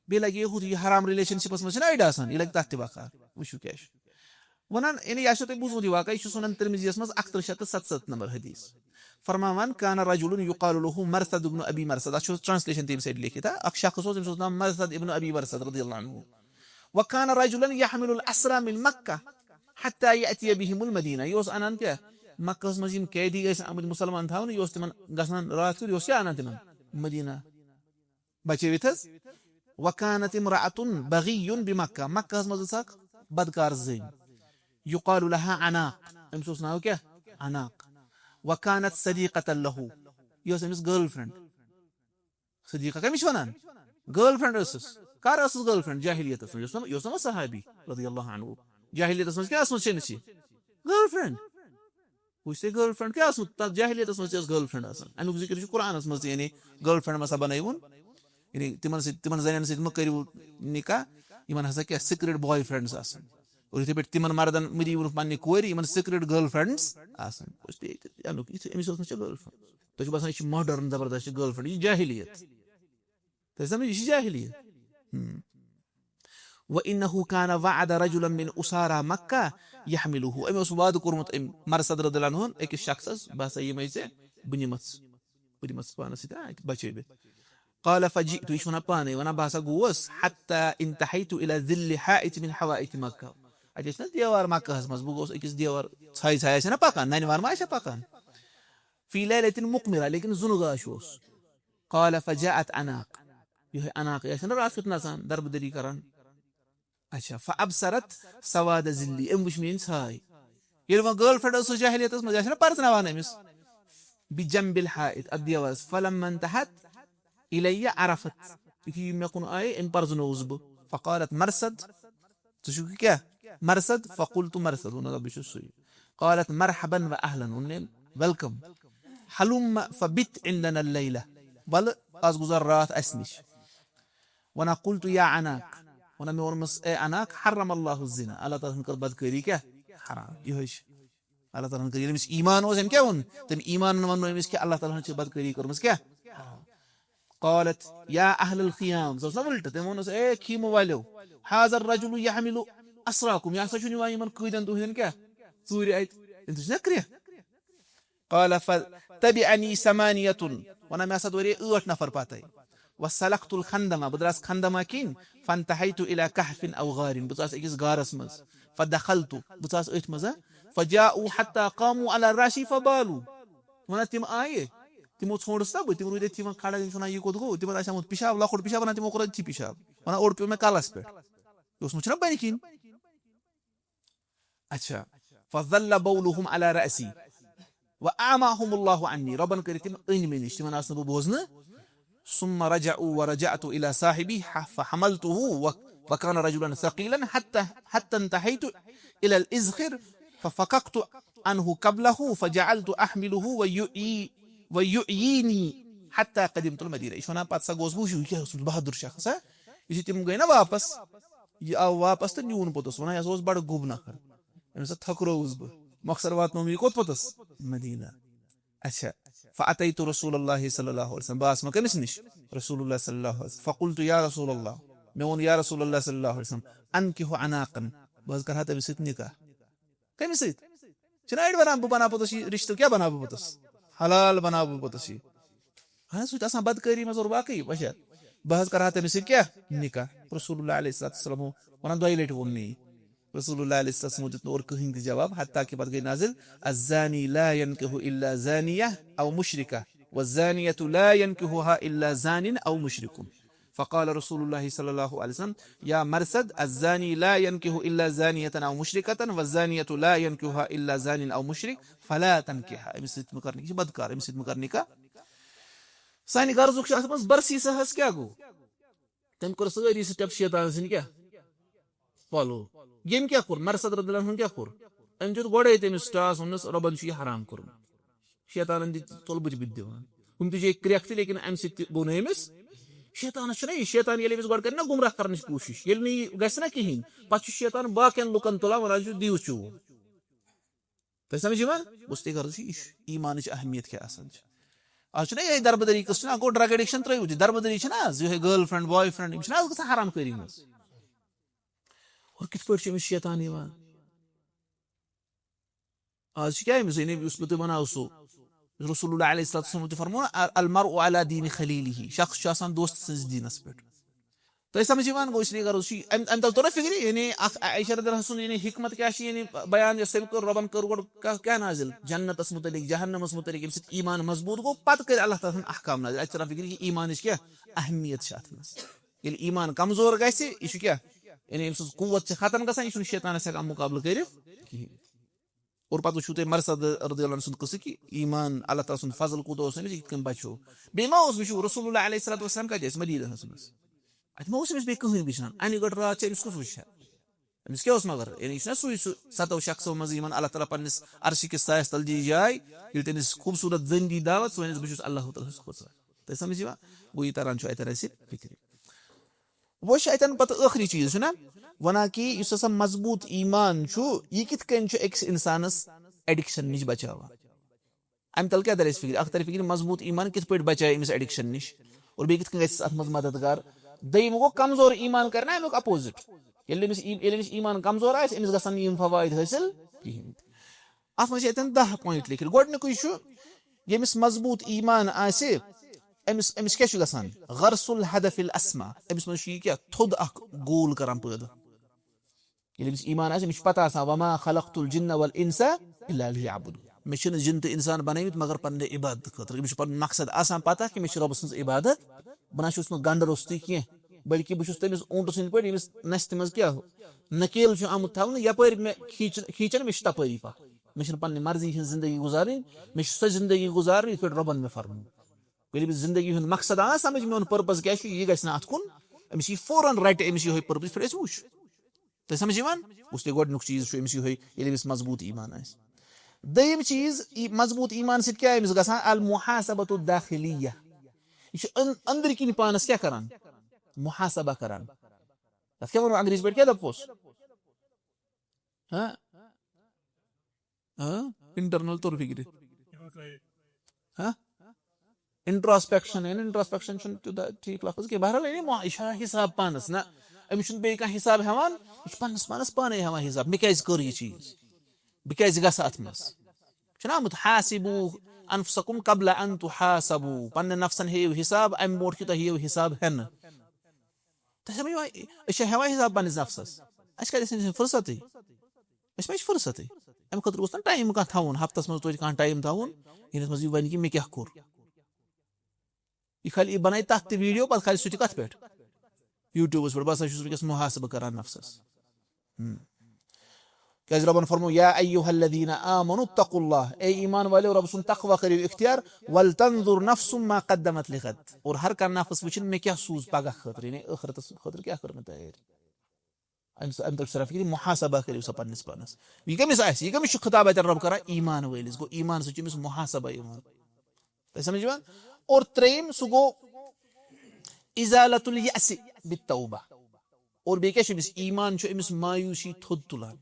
بیٚیہِ لَگہِ یہِ ہُتھ، یہِ حرام ریلیشن شپَس منٛز چھِنہ أڑۍ آسان، یہِ لَگہِ تَتھ تہِ بکار۔ وٕچھِو کیٛاہ چھُ۔ وَنان، یعنی یہِ آسیو تۄہہِ بوٗزمُت یہِ واقعہ، یہِ چھُ سُنن ترمذیَس منٛز اَکہٕ ترٕٛہ شیٚتھ تہٕ ستَتَتھ نمبر حدیث۔ فرماوان، کان رجل یقال له مرثد ابن ابی مرثد، اَتھ چھُ translation تٔمۍ سۭتۍ لیکھِتھ، ہا؟ اَکھ شخص اوس، تٔمِس اوس ناو مرثد ابن ابی مرثد رضی اللہ عنہ۔ وکان رجلا یحمل الاسرا من مکہ حتی یأتی بهم المدینہ۔ یہِ اوس اَنان کیٛاہ؟ مکہس منٛز یِم قیدی ٲسۍ آمٕتۍ مُسلمان تھاونہٕ، یہِ اوس تِمن گژھان راتھ کیُتھ، یہِ اوس کیٛاہ اَنان تِمن؟ مدینہ۔ بچٲوِتھ حظ۔ وکانت امرأة بغی بمکہ، مکہس منٛز ٲس اکھ بدکار زٔنۍ۔ یقال لها عناق، أمِس اوس ناو کیٛاہ؟ عناق۔ وکانت صدیقة له، یہِ ٲس أمِس گرل فرینڈ۔ صدیقہ کٔمِس چھِ وَنان؟ گرل فرینڈ ٲسٕس۔ کر ٲسٕس گرل فرینڈ؟ جاہلیتس منٛز۔ یہِ اوس نہ، یہِ اوس نہ صحابی رضی اللہ عنہ۔ جاہلیتس منٛز کیٛاہ ٲسمٕژ چھِ أمِس یہِ؟ Girl friend. وٕچھ تُہۍ، گرل فرینڈ کیٛاہ ٲسمٕژ؟ تَتھ جاہلیتس منٛز تہِ ٲس گرل فرینڈ آسان۔ اَمیُک ذِکر چھُ قرآنس منٛز تہِ، یعنی گرل فرینڈ مہ سا بنٲیوُن۔ یعنی تِمن سۭتۍ، تِمن زنٮ۪ن سۭتۍ مہ کٔرِو نکاح، یِمن ہسا کیٛاہ secret boyfriends آسان۔ اور یِتھَے پٲٹھۍ تِمن مردن مہ دِیِو نہٕ پننہِ کورِ، یِمن secret girlfriends آسان۔ وٕچھ تُہۍ، ییٚتہِ اَمیُک، یِتھُے أمِس اوس نہ ژےٚ گرل فرینڈ۔ تۄہہِ چھُ باسان، یہِ چھِ ماڈٲرٕن زبردست، یہِ چھِ گٔرل فرینڈ، یہِ چھِ جاہلیت۔ تۄہہِ سمجھ، یہِ چھِ جاہلیت۔ ہم۔ وَإِنَّهُ كَانَ وَعَدَ رَجُلًا مِنْ أُسَارَىٰ مَكَّةَ يَحْمِلُهُ۔ أمۍ اوس وعدٕ کوٚرمُت أمۍ مرثد رضی اللہ عنہ أکِس شخصس، بہٕ ہسا یِمے ژےٚ، بہٕ نِمَتھ، بہٕ دِمَتھ پانَس سۭتۍ، آ، بچٲوِتھ۔ قَالَ فَجِئْتُ، یہِ چھُ وَنان پانَے، وَنان بہٕ ہسا گوس، حَتَّىٰ اِنْتَهَيْتُ إِلَىٰ ظِلِّ حَائِطٍ مِنْ حَوَائِطِ مَكَّةَ۔ اَتہِ ٲسۍ نہ دیوار مکہس منٛز، بہٕ گوس أکِس دیوار ژھایہِ ژھایہِ آسہِ نہ پکان، ننہِ وانہٕ ما آسہِ ہا پکان۔ فی لیلۃ مقمرہ، لیکن زُنہٕ گاش اوس۔ قال فجاءت عناق، یِہوٚے عناقٕے آسہِ نہ راتھ کیُتھ نژان، دربٕدٔری کران۔ اچھا، فابصرت سواد ظلی، أمۍ وٕچھ میٲنۍ ژھاے۔ ییٚلہِ وۄنۍ گرل فرینڈ ٲس سۄ جاہلیتس منٛز، یہِ آسہِ نہ پرزناوان أمِس۔ بجنب الحائط، اتھ دیوارس۔ فلما انتہت الی عرفت، یُتھُے یہِ مےٚ کُن آیہِ، أمۍ پرزنووُس بہٕ۔ فقالت مرثد، ژٕ چھُکھ کیٛاہ؟ مرثد؟ فقلت مرثد، ووٚن، بہٕ چھُس سُے۔ قالت مرحبا و اہلا، ووٚن أمۍ، ویلکم۔ حلم فبت عندنا اللیلہ، وَلہٕ آز گُزار راتھ اَسہِ نِش۔ وَنان قلت یا عناق، وَنان مےٚ ووٚنمَس، اے عناق، حرم اللہ الزنا، اللہ تعالیٰ ہَن کٔر بدکٲری کیٛاہ؟ حرام۔ یِہوٚے چھِ۔ اللہ تعالیٰ ہَن کٔر، ییٚلہِ أمِس ایمان اوس، أمۍ کیٛاہ ووٚن؟ تٔمۍ ایمانَن ووٚن أمِس کہِ اللہ تعالیٰ ہَن چھِ بدکٲری کٔرمٕژ کیٛاہ؟ حرام۔ قالت یا اہل الخیام، سۄ ٲس نا وٕلٹہٕ، تٔمۍ ووٚنُس، اے خیمہٕ والیو، هذا الرجل يحمل اسراکم، یہِ ہسا چھُنہٕ یِوان یِمن قۭدٮ۪ن تُہنٛدٮ۪ن کیٛاہ؟ ژوٗرِ اَتھِ، أمۍ تُج نا کرٛیکھ۔ قال فتبعنی ثمانیة، وَنان مےٚ ہسا دورے ٲٹھ نفر پتَے۔ وسلکت الخندمہ، بہٕ درٛاس خندمہ کِنۍ، فانتہیت الی کہف او غار، بہٕ ژاس أکِس غارس منٛز، فدخلت، بہٕ ژاس أتھۍ منٛز، فجاؤوا حتی قاموا علی رأسی فبالوا، وَنان تِم آیہِ، تِمو ژھونٛڈُس نا بہٕ، تِم روٗدۍ أتھی وۄنۍ کھڑا، تِم چھِ وَنان، یہِ کوٚت گوٚو؟ تِمن آسہِ آمُت پِشاب، لۄکُٹ پِشاب، وَنان تِمو کوٚر أتھی پِشاب، وَنان اوٚڑ پیوٚو مےٚ کَلَس پٮ۪ٹھ، یہِ اوسمُت چھُنہ بَنہِ کِنۍ۔ اچھا، فظل بولهم على رأسی وأعماهم الله عني، رۄبَن کٔرۍ تِم أنۍ مےٚ نِش، تِمن آس نہٕ بہٕ بوزنہٕ۔ ثم رجعوا ورجعت إلى صاحبي ح-، فحملته و-، وكان رجلا ثقيلا حتى، حتى انتهيت إلى الإذخر ففككت عنه كبله فجعلت أحمله ويعي-، ويعيني حتى قدمت المدينة۔ یہِ چھُ وَنان، پَتہٕ سا گوس بہٕ وٕچھُن، یہِ کیٛاہ اوس بہادُر شخص، ہا؟ یُتھُے تِم گٔے نا واپس، یہِ آو واپس تہٕ نیوٗن پوٚتُس، وَنان، یہِ ہسا اوس بَڑٕ گوٚب نفر، أمِس ہا تھٔکرٲوُس بہٕ، مۄخصر واتنووُم یہِ کوٚت پوٚتُس؟ مدیٖنہ۔ اچھا، فأتيت رسول الله صلى الله عليه وسلم، بہٕ آس وۄنۍ کٔمِس نِش؟ رسول اللہ صلی اللہ علیہ وسلم۔ فقلت یا رسول اللہ، مےٚ ووٚن، یا رسول اللہ صلی اللہ علیہ وسلم، أنكح عناقا، بہٕ حظ کرٕ ہا تٔمِس سۭتۍ نکاح۔ کٔمِس سۭتۍ؟ چھِنہ أڑۍ وَنان، بہٕ بَناو پوٚتُس یہِ رِشتہٕ، کیٛاہ بَناو بہٕ پوٚتُس؟ حلال بَناو بہٕ پوٚتُس یہِ۔ اہن، سُہ تہِ آسان بدکٲری منٛز اور باقٕے وجہ۔ بہٕ حظ کَرٕ ہا تٔمِس سۭتۍ کیٛاہ؟ نکاح۔ رسول اللہ علیہ الصلوۃ والسلام وَنان، دۄیہِ لَٹہِ ووٚن مےٚ یہِ۔ رسول اللہ علیہ الصلوۃ والسلام دیُت نہٕ اورٕ کٕہٕنۍ تہِ جواب، حتیٰ کہِ پَتہٕ گٔے نازِل، الزانی لا ينكح إلا زانية أو مشركة والزانية لا ينكحها إلا زان أو مشرك۔ فقال رسول الله صلى الله عليه وسلم، يا مرثد، الزاني لا ينكح إلا زانية أو مشركة والزانية لا ينكحها إلا زان أو مشرك فلا تنكحها۔ أمِس سۭتۍ مہٕ کر نکاح، یہِ چھِ بدکار، أمِس سۭتۍ مہٕ کر نکاح۔ سانہِ غرضُک چھُ اَتھ منٛز برسیٖسہٕ حظ کیٛاہ گوٚو؟ تٔمۍ کوٚر سٲری step شیطان سٕنٛدۍ کیٛاہ؟ Follow۔ ییٚمۍ کیٛاہ کوٚر؟ مرثد رضی اللہ عنہ کیٛاہ کوٚر؟ أمۍ دیُت گۄڈَے تٔمِس ٹاس، ووٚنُس، رۄبَن چھُ یہِ حرام کوٚرمُت۔ شیطانَن دِتۍ تُلہٕ بہٕ تہِ، بہٕ تہِ دِوان۔ ہُم تہِ چھِ کرٛٮ۪کھ تہِ، لیکن اَمہِ سۭتۍ تہِ گوٚو نہٕ أمِس۔ شیطانَس چھُنہ یہِ، شیطان ییٚلہِ أمِس گۄڈٕ کَرِ نہ گُمراہ کَرنٕچ کوٗشِش، ییٚلہِ نہٕ یہِ گژھِ نہ کِہیٖنۍ، پَتہٕ چھُ شیطان باقیَن لُکَن تُلان، وَنان چھُ، دِیِو چوب۔ تۄہہِ سمجھ یِوان؟ بہٕ چھُس تۄہہِ غرض چھُ یہِ چھُ ایٖمانٕچ اہمیت کیٛاہ آسان چھِ۔ آز چھُنہ یِہوٚے دربٕدٔری قٕصہٕ چھُنہ، گوٚو drug addiction ترٛٲیِو تُہۍ، دربٕدٔری چھِنہ آز یِہوٚے girlfriend boyfriend، یِم چھِنہ آز گژھان حرام کٲری منٛز۔ اور کِتھ پٲٹھۍ چھُ أمِس شیطان یِوان؟ آز چھِ کیٛاہ أمِس، یعنی یُس بہٕ تۄہہِ وَناو سُہ، رسول اللہ علیہ الصلوۃ والسلام تہِ فرموو، المرء على دین خلیلہ، شخص چھُ آسان دوست سٕنٛزِ دیٖنَس پٮ۪ٹھ۔ تۄہہِ سمجھ یِوان؟ گوٚو، اس لیے کرو، چھُ اَمہِ، اَمہِ تَل توٚر نا فِکرِ، یعنی اَکھ عائشہ رضی اللہ عنہا سُنٛد، یعنی حکمت کیٛاہ چھِ، یعنی بیان یۄس تٔمۍ کٔر، رۄبَن کٔر گۄڈٕ کیٛاہ، کیٛاہ نازِل؟ جنتَس مُتعلِق، جہنمَس مُتعلِق، ییٚمہِ سۭتۍ ایٖمان مضبوٗط گوٚو، پَتہٕ کٔرۍ اللہ تعالیٰ ہَن احکام نازِل۔ اَتہِ چھِ تَران فِکرِ کہِ ایٖمانٕچ کیٛاہ اہمیت چھِ اَتھ منٛز۔ ییٚلہِ ایٖمان کمزور گژھِ، یہِ چھُ کیٛاہ؟ یعنی أمۍ سٕنٛز قوت چھِ ختم گژھان، یہِ چھُنہٕ شیطانَس ہٮ۪کان مُقابلہٕ کٔرِتھ کِہیٖنۍ۔ اور پَتہٕ وٕچھِو تُہۍ مرثد رضی اللہ عنہ سُنٛد قصہٕ کہِ ایٖمان، اللہ تعالیٰ سُنٛد فضل کوٗتاہ اوس أمِس، یہِ کِتھ کٔنۍ بچو۔ بیٚیہِ ما اوس، وٕچھِو، رسول اللہ علیہ الصلوۃ والسلام کَتہِ ٲسۍ؟ مدیٖنَس منٛز۔ اَتہِ ما اوس أمِس بیٚیہِ کٕہٕنۍ وٕچھان؟ اَنہِ گٔٹ راتھ چھِ أمِس کُس وٕچھان؟ أمِس کیٛاہ اوس مگر؟ یعنی یہِ چھُنہ سُے سُہ سَتو شخصو منٛز یِمَن اللہ تعالیٰ پنٛنِس عرشہِ کِس سایَس تَل دی جاے، ییٚلہِ تٔمِس خوٗبصوٗرت زٔنۍ دی دعوت، سُہ وَنٮ۪س، بہٕ چھُس اللہ تعالیٰ ہَس کھوژان۔ تۄہہِ سمجھ یِوان؟ گوٚو، یہِ تَران چھُ اَتٮ۪ن اَسہِ فِکرِ۔ وۄنۍ چھِ اَتٮ۪ن پَتہٕ ٲخری چیٖز چھُنہ وَنان کہِ یُس ہسا مضبوٗط ایٖمان چھُ، یہِ کِتھ کٔنۍ چھُ أکِس اِنسانَس addiction نِش بچاوان؟ اَمہِ تَل کیٛاہ تَلہِ اَسہِ فِکرِ؟ اَکھ تَلہِ فِکرِ مضبوٗط ایٖمان کِتھ پٲٹھۍ بَچایہِ أمِس addiction نِش، اور بیٚیہِ کِتھ کٔنۍ گژھِ اَتھ منٛز مددگار۔ دوٚیِم گوٚو کمزور ایٖمان کَرِ نا اَمیُک opposite۔ ییٚلہِ أمِس ای-، ییٚلہِ أمِس ایٖمان کمزور آسہِ، أمِس گژھن نہٕ یِم فوٲیِد حٲصِل کِہیٖنۍ۔ اَتھ منٛز چھِ اَتٮ۪ن دَہ point لیکھِتھ۔ گۄڈٕنیُکُے چھُ، ییٚمِس مضبوٗط ایٖمان آسہِ، أمِس، أمِس کیٛاہ چھُ گژھان؟ غرس الہدف الاسمى۔ أمِس منٛز چھُ یہِ کیٛاہ؟ تھوٚد اکھ goal کران پٲدٕ۔ ییٚلہِ أمِس ایٖمان آسہِ، أمِس چھُ پتہ آسان، "وما خلقت الجن والانس الا ليعبدون"۔ مےٚ چھِنہٕ جِن تہٕ اِنسان بنٲومٕتۍ مگر پننہِ عبادت خٲطرٕ۔ أمِس چھُ پنُن مقصد آسان پتہ کہِ مےٚ چھِ رۄبہٕ سٕنٛز عبادت، بہٕ نہ چھُس نہٕ گنڈٕ روٚستُے کینٛہہ، بلکہِ بہٕ چھُس تٔمِس اوٗنٹہٕ سٕنٛدۍ پٲٹھۍ، ییٚمِس نستہِ منٛز کیٛاہ نکیل چھُ آمُت تھاونہٕ، یپٲرۍ مےٚ کھیٖچ-، کھیٖچن، مےٚ چھِ تپٲری پکُن۔ مےٚ چھِنہٕ پننہِ مرضی ہٕنٛز زندگی گُزارٕنۍ، مےٚ چھِ سۄ زندگی گُزارٕنۍ، یِتھ پٲٹھۍ رۄبن مےٚ فرموو۔ ییٚلہِ أمِس زندگی ہُنٛد مقصد آو سمجھ، میون purpose کیٛاہ چھُ، یہِ گژھِ نہٕ اتھ کُن، أمِس یی فوراً رٹہِ أمِس یِہوٚے purpose، یِتھ پٲٹھۍ أسۍ وٕچھ۔ تۄہہِ سمجھ یِوان؟ گوٚو گۄڈٕنیُک چیٖز چھُ أمِس یِہوٚے، ییٚلہِ أمِس مضبوٗط ایٖمان آسہِ۔ دوٚیِم چیٖز، ای-، مضبوٗط ایٖمان سۭتۍ کیٛاہ أمِس گژھان؟ المحاسبۃ الداخلیہ۔ یہِ چھُ أن-، أنٛدرۍ کِنۍ پانس کیٛاہ کران؟ محاسبہ کران۔ تتھ کیٛاہ ونو انگریزی پٲٹھۍ، کیٛاہ دپوس؟ ہاں؟ ہاں؟ Internal توٚر فِکرِ۔ ہاں؟ Introspection، یعنی introspection چھُنہٕ تیوٗتاہ ٹھیٖک لفظ کینٛہہ۔ بہرحال، یعنی مو-، یہِ چھُ ہاوان حساب پانس۔ نہ، أمِس چھُنہٕ بیٚیہِ کانٛہہ حساب ہٮ۪وان، یہِ چھُ پننِس پانس پانے ہاوان حساب، مےٚ کیٛازِ کٔر یہِ چیٖز؟ بہٕ کیٛازِ گژھٕ اتھ منٛز؟ چھُنہ آمُت، "حاسبوا انفسکم قبل ان تحاسبوا"، پننہِ نفسن ہیٚیِو حساب، امہِ برونٛٹھ کہِ تۄہہِ یِیو حساب ہٮ۪نہٕ۔ تۄہہِ سمجھ یِوان؟ أسۍ چھِ ہٮ۪وان حساب پننِس نفسس، اَسہِ کتہِ، اَسہِ چھُنہٕ فرصتٕے، اَسہِ ما چھِ فرصتٕے؟ امہِ خٲطرٕ گوٚژھ نہ ٹایم کانٛہہ تھاوُن، ہفتس منٛز توتہِ کانٛہہ ٹایم تھاوُن، ییٚمِس منٛز یہِ ونہِ کہِ مےٚ کیٛاہ کوٚر۔ یہِ کھالہِ، یہِ بنایہِ تتھ تہِ ویڈیو، پتہٕ کھالہِ سُہ تہِ کتھ پٮ۪ٹھ؟ YouTubeس پٮ۪ٹھ۔ بہٕ ہسا چھُس وٕنکیٚس محاسبہٕ کران نفسس۔ ہم۔ کیٛازِ رۄبن فرموو، "یا ایھا الذین آمنوا اتقوا اللہ"، اے ایمان والیو، رۄب سُنٛد تقوی کٔرِو اختیار، "ولتنظر نفس ما قدمت لغد"، اور ہر کانٛہہ نفس وٕچھِن مےٚ کیٛاہ سوٗز پگاہ خٲطرٕ، یعنی ٲخرتس خٲطرٕ کیٛاہ کٔر مےٚ تیٲری۔ امہِ سۭتۍ، امہِ طرفہٕ صرف یہِ محاسبہ کٔرِو سا پننِس پانس۔ یہِ کٔمِس آسہِ؟ یہِ کٔمِس چھُ خطاب اتٮ۪ن رۄب کران؟ ایمان وٲلِس۔ گوٚو ایمان سۭتۍ چھُ أمِس محاسبہ یِوان۔ تۄہہِ سمجھ یِوان؟ اور ترٛیٚیِم، سُہ گوٚو ازالۃ الیأس بالتوبہ۔ اور بیٚیہِ کیٛاہ چھُ أمِس؟ ایمان چھُ أمِس مایوسی تھوٚد تُلان۔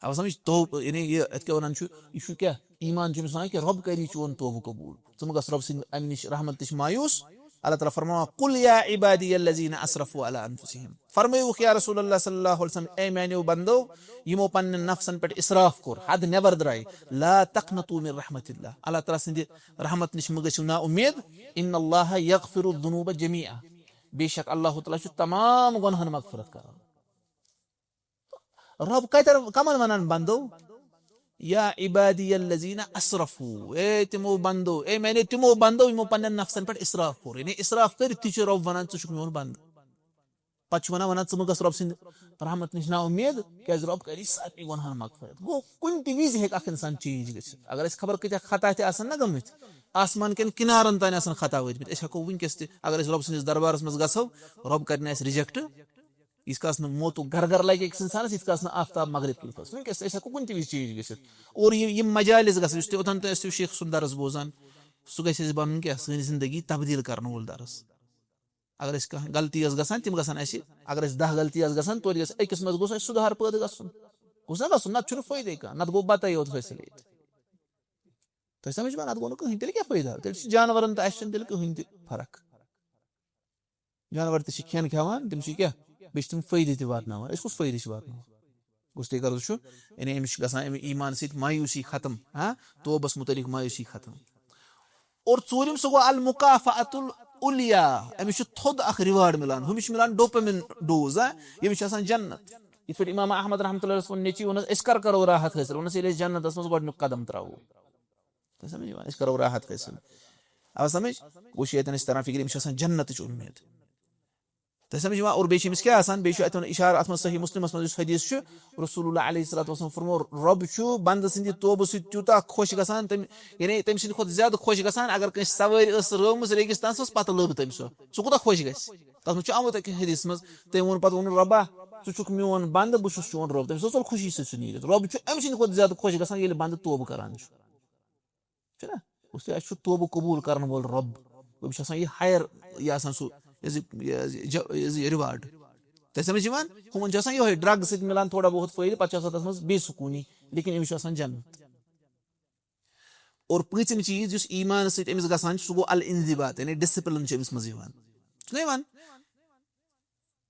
آو سمجھ؟ توبہٕ، یعنی یہِ، اَتھ کیٛاہ وَنان چھُ؟ یہِ چھُ کیٛاہ؟ ایمان چھُ أمِس وَنان کہِ رۄب کَری چون توبہٕ قبوٗل۔ ژٕ مہٕ گژھ رۄب سٕنٛدِ اَمہِ نِش، رحمت نِش مایوٗس۔ اللہ تعالیٰ فرماوان، "قل یا عبادی الذین اسرفوا علی انفسہم"۔ فرمٲیِوُکھ یا رسول اللہ صلی اللہ علیہ وسلم، اے میٛانیو بندو، یِمو پننٮ۪ن نفسن پٮ۪ٹھ اسراف کوٚر، حد نٮ۪بر درٛاے، لا تقنطوا من رحمت اللہ، اللہ تعالیٰ سٕنٛدِ رحمت نِش مہٕ گٔژھِو نا اُمید، ان اللہ یغفر الذنوب جمیعا، بے شک اللہ تعالیٰ چھُ تمام گۄنہن مغفرت کران۔ رۄب کتٮ۪ن، کمن ونان بندو؟ یا عبادی الذین اسرفوا، اے تِمو بندو، اے میٛانیو تِمو بندو یِمو پننٮ۪ن نفسن پٮ۪ٹھ اسراف کوٚر، یعنی اسراف کٔرِتھ تہِ چھُ رۄب ونان، "ژٕ چھُکھ میون بندٕ۔" پتہٕ چھُ ونان، ونان، "ژٕ مہٕ گژھ رۄب سٕنٛدِ رحمت نِش نا اُمید، کیٛازِ رۄب کری سارنٕے گۄنہن مغفرت۔" گوٚو، کُنہِ تہِ وِزِ ہیٚکہِ اکھ انسان change گٔژھِتھ۔ اگر أسۍ خبر کۭتیاہ خطا تہِ آسن نا گٔمٕتۍ، آسمان کٮ۪ن کنارن تانۍ آسن خطا وٲتمٕتۍ، أسۍ ہٮ۪کو وٕنکیٚس تہِ، اگر أسۍ رۄب سٕنٛدِس دربارس منٛز گژھو، رۄب کرِ نہٕ اَسہِ reject۔ ییٖتِس کالس نہٕ موتُک گرگر لگہِ أکِس اِنسانس، ییٖتِس کالس نہٕ آفتاب مغرب کُن کھسہِ۔ وٕنکیٚس أسۍ ہٮ۪کو کُنہِ تہِ وِزِ change گٔژھِتھ۔ اور یہِ، یِم مجالس گژھن، یُس تہِ اوٚتام تۄہہِ ٲسِو شیخ سُنٛد درس بوزان، سُہ گژھِ اَسہِ بنُن کیٛاہ؟ سٲنۍ زندگی تبدیٖل کرن وول درس۔ اگر اَسہِ کانٛہہ غلطی ٲس گژھان، تِم گژھن اَسہِ، اگر اَسہِ دَہ غلطی آسہٕ گژھان، توتہِ گژھِ أکِس منٛز گوٚژھ اَسہِ سُدھار پٲدٕ گژھُن۔ گوٚژھ نہ گژھُن، نتہٕ چھُنہٕ فٲیدَے کانٛہہ، نتہٕ گوٚو بتَے یوت حٲصِل ییٚتہِ۔ تۄہہِ سمجھ ما؟ نتہٕ گوٚو نہٕ کٕہٕنۍ، تیٚلہِ کیٛاہ فٲیدٕ آو؟ تیٚلہِ چھِ جانورن تہٕ اَسہِ چھَنہٕ تیٚلہِ کٕہٕنۍ تہِ فرق۔ جانور تہِ چھِ کھٮ۪ن کھٮ۪وان، تِم چھِ کیٛاہ؟ بیٚیہِ چھِ تِم فٲیدٕ تہِ واتناوان۔ أسۍ کُس فٲیدٕ چھِ واتناوان؟ گوٚو تہِ غرض چھُ، یعنی أمِس چھُ گژھان اَمہِ ایٖمان سۭتۍ مایوٗسی ختم، ہاں، توبس متعلق مایوٗسی ختم۔ اور ژوٗرِم، سُہ گوٚو المکافأۃ العلیٰ، أمِس چھُ تھوٚد اکھ reward مِلان، ہُمِس چھُ مِلان dopamine dose، ہاں، ییٚمِس چھِ آسان جنت۔ یِتھ پٲٹھۍ امام احمد رحمتہ اللہ علیہ ووٚن، نیٚچی ووٚنُس، "أسۍ کر کرو راحت حٲصِل؟" ووٚنُس، "ییٚلہِ أسۍ جنتس منٛز گۄڈٕنیُک قدم ترٛاوو۔" تۄہہِ سمجھ یِوان؟ أسۍ کرو راحت حٲصِل۔ آو سمجھ؟ گوٚو چھِ ییٚتٮ۪ن أسۍ تران فِکرِ، أمِس چھِ آسان جنتٕچ اُمید۔ تۄہہِ سمجھ یِوان؟ اور بیٚیہِ چھِ أمِس کیٛاہ آسان؟ بیٚیہِ چھُ اَتہِ وَنان اِشارٕ اَتھ منٛز صحیح مسلمس منٛز یُس حدیث چھُ، رسول اللہ علیہ الصلوۃ والسلام فرموو، رۄب چھُ بندٕ سٕنٛدِ توبہٕ سۭتۍ تیوٗتاہ خۄش گژھان، تٔمۍ، یعنی تٔمۍ سٕنٛدِ کھۄتہٕ زیادٕ خۄش گژھان، اگر کٲنٛسہِ سوٲرۍ ٲس رٲومٕژ ریگِستانس منٛز، پتہٕ لٔب تٔمۍ سۄ۔ سُہ کوٗتاہ خۄش گژھِ؟ تَتھ منٛز چھُ آمُت اَکہِ حدیث منٛز، تٔمۍ ووٚن پتہٕ، ووٚنُن، "رۄبا، ژٕ چھُکھ میون بندٕ، بہٕ چھُس چون رۄب۔" تٔمِس اوس تیٚلہِ خوشی سۭتۍ سُہ نیٖرِتھ۔ رۄب چھُ اَمہِ سٕنٛدِ کھۄتہٕ زیادٕ خۄش گژھان، ییٚلہِ بندٕ توبہٕ کران چھُ۔ چھُنہ؟ اس لیے اَسہِ چھُ توبہٕ قبوٗل کرن وول رۄب۔ أمِس چھُ آسان یہِ higher، یہِ آسان سُہ، یہِ حظ یہِ، یہِ، یہِ، یہِ reward۔ تۄہہِ سمجھ یِوان؟ ہُمن چھُ آسان یِہوٚے drug سۭتۍ مِلان تھوڑا بہت فٲیدٕ، پتہٕ چھُ آسان تَتھ منٛز بے سکوٗنی، لیکن أمِس چھُ آسان جنت۔ اور پوٗنٛژِم چیٖز یُس ایٖمانَس سۭتۍ أمِس گژھان چھُ، سُہ گوٚو الانضباط، یعنی ڈسپلن چھُ أمِس منٛز یِوان۔ چھُنہ یِوان؟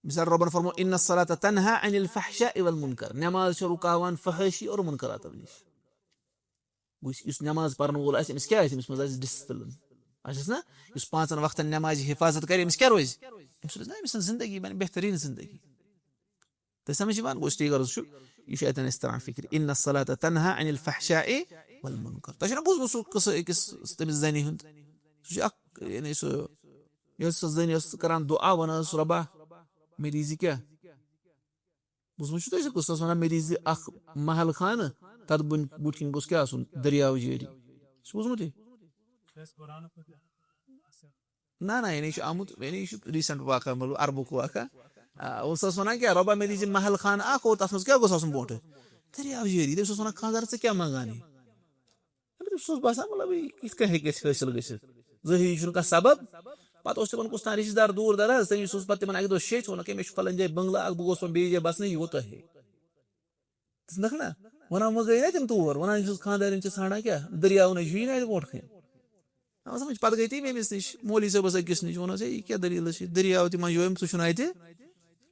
مثال، رۄبَن فرموو، "ان الصلاۃ تنہا عن الفحشاء والمنکر"، نماز چھِ رُکاوان فحٲشی اور منکراتو نِش۔ گوٚو یُس، یُس نماز پرن وول آسہِ، أمِس کیٛاہ آسہِ؟ أمِس منٛز آسہِ ڈسپلن۔ آسٮ۪س نا؟ یُس پانٛژن وقتن نمازِ حفاظت کرِ، أمِس کیٛاہ روزِ؟ أمِس روزِ نا، أمۍ سٕنٛز زندگی بنہِ بہتریٖن زندگی۔ تۄہہِ سمجھ یِوان؟ گوٚو، اس لیے غرض چھُ، یہِ چھُ اَتٮ۪ن اَسہِ تران فِکرِ۔ "ان الصلاۃ تنہا عن الفحشاء والمنکر"۔ تۄہہِ چھُو نا بوٗزمُت سُہ قصہٕ أکِس تٔمِس زَنہِ ہُنٛد؟ سُہ چھُ اکھ، یعنی سُہ، یۄس سۄ زٔنۍ ٲس کران دُعا، وَنان ٲس، "رۄبا، مےٚ دیٖزِ کیٛاہ؟" بوٗزمُت چھُو تۄہہِ سُہ قصہٕ؟ سُہ ٲس وَنان، "مےٚ دیٖزِ اکھ محل خانہٕ، تَتھ بُنۍ، بُتھِ کِنۍ گوٚژھ کیٛاہ آسُن؟ دٔریاو جٲری۔" چھُ بوٗزمُت یہِ؟ نہ، نہ، یعنی یہِ چھُ آمُت، یعنی یہِ چھُ recent واقعہ، مطلب، عربُک واقعہ۔ آ، اوس سُہ وَنان کیٛاہ، "رۄبا، مےٚ دیٖزِ محل خانہٕ اکھ اور تَتھ منٛز کیٛاہ گوٚژھ آسُن برونٛٹھٕ؟ دٔریاو جٲری۔" تٔمِس اوس وَنان، "خانٛدار، ژٕ کیٛاہ منٛگان یہِ؟" مطلب، سُہ اوس باسان، مطلب، یہِ کِتھ کٔنۍ ہیٚکہِ اَسہِ حٲصِل گٔژھِتھ؟ ظٲہِری چھُنہٕ کانٛہہ سبب۔ پَتہٕ اوس تِمَن کُس تام رِشتہٕ دار دوٗر دراز، تٔمِس اوس پَتہٕ تِمَن اَکہِ دۄہ شیٚچھ ووٚنُکھ، "ہے، مےٚ چھُ فَلٲنۍ جایہِ بنٛگلہٕ اَکھ، بہٕ گوٚژھ وۄنۍ بیٚیِس جایہِ بَسنہِ، یہِ کوٗتاہ ہیٚیہِ؟" دِژنَکھ نا؟ وَنان منٛز گٔے نا تِم تور، وَنان چھُس، "خانٛدارِنۍ چھِ ژھانٛڈان کیٛاہ؟ دٔریاو نَے چھُیی نہٕ اَتہِ برونٛٹھ کَنہِ۔" آ، سمجھ، پَتہٕ گٔے تِم أمِس نِش، مولوی صٲبَس أکِس نِش، ووٚنُس، "ہے، یہِ کیٛاہ دٔلیٖل چھِ؟ دٔریاو تہِ ما یوٚم، سُہ چھُنہٕ اَتہِ؟"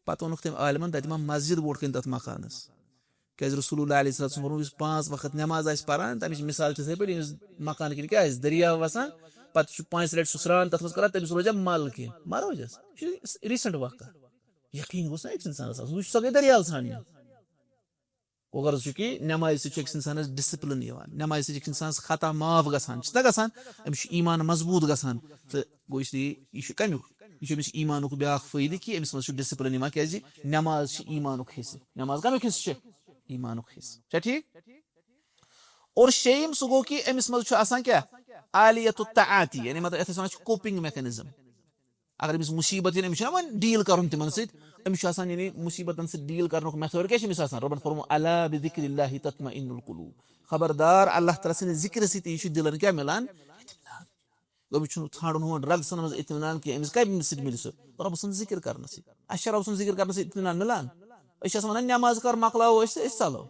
پَتہٕ ووٚنُکھ تٔمۍ عالمَن، "تَتہِ ما مسجد برونٛٹھ کَنہِ تَتھ مکانَس؟" کیٛازِ رسول اللہ علیہ الصلوۃ والسلام فرموو، یُس پانٛژھ وقت نماز آسہِ پران، تَمِچ مثال چھِ یِتھَے پٲٹھۍ، یُس مکان کِنۍ کیٛاہ آسہِ، دٔریاو وَسان، پَتہٕ چھُ پانٛژِ لَٹہِ سُہ سرٛان، تَتھ منٛز کران، تٔمِس روزِ مَل کینٛہہ؟ ما روزٮ۪س؟ یہِ چھُ recent واقعہ۔ یقیٖن گوٚژھ نہ أکِس اِنسانَس آسُن، وٕچھ، سۄ گٔے دٔریاو ژھانٛڈنہِ۔ گوٚو غرض چھُ کہِ نمازِ سۭتۍ چھُ أکِس اِنسانَس discipline یِوان، نمازِ سۭتۍ چھُ أکِس اِنسانَس خطا معاف گژھان، چھُ نہ گژھان؟ أمِس چھُ ایٖمان مضبوٗط گژھان۔ تہٕ گوٚو اس لیے یہِ چھُ کَمیُک؟ یہِ چھُ أمِس ایٖمانُک بیٛاکھ فٲیدٕ کہِ أمِس منٛز چھُ discipline یِوان، کیٛازِ نماز چھِ ایٖمانُک حصہٕ۔ نماز کَمیُک حصہٕ چھِ؟ ایٖمانُک حصہٕ۔ چھا ٹھیٖک؟ اور شیٚیِم سُہ گوٚو کہِ أمِس منٛز چھُ آسان کیٛاہ؟ آلیت التعاتی، یعنی مطلب یَتھ أسۍ وَنان چھِ coping mechanism۔ اگر أمِس مُصیٖبت یِن، أمِس چھُنہ وۄنۍ deal کَرُن تِمَن سۭتۍ، أمِس چھُ آسان یعنی مُصیٖبتَن سۭتۍ deal کَرنُک method کیٛاہ چھِ أمِس آسان؟ رۄبَن فرموو، "الا بذکر اللہ تطمئن القلوب"، خبردار، اللہ تعالیٰ سٕنٛدِ ذِکرٕ سۭتی چھُ دِلَن کیٛاہ مِلان؟ اطمینان۔ أمِس چھُنہٕ ژھانٛڈُن ہُہ drugsَن منٛز اطمینان کینٛہہ، أمِس کَمہِ سۭتۍ مِلہِ سُہ؟ رۄبہٕ سُنٛد ذِکر کَرنہٕ سۭتۍ۔ اَسہِ چھا رۄبہٕ سُنٛد ذِکر کَرنہٕ سۭتۍ اطمینان مِلان؟ أسۍ چھِ آسان وَنان، "نٮ۪ماز کَر مۄکلاوو أسۍ تہٕ أسۍ ژَلو۔"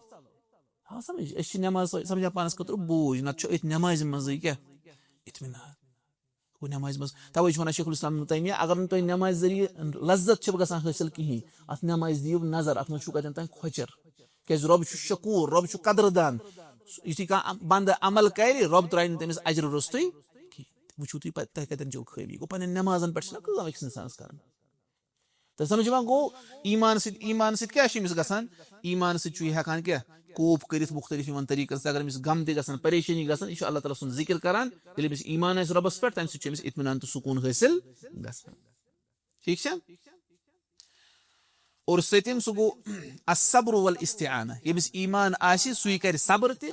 آ، سمجھ؟ أسۍ چھِ نٮ۪ماز سمجھان پانَس خٲطرٕ بوج، نَتہٕ چھُ أتھۍ نٮ۪مازِ منٛزٕے کیٛاہ؟ اطمینان۔ گوٚو نٮ۪مازِ منٛز۔ تَوَے چھُ وَنان شیخ الاسلام ابن تیمیہ، اگر نہٕ تۄہہِ نٮ۪مازِ ذٔریعہٕ لذت چھِ گژھان حٲصِل کِہیٖنۍ، اَتھ نٮ۪مازِ دِیِو نظر، اَتھ منٛز چھُو کَتٮ۪ن تام کھۄچَر۔ کیٛازِ رۄب چھُ شکوٗر، رۄب چھُ قدردان۔ یُتھُے کانٛہہ بنٛدٕ عمل کَرِ، رۄب ترٛایہِ نہٕ تٔمِس اجرٕ روٚستُے کِہیٖنۍ۔ وٕچھِو تُہۍ پَتہٕ تۄہہِ کَتٮ۪ن چھُو خٲمی۔ گوٚو پنٛنٮ۪ن نٮ۪مازَن پٮ۪ٹھ چھِنہ کٲم أکِس اِنسانَس کَرٕنۍ۔ تہٕ سمجھ یِوان گوٚو، ایٖمان سۭتۍ، ایٖمان سۭتۍ کیٛاہ چھُ أمِس گژھان؟ ایٖمان سۭتۍ چھُ یہِ ہٮ۪کان کیٛاہ؟ cope کٔرِتھ مُختٔلِف یِمَن طریٖقَن سۭتۍ۔ اگر أمِس غم تہِ گژھان، پریشٲنی گژھان، یہِ چھُ اللہ تعالیٰ سُنٛد ذِکر کران۔ ییٚلہِ أمِس ایٖمان آسہِ رۄبَس پٮ۪ٹھ، تَمہِ سۭتۍ چھُ أمِس اطمینان تہٕ سکوٗن حٲصِل گژھان۔ ٹھیٖک چھا؟ اور سٔتِم سُہ گوٚو الصبر والاستعانہ۔ ییٚمِس ایٖمان آسہِ، سُے کرِ صبر تہِ،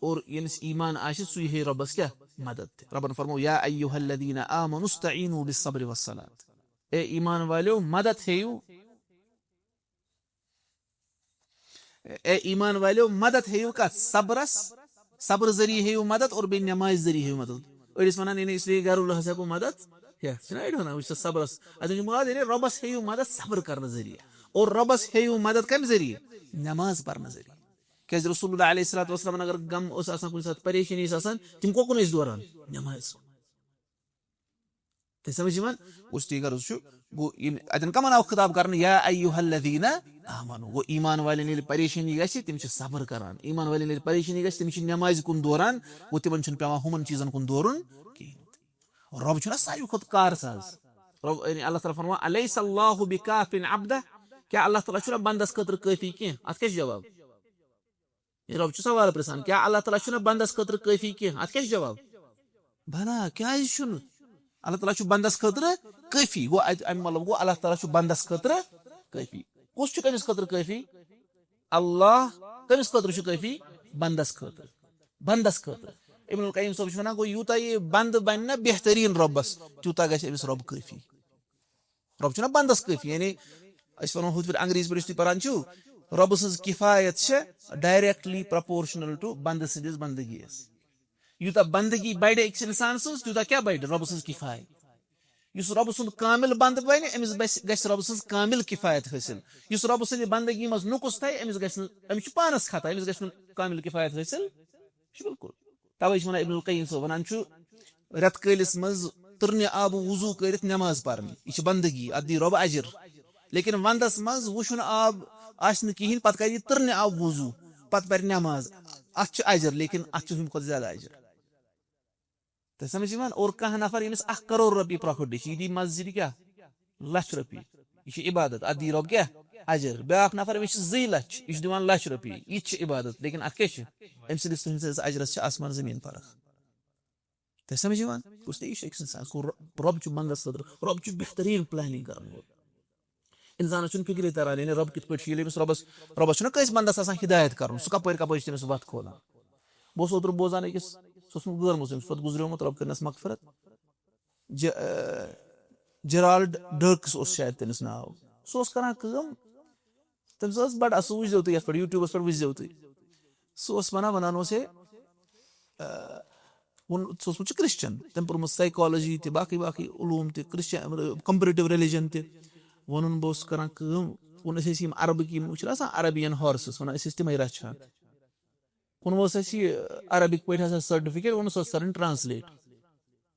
اور ییٚمِس ایٖمان آسہِ، سُے ہیٚیہِ رۄبَس کیٛاہ؟ مدد تہِ۔ رۄبَن فرموو، "یا ایھا الذین آمنوا استعینوا بالصبر والصلاۃ"۔ اے ایمان والیو، مدد ہیٚیِو۔ اے ایمان والیو، مدد ہیٚیِو کتھ؟ صبرس۔ صبر ذٔریعہٕ ہیٚیِو مدد اور بیٚیہِ نمازِ ذٔریعہٕ ہیٚیِو مدد۔ أڑۍ ٲسۍ ونان، یعنی اس لیے گھر والہس ہٮ۪کو مدد ہٮ۪تھ۔ چھِنہ أڑۍ ونان، وٕچھ سا صبرس۔ اتھ چھُ مراد، یعنی رۄبس ہیٚیِو مدد صبر کرنہٕ ذٔریعہٕ۔ اور رۄبس ہیٚیِو مدد کمہِ ذٔریعہٕ؟ نماز پرنہٕ ذٔریعہٕ۔ کیٛازِ رسول اللہ علیہ الصلوۃ والسلام اگر غم اوس آسان، کُنہِ ساتہٕ پریشٲنی ٲس آسان، تِم کۄکُن ٲسۍ دوران؟ نماز۔ تۄہہِ سمجھ یِوان؟ گوٚو تی غرض چھُ، گوٚو یِم، اَتٮ۪ن کَمَن آو خطاب کرنہٕ؟ یا ایھا الذین آمنوا۔ گوٚو ایمان والٮ۪ن ییٚلہِ پریشٲنی گژھِ، تِم چھِ صبر کران۔ ایمان والٮ۪ن ییٚلہِ پریشٲنی گژھِ، تِم چھِ نٮ۪مازِ کُن دوران، گوٚو تِمَن چھُنہٕ پٮ۪وان ہُمَن چیٖزَن کُن دورُن کِہیٖنۍ۔ رۄب چھُنہ ساروی کھۄتہٕ کار ساز۔ رۄب، یعنی اللہ تعالیٰ فرماوان، "الیس اللہ بکافٍ عبدہ"، کیٛاہ اللہ تعالیٰ چھُنہ بندَس خٲطرٕ کٲفی کینٛہہ؟ اَتھ کیٛاہ چھُ جواب؟ یہِ رۄب چھُ سوال پرژھان، کیٛاہ اللہ تعالیٰ چھُنہ بندس خٲطرٕ کٲفی کینٛہہ؟ اتھ کیٛاہ چھُ جواب؟ بھلا، کیٛازِ چھُنہٕ؟ اللہ تعالیٰ چھُ بندس خٲطرٕ کٲفی۔ گوٚو اتہِ، امیُک مطلب گوٚو، اللہ تعالیٰ چھُ بندس خٲطرٕ کٲفی۔ کُس چھُ کٔمِس خٲطرٕ کٲفی؟ اللہ۔ کٔمِس خٲطرٕ چھُ کٲفی؟ بندس خٲطرٕ۔ بندس خٲطرٕ۔ ابن القیم صٲب چھُ ونان، گوٚو یوٗتاہ یہِ بندٕ بنہِ نا بہتریٖن رۄبس، تیوٗتاہ گژھِ أمِس رۄب کٲفی۔ رۄب چھُنہ بندس کٲفی، یعنی أسۍ ونو ہُتھ پٲٹھۍ انگریزی پٲٹھۍ یُس تُہۍ پران چھِو، رۄبہٕ سٕنٛز کفایت چھےٚ directly proportional to بندٕ سٕنٛدِس بندگی یس۔ یوٗتاہ بندگی بڑِ أکِس انسان سٕنٛز، تیوٗتاہ کیٛاہ بڑِ؟ رۄبہٕ سٕنٛز کفایت۔ یُس رۄبہٕ سُنٛد کامل بندٕ بنہِ، أمِس بس-، گژھِ رۄبہٕ سٕنٛز کامل کفایت حٲصِل۔ یُس رۄبہٕ سٕنٛدِ بندگی منٛز نُقُص تھایہِ، أمِس گژھِ نہٕ، أمِس چھُ پانس خطا، أمِس گژھِ نہٕ کامل کفایت حٲصِل۔ یہِ چھُ بِلکُل۔ توے چھِ ونان، ابن القیم صٲب ونان چھُ، رٮ۪تہٕ کٲلِس منٛز تٕرنہِ آبہٕ وضوٗ کٔرِتھ نٮ۪ماز پرٕنۍ، یہِ چھِ بندگی، اتھ دی رۄب اجر۔ لیکن ونٛدس منٛز وُشُن آب آسہِ نہٕ کِہیٖنۍ، پتہٕ کرِ یہِ تٕرنہِ آبہٕ وضوٗ، پتہٕ پرِ نٮ۪ماز، اتھ چھُ اجر، لیکن اتھ چھُ ہُمہِ کھۄتہٕ زیادٕ اجر۔ تۄہہِ سمجھ یِوان؟ اور کانٛہہ نفر، ییٚمِس اکھ کرور رۄپیہِ پرٛۄکھُر ڈیٚچھ، یہِ دی مسجدِ کیٛاہ؟ لچھ رۄپیہِ۔ یہِ چھِ عبادت، اتھ دی رۄب کیٛاہ؟ اجر۔ بیٛاکھ نفر، أمِس چھِ زٕے لچھ، یہِ چھُ دِوان لچھ رۄپیہِ، یہِ تہِ چھِ عبادت، لیکن اتھ کیٛاہ چھِ؟ أمۍ سٕنٛدِس، تُہٕنٛدِس اجرس چھِ آسمان زٔمیٖن فرق۔ تۄہہِ سمجھ یِوان؟ کُس تہِ، یہِ چھُ أکِس انسانس کُن، رۄ-، رۄب چھُ بندس خٲطرٕ، رۄب چھُ بہتریٖن planning کرن وول۔ انسانس چھُنہٕ فکرے تران، یعنی رۄب کِتھ پٲٹھۍ چھُ، ییٚلہِ أمِس رۄبس، رۄبس چھُنہ کٲنٛسہِ بندس آسان ہدایت کرُن، سُہ کپٲرۍ کپٲرۍ چھُ تٔمِس وتھ کھولان۔ بہٕ اوسُس اوترٕ بوزان أکِس، سُہ اوس نہٕ غٲر مسلم، سُہ چھُ پتہٕ گُزریومُت، رۄب کٔرنس مغفرت، ج-، ٲ، جیرالڈ ڈرکس اوس شاید تٔمِس ناو۔ سُہ اوس کران کٲم، تٔمِس ٲس بڑٕ اصل، وٕچھزیو تُہۍ یتھ پٮ۪ٹھ، YouTubeس پٮ۪ٹھ وٕچھزیو تُہۍ۔ سُہ اوس ونان، ونان اوس ہے، ٲ، ووٚن، سُہ اوسمُت چھُ Christian، تٔمۍ پوٚرمُت psychology تہِ، باقٕے باقٕے علوٗم تہِ، Christian، comparative religion تہِ۔ ووٚنُن، بہٕ اوسُس کران کٲم، ووٚن، أسۍ ٲسۍ یِم عربٕکۍ، یِم چھِنہ آسان Arabian horses، وَنان، أسۍ ٲسۍ تِمَے رَچھان۔ ووٚنمو، اوس اَسہِ یہِ عربِک پٲٹھۍ آسان certificate، ووٚنُس، سُہ ٲس سَرَن translate۔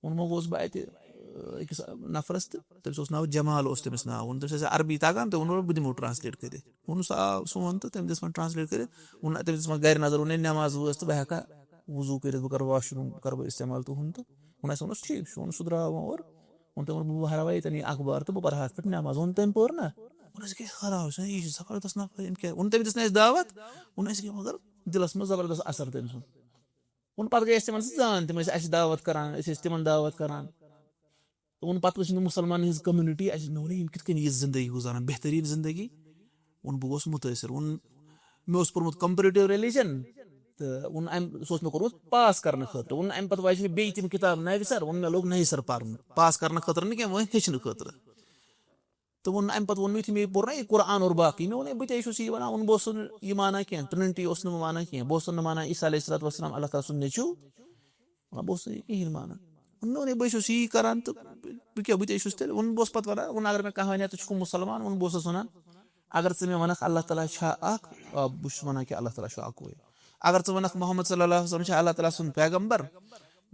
ووٚنمو گوس بہٕ اَتہِ، ٲ، أکِس نفرَس تہٕ تٔمِس اوس ناو جمال، اوس تٔمِس ناو۔ ووٚن تٔمِس، "اَسہِ عربی تَگان؟" تہٕ ووٚن، "بہٕ دِمو translate کٔرِتھ۔" ووٚن سُہ آو سون تہٕ تٔمۍ دِژ وۄنۍ translate کٔرِتھ۔ ووٚن تٔمۍ دِژ وۄنۍ گَرِ نظر، ووٚن، "ہے، نٮ۪ماز وٲژ تہٕ بہٕ ہٮ۪کا وضوٗ کٔرِتھ، بہٕ کَرٕ washroom، کَرٕ بہٕ استعمال تُہُنٛد؟" تہٕ ووٚن اَسہِ، ووٚنُس، "ٹھیٖک چھُ۔" ووٚن سُہ درٛاو وۄنۍ اورٕ۔ ووٚن تٔمۍ، ووٚن، "بہٕ بَہراوَے ییٚتٮ۪ن یہِ اخبار تہٕ بہٕ پَرٕ ہا اَتھ پٮ۪ٹھ نٮ۪ماز۔" ووٚن تٔمۍ، پٔر نہ۔ ووٚن اَسہِ، "کیٛاہ خراب چھُ، یہِ چھُ زبردست نفر، أمۍ کیٛاہ؟" ووٚن تٔمۍ، دِژ نہ اَسہِ دعوت۔ ووٚن اَسہِ، کیٛاہ مگر دِلَس منٛز زبردست اثر تٔمۍ سُنٛد۔ ووٚن پَتہٕ گٔے اَسہِ تِمَن سۭتۍ زان، تِم ٲسۍ اَسہِ دعوت کَران، أسۍ ٲسۍ تِمَن دعوت کَران۔ تہٕ ووٚن پَتہٕ ٲسۍ نہٕ مُسلمانَن ہٕنٛز community، اَسہِ مےٚ ووٚن، "یِم کِتھ کٔنۍ یِژھ زِندگی گُزاران، بہتریٖن زِندگی؟" ووٚن، بہٕ گوس مُتٲثر۔ ووٚن، مےٚ اوس پوٚرمُت comparative religion، تہٕ ووٚن أمۍ، سُہ اوس مےٚ کوٚرمُت pass کرنہٕ خٲطرٕ۔ ووٚن، اَمہِ پَتہٕ واجہِ مےٚ بیٚیہِ تِم کِتاب نَوِ سَر، ووٚن، مےٚ لوٚگ نَیہِ سَر پَرُن، pass کرنہٕ خٲطرٕ نہٕ کینٛہہ، وۄنۍ ہیٚچھنہٕ خٲطرٕ۔ تہٕ ووٚن، اَمہِ پَتہٕ ووٚن مےٚ یُتھُے مےٚ یہِ پوٚر نا، یہِ قرآن اور باقٕے، مےٚ ووٚن، ہے، بہٕ تہِ ہے چھُس یی وَنان، ووٚن، بہٕ اوسُس نہٕ یہِ مانان کینٛہہ، Trinity اوسُس نہٕ بہٕ مانان کینٛہہ، بہٕ اوسُس نہٕ مانان عیسیٰ علیہ الصلوۃ والسلام اللہ تعالیٰ سُنٛد نیٚچوٗ، وَنان، بہٕ اوسُس نہٕ یہِ کِہیٖنۍ مانان۔ ووٚن مےٚ، ووٚن، ہے، بہٕ چھُس یی کران تہٕ بہٕ کیٛاہ، بہٕ تہِ ہے چھُس تیٚلہِ۔ ووٚن، بہٕ اوسُس پَتہٕ وَنان، ووٚن، اگر مےٚ کانٛہہ وَنہِ ہا، ژٕ چھُکھ مُسلمان، ووٚن، بہٕ اوسُس وَنان، اگر ژٕ مےٚ وَنَکھ اللہ تعالیٰ چھا اَکھ، آ، بہٕ چھُس وَنان کہِ اللہ تعالیٰ چھُ اَکُے۔ اگر ژٕ وَنَکھ محمد صلی اللہ علیہ وسلم چھا اللہ تعالیٰ سُنٛد پیغمبر، بہٕ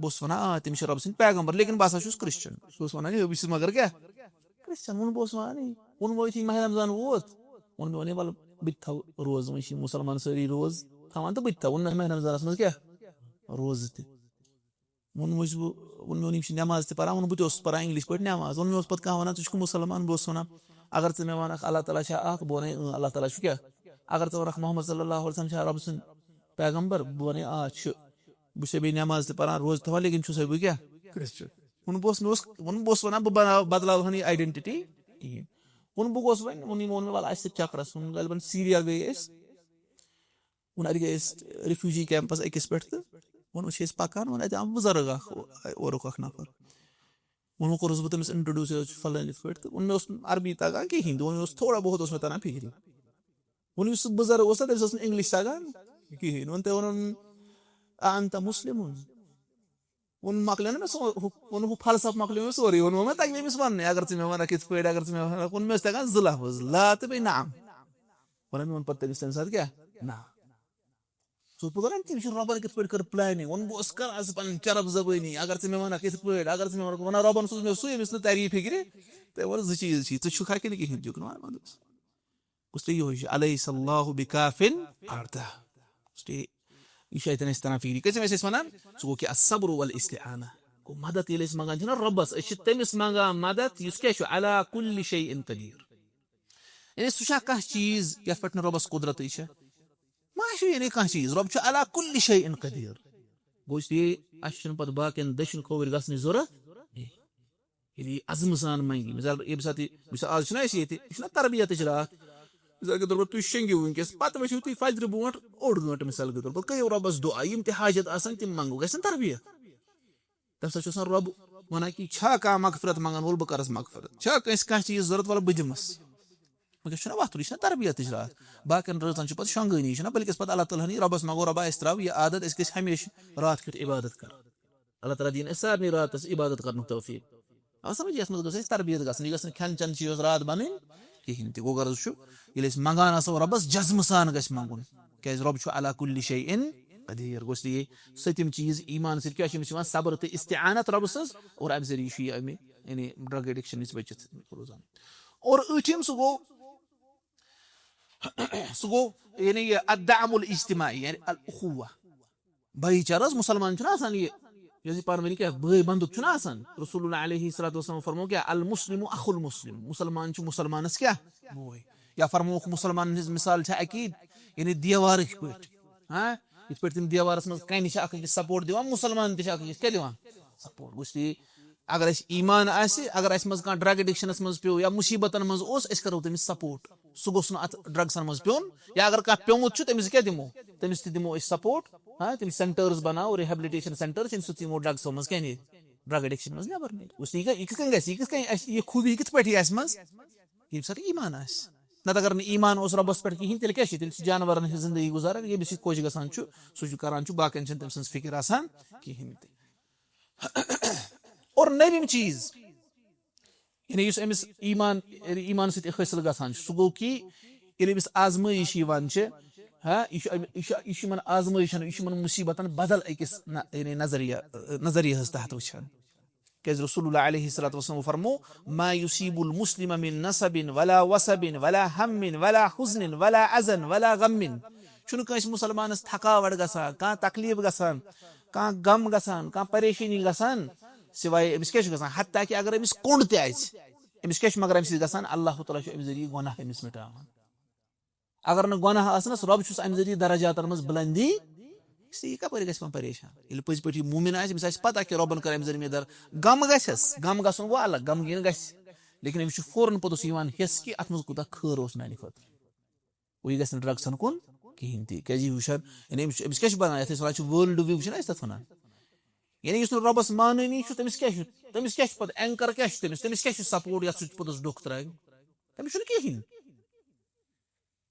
اوسُس وَنان، آ، تٔمِس چھِ رۄب سٕنٛدۍ پیغمبر، لیکن بہٕ ہسا چھُس Christian۔ سُہ اوس وَنان، ہے، بہٕ چھُس مگر کیٛاہ؟ Christian۔ ووٚن، بہٕ اوسُس وَنان، یی۔ ووٚن، وۄنۍ یُتھُے ماہِ رمضان ووت، ووٚن مےٚ، وَنے، وَلہٕ بہٕ تہِ تھاوٕ روزٕ، وۄنۍ چھِ یِم مُسلمان سٲری روزٕ تھاوان تہٕ بہٕ تہِ تھاوٕ۔ ووٚن مےٚ، ماہِ رمضانَس منٛز کیٛاہ؟ روزٕ تہِ۔ ووٚن، وۄنۍ چھُس بہٕ، ووٚن مےٚ، ووٚن، یِم چھِ نٮ۪ماز تہِ پَران، ووٚن، بہٕ تہِ اوسُس پَران English پٲٹھۍ نٮ۪ماز۔ ووٚن مےٚ، اوس پَتہٕ کانٛہہ وَنان، ژٕ چھُکھ مُسلمان؟ بہٕ اوسُس وَنان، اگر ژٕ مےٚ وَنَکھ اللہ تعالیٰ چھا اَکھ، بہٕ وَنے، اۭں، اللہ تعالیٰ چھُ کیٛاہ؟ اگر ژٕ وَنَکھ محمد صلی اللہ علیہ وسلم چھا رۄب سُنٛد پیغمبر، بہٕ وَنے، آ، چھُ۔ بہٕ چھُسے بیٚیہِ نٮ۪ماز تہِ پَران، روزٕ تہِ تھاوان، لیکن چھُسے بہٕ کیٛاہ؟ Christian۔ ووٚن، بہٕ اوسُس، مےٚ اوس، ووٚن، بہٕ اوسُس وَنان، بہٕ بَناو-، بَدلاوہَن یہِ identity کِہیٖنۍ۔ ووٚن، بہٕ گوس وۄنۍ، ووٚن یِمو، ووٚن مےٚ، وَلہٕ اَسہِ سۭتۍ چَکرَس۔ ووٚن، غالباً سیٖریا گٔے أسۍ۔ ووٚن، اَتہِ گٔے أسۍ refugee campس أکِس پٮ۪ٹھ تہٕ ووٚن، أسۍ چھِ أسۍ پَکان، ووٚن، اَتہِ آو بُزرٕگ اَکھ، او-، اورُک اَکھ نفر۔ ووٚن، وۄنۍ کوٚرُس بہٕ تٔمِس introduce، یہِ حظ چھُ فلٲنۍ یِتھ پٲٹھۍ تہٕ ووٚن، مےٚ اوس عربی تَگان کِہیٖنۍ تہِ، ووٚن، مےٚ اوس تھوڑا بہت اوس مےٚ تَران فِکرِ۔ ووٚن، یُس سُہ بُزرٕگ اوس نا، تٔمِس ٲس نہٕ English تَگان کِہیٖنۍ۔ ووٚن تٔمۍ، ووٚنُن، "أأنت مسلم؟" ووٚن، مۄکلیو نہ مےٚ سُہ، ہُہ، ووٚن، ہُہ فلسفہٕ مۄکلیو مےٚ سورُے۔ ووٚن، وۄنۍ تَگہِ مےٚ أمِس وَننُے، اگر ژٕ مےٚ وَنَکھ یِتھ پٲٹھۍ، اگر ژٕ مےٚ وَنَکھ، ووٚن مےٚ ٲسۍ تَگان زٕ لفظ، لا تہٕ بیٚیہِ نعم۔ وَنان مےٚ ووٚن پَتہٕ تٔمِس تَمہِ ساتہٕ کیٛاہ؟ نعم۔ ژٕ اوسُکھ پَتہٕ وَنان، تٔمِس چھِ رۄبَن کِتھ پٲٹھۍ کٔر planning۔ ووٚن، بہٕ اوسُس کَران سُہ پَنٕنۍ چرب زبٲنی، اگر ژٕ مےٚ وَنَکھ یِتھ پٲٹھۍ، اگر ژٕ مےٚ وَنَکھ، وَنان رۄبَن سوٗز مےٚ سُے، ییٚمِس نہٕ تَری فِکرِ۔ تٔمۍ ووٚن، زٕ چیٖز چھی، ژٕ چھُکھا کِنہٕ کِہیٖنۍ چھُکھ نہٕ وَنان؟ دوٚپُس، اس لیے یہِ چھُ، الیس اللہ بکافٍ عبدہ۔ اس لیے یہِ چھُ اَتٮ۪ن اَسہِ تَران فِکرِ۔ کٔژِم ٲسۍ أسۍ وَنان؟ سُہ گوٚو کہِ الصبر والاستعانہ۔ گوٚو مدد ییٚلہِ أسۍ منٛگان چھِ نا رۄبَس، أسۍ چھِ تٔمِس منٛگان مدد یُس کیٛاہ چھُ؟ علی کل شیء قدیر۔ یعنی سُہ چھا کانٛہہ چیٖز یَتھ پٮ۪ٹھ نہٕ رۄبَس قدرتٕے چھےٚ؟ ما چھُ یعنی کانٛہہ چیٖز، رۄب چھُ علی کل شیء قدیر۔ گوٚو اس لیے اَسہِ چھُنہٕ پَتہٕ باقیَن دٔچھِنۍ کھووٕرۍ گژھنٕچ ضوٚرَتھ۔ ییٚلہِ یہِ عزمہٕ سان منٛگہِ، مثال، ییٚمہِ ساتہٕ یہِ، مثال، آز چھُنہ اَسہِ ییٚتہِ، یہِ چھُنہ تربیتٕچ راتھ۔ مثال کے طور پر تُہۍ شۄنٛگِو وٕنکیٚس، پَتہٕ ؤتھِو تُہۍ فجرِ برونٛٹھ اوٚڑ گٲنٛٹہٕ، مثال کے طور پر، کٔرِو رۄبَس دُعا، یِم تہِ حاجت آسَن، تِم منٛگو، گژھن تربیت۔ تَمہِ ساتہٕ چھُ آسان رۄب وَنان کہِ چھا کانٛہہ مغفرت منٛگَن وول، بہٕ کَرَس مغفرت۔ چھا کٲنٛسہِ کانٛہہ چیٖز ضوٚرَتھ، وَلہٕ بہٕ دِمَس۔ وٕنکیٚس چھُنہ وۄتھُن، یہِ چھُنہ تربیتٕچ راتھ۔ باقیَن رٲژَن چھُ پَتہٕ شۄنٛگٲنی، یہِ چھُنہ، بلکہِ أسۍ پَتہٕ اللہ تعالیٰ ہَن یی رۄبَس منٛگو، رۄبا، اَسہِ ترٛاو یہِ عادت، أسۍ گٔژھۍ ہمیشہِ راتھ کیُتھ عبادت کَرٕنۍ۔ اللہ تعالیٰ دِیِن اَسہِ سارنٕے راتَس عبادت کرنُک توفیٖق۔ آو سمجھ؟ یَتھ منٛز گٔژھ اَسہِ تربیت گژھٕنۍ، یہِ گٔژھ نہٕ کھٮ۪ن چٮ۪ن چیٖز راتھ بَنٕنۍ کِہیٖنۍ تہِ۔ گوٚو غرض چھُ، ییٚلہِ أسۍ منٛگان آسو رۄبَس، جزمہٕ سان گژھِ منٛگُن، کیٛازِ رۄب چھُ علی کُلِ شیء قدیر گوٚژھ تہِ یہِ سٔتِم چیٖز ایٖمان سۭتۍ کیٛاہ چھُ أمِس یِوان؟ صبر تہٕ استعانت رۄبہٕ سٕنٛز، اور اَمہِ ذٔریعہٕ چھُ یہِ اَمہِ یعنی ڈرگ ایڈکشن نِش بٔچِتھ روزان۔ اور ٲٹھِم سُہ گوٚو، سُہ گوٚو یعنی یہِ الدعم الاجتماعی، یعنی الاخوہ۔ بھائی چارٕ حظ، مُسلمان چھُنہ آسان یہِ، یۄس یہِ پانہٕ ؤنۍ کیٛاہ بٲے بنٛدُت چھُنہ آسان؟ رسول اللہ علیہ الصلوۃ والسلام فرمو کیٛاہ؟ المسلم اخو المسلم، مُسلمان چھُ مُسلمانس کیٛاہ؟ بوے۔ یا فرمووُکھ مُسلمانن ہٕنٛز مثال چھےٚ اکیٖد، یعنی دیوارٕکۍ پٲٹھۍ۔ ہاں، یِتھ پٲٹھۍ تِم دیوارس منٛز کنہِ چھِ اکھ أکِس سپورٹ دِوان، مُسلمان تہِ چھِ اکھ أکِس کیٛاہ دِوان؟ سپورٹ۔ گوٚژھ تہِ اگر اَسہِ ایٖمان آسہِ، اگر اَسہِ منٛز کانٛہہ ڈرگ ایڈکشنس منٛز پیوٚو یا مُصیبتن منٛز اوس، أسۍ کرو تٔمِس سپورٹ۔ سُہ گوٚژھ نہٕ اتھ ڈرگسن منٛز پیوٚن، یا اگر کانٛہہ پیوٚمُت چھُ، تٔمِس کیٛاہ دِمو؟ تٔمِس تہِ دِمو أسۍ سپورٹ۔ ہاں، تِم سینٹٲرٕز بناو، ریہیبلٹیشن سینٹٲرٕز، ییٚمہِ سۭتۍ یِمو ڈرگسو منٛز کیٛاہ نیرِ؟ ڈرگ ایڈکشن منٛز نٮ۪بر نیرِ۔ گوٚژھ یہِ کِتھ کٔنۍ گژھِ؟ یہِ کِتھ کٔنۍ اَسہِ، یہِ خوٗبی کِتھ پٲٹھۍ یِیہِ اَسہِ منٛز؟ ییٚمہِ ساتہٕ ایٖمان آسہِ۔ نتہٕ اگر نہٕ ایٖمان اوس رۄبس پٮ۪ٹھ کِہیٖنۍ، تیٚلہِ کیٛاہ چھِ؟ تیٚلہِ چھِ جانورن ہٕنٛز زندگی گُزاران، ییٚمِس یہِ خۄش گژھان چھُ، سُہ چھُ کران چھُ، باقین چھَنہٕ تٔمۍ سٕنٛز فِکر آسان کِہیٖنۍ تہِ۔ اور نٔوِم چیٖز، یعنی یُس أمِس ایٖمان، یعنی ایٖمان سۭتۍ حٲصِل گژھان چھُ، سُہ گوٚو کہِ ییٚلہِ أمِس آزمٲیِش یِوان چھِ، ہا، یہِ چھُ أمۍ، یہِ چھُ، یہِ چھُ یِمن آزمٲیِشن، یہِ چھُ یِمن مُصیبتن بدل أکِس نہ-، یعنی نظریہ، نظریہس تحت وٕچھان۔ کیازِ رسول اللہ علیہ الصلوۃ والسلام فرمو، ما یصیب المسلم من نصب ولا وصب ولا هم ولا حزن ولا اذى ولا غم۔ چھُنہٕ کٲنٛسہِ مُسلمانس تھکاوٹ گژھان، کانٛہہ تکلیف گژھان، کانٛہہ غم گژھان، کانٛہہ پریشٲنی گژھان، سوائے أمِس کیٛاہ چھُ گژھان؟ حتیٰ کہِ اگر أمِس کوٚنٛڈ تہِ آسہِ، أمِس کیٛاہ چھُ مگر اَمہِ سۭتۍ گژھان؟ اللہ تعالیٰ چھُ اَمہِ ذٔریعہٕ گۄناہ أمِس مِٹاوان۔ اگر نہٕ گۄناہ آسنس، رۄب چھُس اَمہِ ذٔریعہٕ درجاتن منٛز بلندی، اس لیے یہِ کپٲرۍ گژھِ وۄنۍ پریشان؟ ییٚلہِ پٔزۍ پٲٹھۍ یہِ مومن آسہِ، أمِس آسہِ پتہ کہِ رۄبن کٔر اَمہِ ذٔریعہٕ مےٚ در-، غم گژھٮ۪س، غم گژھُن گوٚو الگ، غمگیٖن گژھِ، لیکن أمِس چھُ فوراً پوٚتُس یِوان حِس کہِ اتھ منٛز کوٗتاہ خٲر اوس میانہِ خٲطرٕ۔ گوٚو یہِ گژھِ نہٕ ڈرگسن کُن کِہینۍ تہِ، کیازِ یہِ وٕچھان، یعنی أمِس چھُ، أمِس کیٛاہ چھُ بنان؟ یتھ أسۍ ونان چھِ ورلڈ وِو، چھُنہ أسۍ تتھ ونان؟ یعنی یُس نہٕ رۄبس مانٲنی چھُ، تٔمِس کیٛاہ چھُ، تٔمِس کیٛاہ چھُ پتہٕ اینکر کیٛاہ چھُ تٔمِس، تٔمِس کیٛاہ چھُ سپورٹ یتھ سۭتۍ پوٚتُس ڈوٚکھ ترٛاوِ؟ تٔمِس چھُنہٕ کِہینۍ۔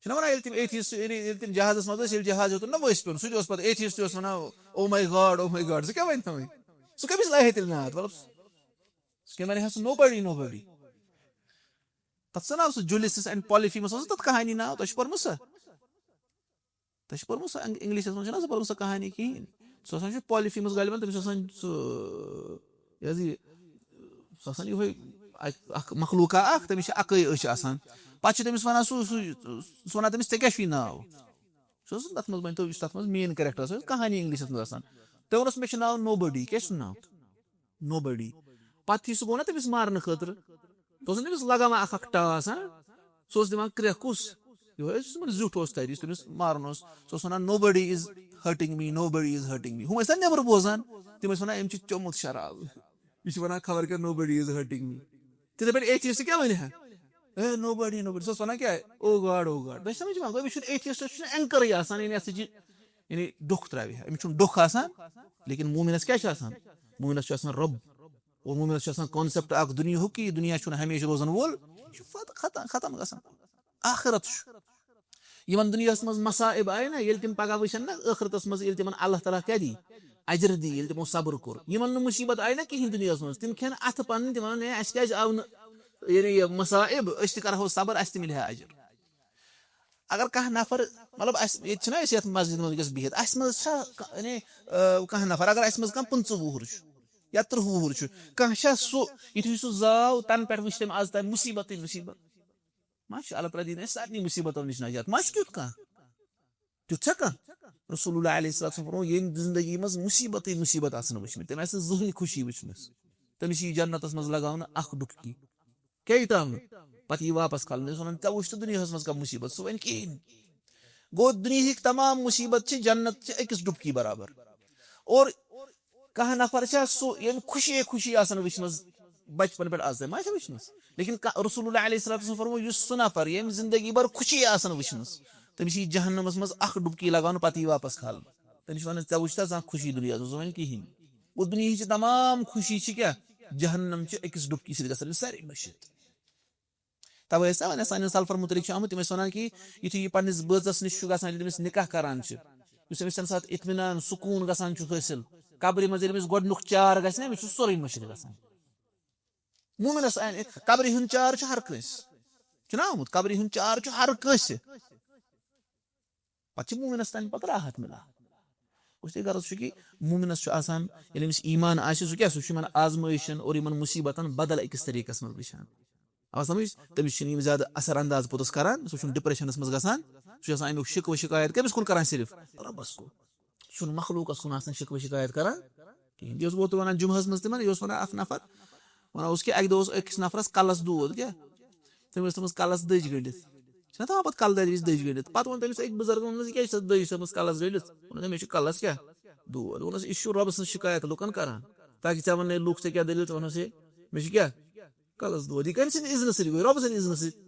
چھِنہ وَنان، ییٚلہِ تِم ایتھیسٹ، ییٚلہِ، ییٚلہِ تِم جہازس منٛز ٲسۍ، ییٚلہِ جہاز ہیوٚتُن نہ ؤسۍ پیوٚن، سُہ تہِ اوس پتہٕ ایتھیسٹ تہِ اوس وَنان، "او ماے گاڈ، او ماے گاڈ، ژٕ کیٛاہ وَنہِ تِمَے؟ ژٕ کٔمِس لایہِ ہے تیٚلہِ نعت؟" مطلب، ژٕ کیٛاہ وَنہِ ہا سُہ؟ Nobody, nobody. تَتھ سُہ ناو سُہ Ulysses and Polyphemus اوس تَتھ کہانی ناو، تۄہہِ چھُ پوٚرمُت سُہ؟ تۄہہِ چھُ پوٚرمُت سُہ انگ-، انگلشس منٛز چھُنہ سُہ پوٚرمُت سۄ کہانی کِہیٖنۍ؟ سُہ آسان چھُ پالیفیمس غالباً، تٔمِس چھُ آسان سُہ، یہِ حظ یہِ، سُہ آسان یِہوٚے اَکہِ-، اَکھ مخلوقہ اَکھ، تٔمِس چھِ اَکٕے أچھ آسان۔ پَتہٕ چھِ تٔمِس وَنان سُہ، سُہ، سُہ وَنان تٔمِس، "ژےٚ کیٛاہ چھُے ناو؟" سُہ اوس تَتھ منٛز، مٲنۍ تو، یُس تَتھ منٛز مین کیریکٹر اوس، کہانی اِنگلِشَس منٛز آسان۔ تٔمۍ ووٚنُس، "مےٚ چھُ ناو نو بڈی۔" کیٛاہ چھُ ناو؟ نو بڈی۔ پَتہٕ یُتھُے سُہ گوٚو نہ تٔمِس مارنہٕ خٲطرٕ، تہٕ اوس نہ تٔمِس لگاوان اَکھ اَکھ ٹاس، ہاں؟ سُہ اوس دِوان کرٛٮ۪کھ کُس؟ یِہوٚے اوس یِمَن زیُٹھ اوس تَتہِ، یُس تٔمِس مارُن اوس۔ سُہ اوس وَنان، "Nobody is hurting me, nobody is hurting me." ہُم ٲسۍ نہ نٮ۪برٕ بوزان، تِم ٲسۍ وَنان، "أمۍ چھُ چوٚمُت شراب، یہِ چھُ وَنان خبر کیٛاہ، nobody is hurting me." تِتھَے پٲٹھۍ ایتھیسٹ کیٛاہ وَنہِ ہا؟ "A, nobody, nobody." سُہ اوس وَنان کیٛاہ؟ "Oh God, oh God." تۄہہِ چھِ سَمٕجھ یِوان؟ گوٚو أمِس چھُنہٕ ایتھیسٹَس چھُنہٕ اینکرٕے آسان، یعنی اَتھ سۭتۍ چھِ، یعنی ڈوٚکھ ترٛاوِ ہا۔ أمِس چھُنہٕ ڈوٚکھ آسان، لیکن مومنَس کیٛاہ چھُ آسان؟ مومنَس چھُ آسان رۄب، اور مومنَس چھُ آسان کانسیپٹ اَکھ دُنیاہُک کہِ یہِ دُنیا چھُنہٕ ہمیشہِ روزَن وول، یہِ چھُ فت-، ختم، ختم گژھان۔ آخرت چھُ۔ یِمَن دُنیاہَس منٛز مصائب آیہِ نہ، ییٚلہِ تِم پگاہ وٕچھَن نہ، ٲخرتَس منٛز ییٚلہِ تِمَن اللہ تعالیٰ کیٛاہ دی؟ اجر دی، ییٚلہِ تِمو صبر کوٚر۔ یِمَن نہٕ مُصیبت آیہِ نہ کِہیٖنۍ دُنیاہَس منٛز، تِم کھٮ۪ن اَتھٕ پَنٕنۍ، تِم وَنَن، "ہے، اَسہِ کیٛازِ آو نہٕ، یعنی، یہِ مصائب، أسۍ تہِ کَرہو صبر، اَسہِ تہِ مِلہِ ہا اجر۔" اگر کانٛہہ نفر، مطلب، اَسہِ ییٚتہِ چھِنہ أسۍ یَتھ مسجد منٛز وٕنکیٚس بِہِتھ، اَسہِ منٛز چھا کانٛہہ، یعنی، آ، کانٛہہ نفر، اگر اَسہِ منٛز کانٛہہ پٕنٛژٕ وُہُر چھُ یا تٕرٛہ وُہُر چھُ، کانٛہہ چھا سُہ، یُتھُے سُہ زاو، تَنہٕ پٮ۪ٹھ وٕچھ تٔمۍ آز تام مُصیبتٕے مُصیبت؟ ما چھُ اللہ تعالیٰ دِیِن اَسہِ سارنٕے مُصیبتن نِش نجات؟ ما چھُ تیُتھ کانٛہہ؟ تیُتھ چھا کانٛہہ؟ رسول اللہ علیہ الصلوۃ والسلام فرموو، ییٚمۍ زندگی منٛز مُصیبتٕے مُصیبت آسن وٕچھمٕتۍ، تٔمۍ آسہِ نہٕ زٕہٕنۍ خوشی وٕچھمٕژ، تٔمِس یی جنتس منٛز لگاونہٕ اکھ ڈُبکی۔ کیٛاہ یوٗتاہ نہٕ؟ پتہٕ یی واپس کھالنہٕ، تٔمِس وَنان، "ژےٚ وٕچھ تہٕ دُنیاہس منٛز کانٛہہ مُصیبت؟" سُہ وَنہِ کِہیٖنۍ۔ گوٚو، دُنیہٕکۍ تمام مُصیبت چھِ جنت چہِ أکِس ڈُبکی برابر۔ اور کانٛہہ نفر چھا سُہ، ییٚمۍ خوشی خوشی آسن وٕچھمٕژ بچپن پٮ۪ٹھ آز تام؟ ما چھےٚ وٕچھمٕژ؟ لیکن کا-، رسول اللہ علیہ الصلوۃ والسلام فرموو، یُس سُہ نفر، ییٚمۍ زندگی بھر خوشی آسن وٕچھمٕژ، تٔمِس یی جہنمس منٛز اکھ ڈُبکی لگاونہٕ، پتہٕ یی واپس کھالنہٕ۔ تٔمِس چھِ وَنان، "ژےٚ وٕچھتھا زانٛہہ خوشی دُنیاہَس منٛز؟" وَنہِ کِہیٖنۍ۔ گوٚو، دُنیاہٕچ یہِ تمام خوشی چھِ کیٛاہ؟ جہنم چہِ أکِس ڈُبکی سۭتۍ گژھان، یہِ سارے مٔشِتھ۔ تَوَے ٲسۍ نا وَنان، سانٮ۪ن سلفَن مُتعلِق چھُ آمُت، تِم ٲسۍ وَنان کہِ یُتھُے یہِ پنٛنِس بٲژَس نِش چھُ گژھان، ییٚلہِ تٔمِس نِکاح کَران چھِ، یُس أمِس تَمہِ ساتہٕ اطمینان، سکوٗن گژھان چھُ حٲصِل، قبرِ منٛز ییٚلہِ أمِس گۄڈٕنیُک چار گژھِ نا، أمِس چھُ سورُے مٔشِتھ گژھان۔ مومنَس آے قبرِ ہُنٛد چار چھُ ہر کٲنٛسہِ، چھُنہ آمُت؟ قبرِ ہُنٛد چار چھُ ہر کٲنٛسہِ۔ پتہٕ چھِ مومنس تمہِ پتہٕ راحت مِلان۔ گوٚو تۄہہِ غرض چھُ کہِ مومنس چھُ آسان، ییٚلہِ أمِس ایمان آسہِ، سُہ کیٛاہ، سُہ چھُ یِمن آزمٲیشن اور یِمن مصیبتن بدل أکِس طریٖقس منٛز وٕچھان۔ آ، سمجھ؟ تٔمِس چھِنہٕ یِم زیادٕ اثر انداز پوٚتُس کران، سُہ چھُنہٕ ڈپریشنس منٛز گژھان، سُہ چھُ آسان امیُک شکوٕ شکایت کٔمِس کُن کران؟ صرف رۄبس کُن۔ سُہ چھُنہٕ مخلوقس کُن آسان شکوٕ شکایت کران کِہیٖنۍ۔ یہِ اوسُس بہٕ اوترٕ ونان جمعہس منٛز تِمن، یہِ اوس ونان اکھ نفر، ونان اوس کہِ اکہِ دۄہ اوس أکِس نفرس کلس دود، کیٛاہ؟ تٔمۍ ٲس تھٲومٕژ کلس دٔج گٔنڈِتھ۔ چھِنہ تھاوان پتہٕ کلہٕ دادِ وِزِ دٔج گٔنڈِتھ؟ پتہٕ ووٚن تٔمِس أکۍ بُزرگن، ووٚنمَس، "یہِ کیٛازِ چھِ ژےٚ دٔج تھٲومٕژ کلس گٔنڈِتھ؟" ووٚنُن، "مےٚ چھُ کلس کیٛاہ؟ دود۔" ووٚنُس، "یہِ چھُ رۄبہٕ سٕنٛز شکایت لُکن کران، تاکہِ ژےٚ وَننے لُکھ، ژےٚ کیٛاہ دٔلیٖل؟" ژٕ وَنُس، "ہے، مےٚ چھُ کیٛاہ؟ کلس دود۔" یہِ کٔمۍ سٕنٛدِ اذنہٕ سۭتۍ گوٚو؟ رۄبہٕ سٕنٛدِ اذنہٕ سۭتۍ۔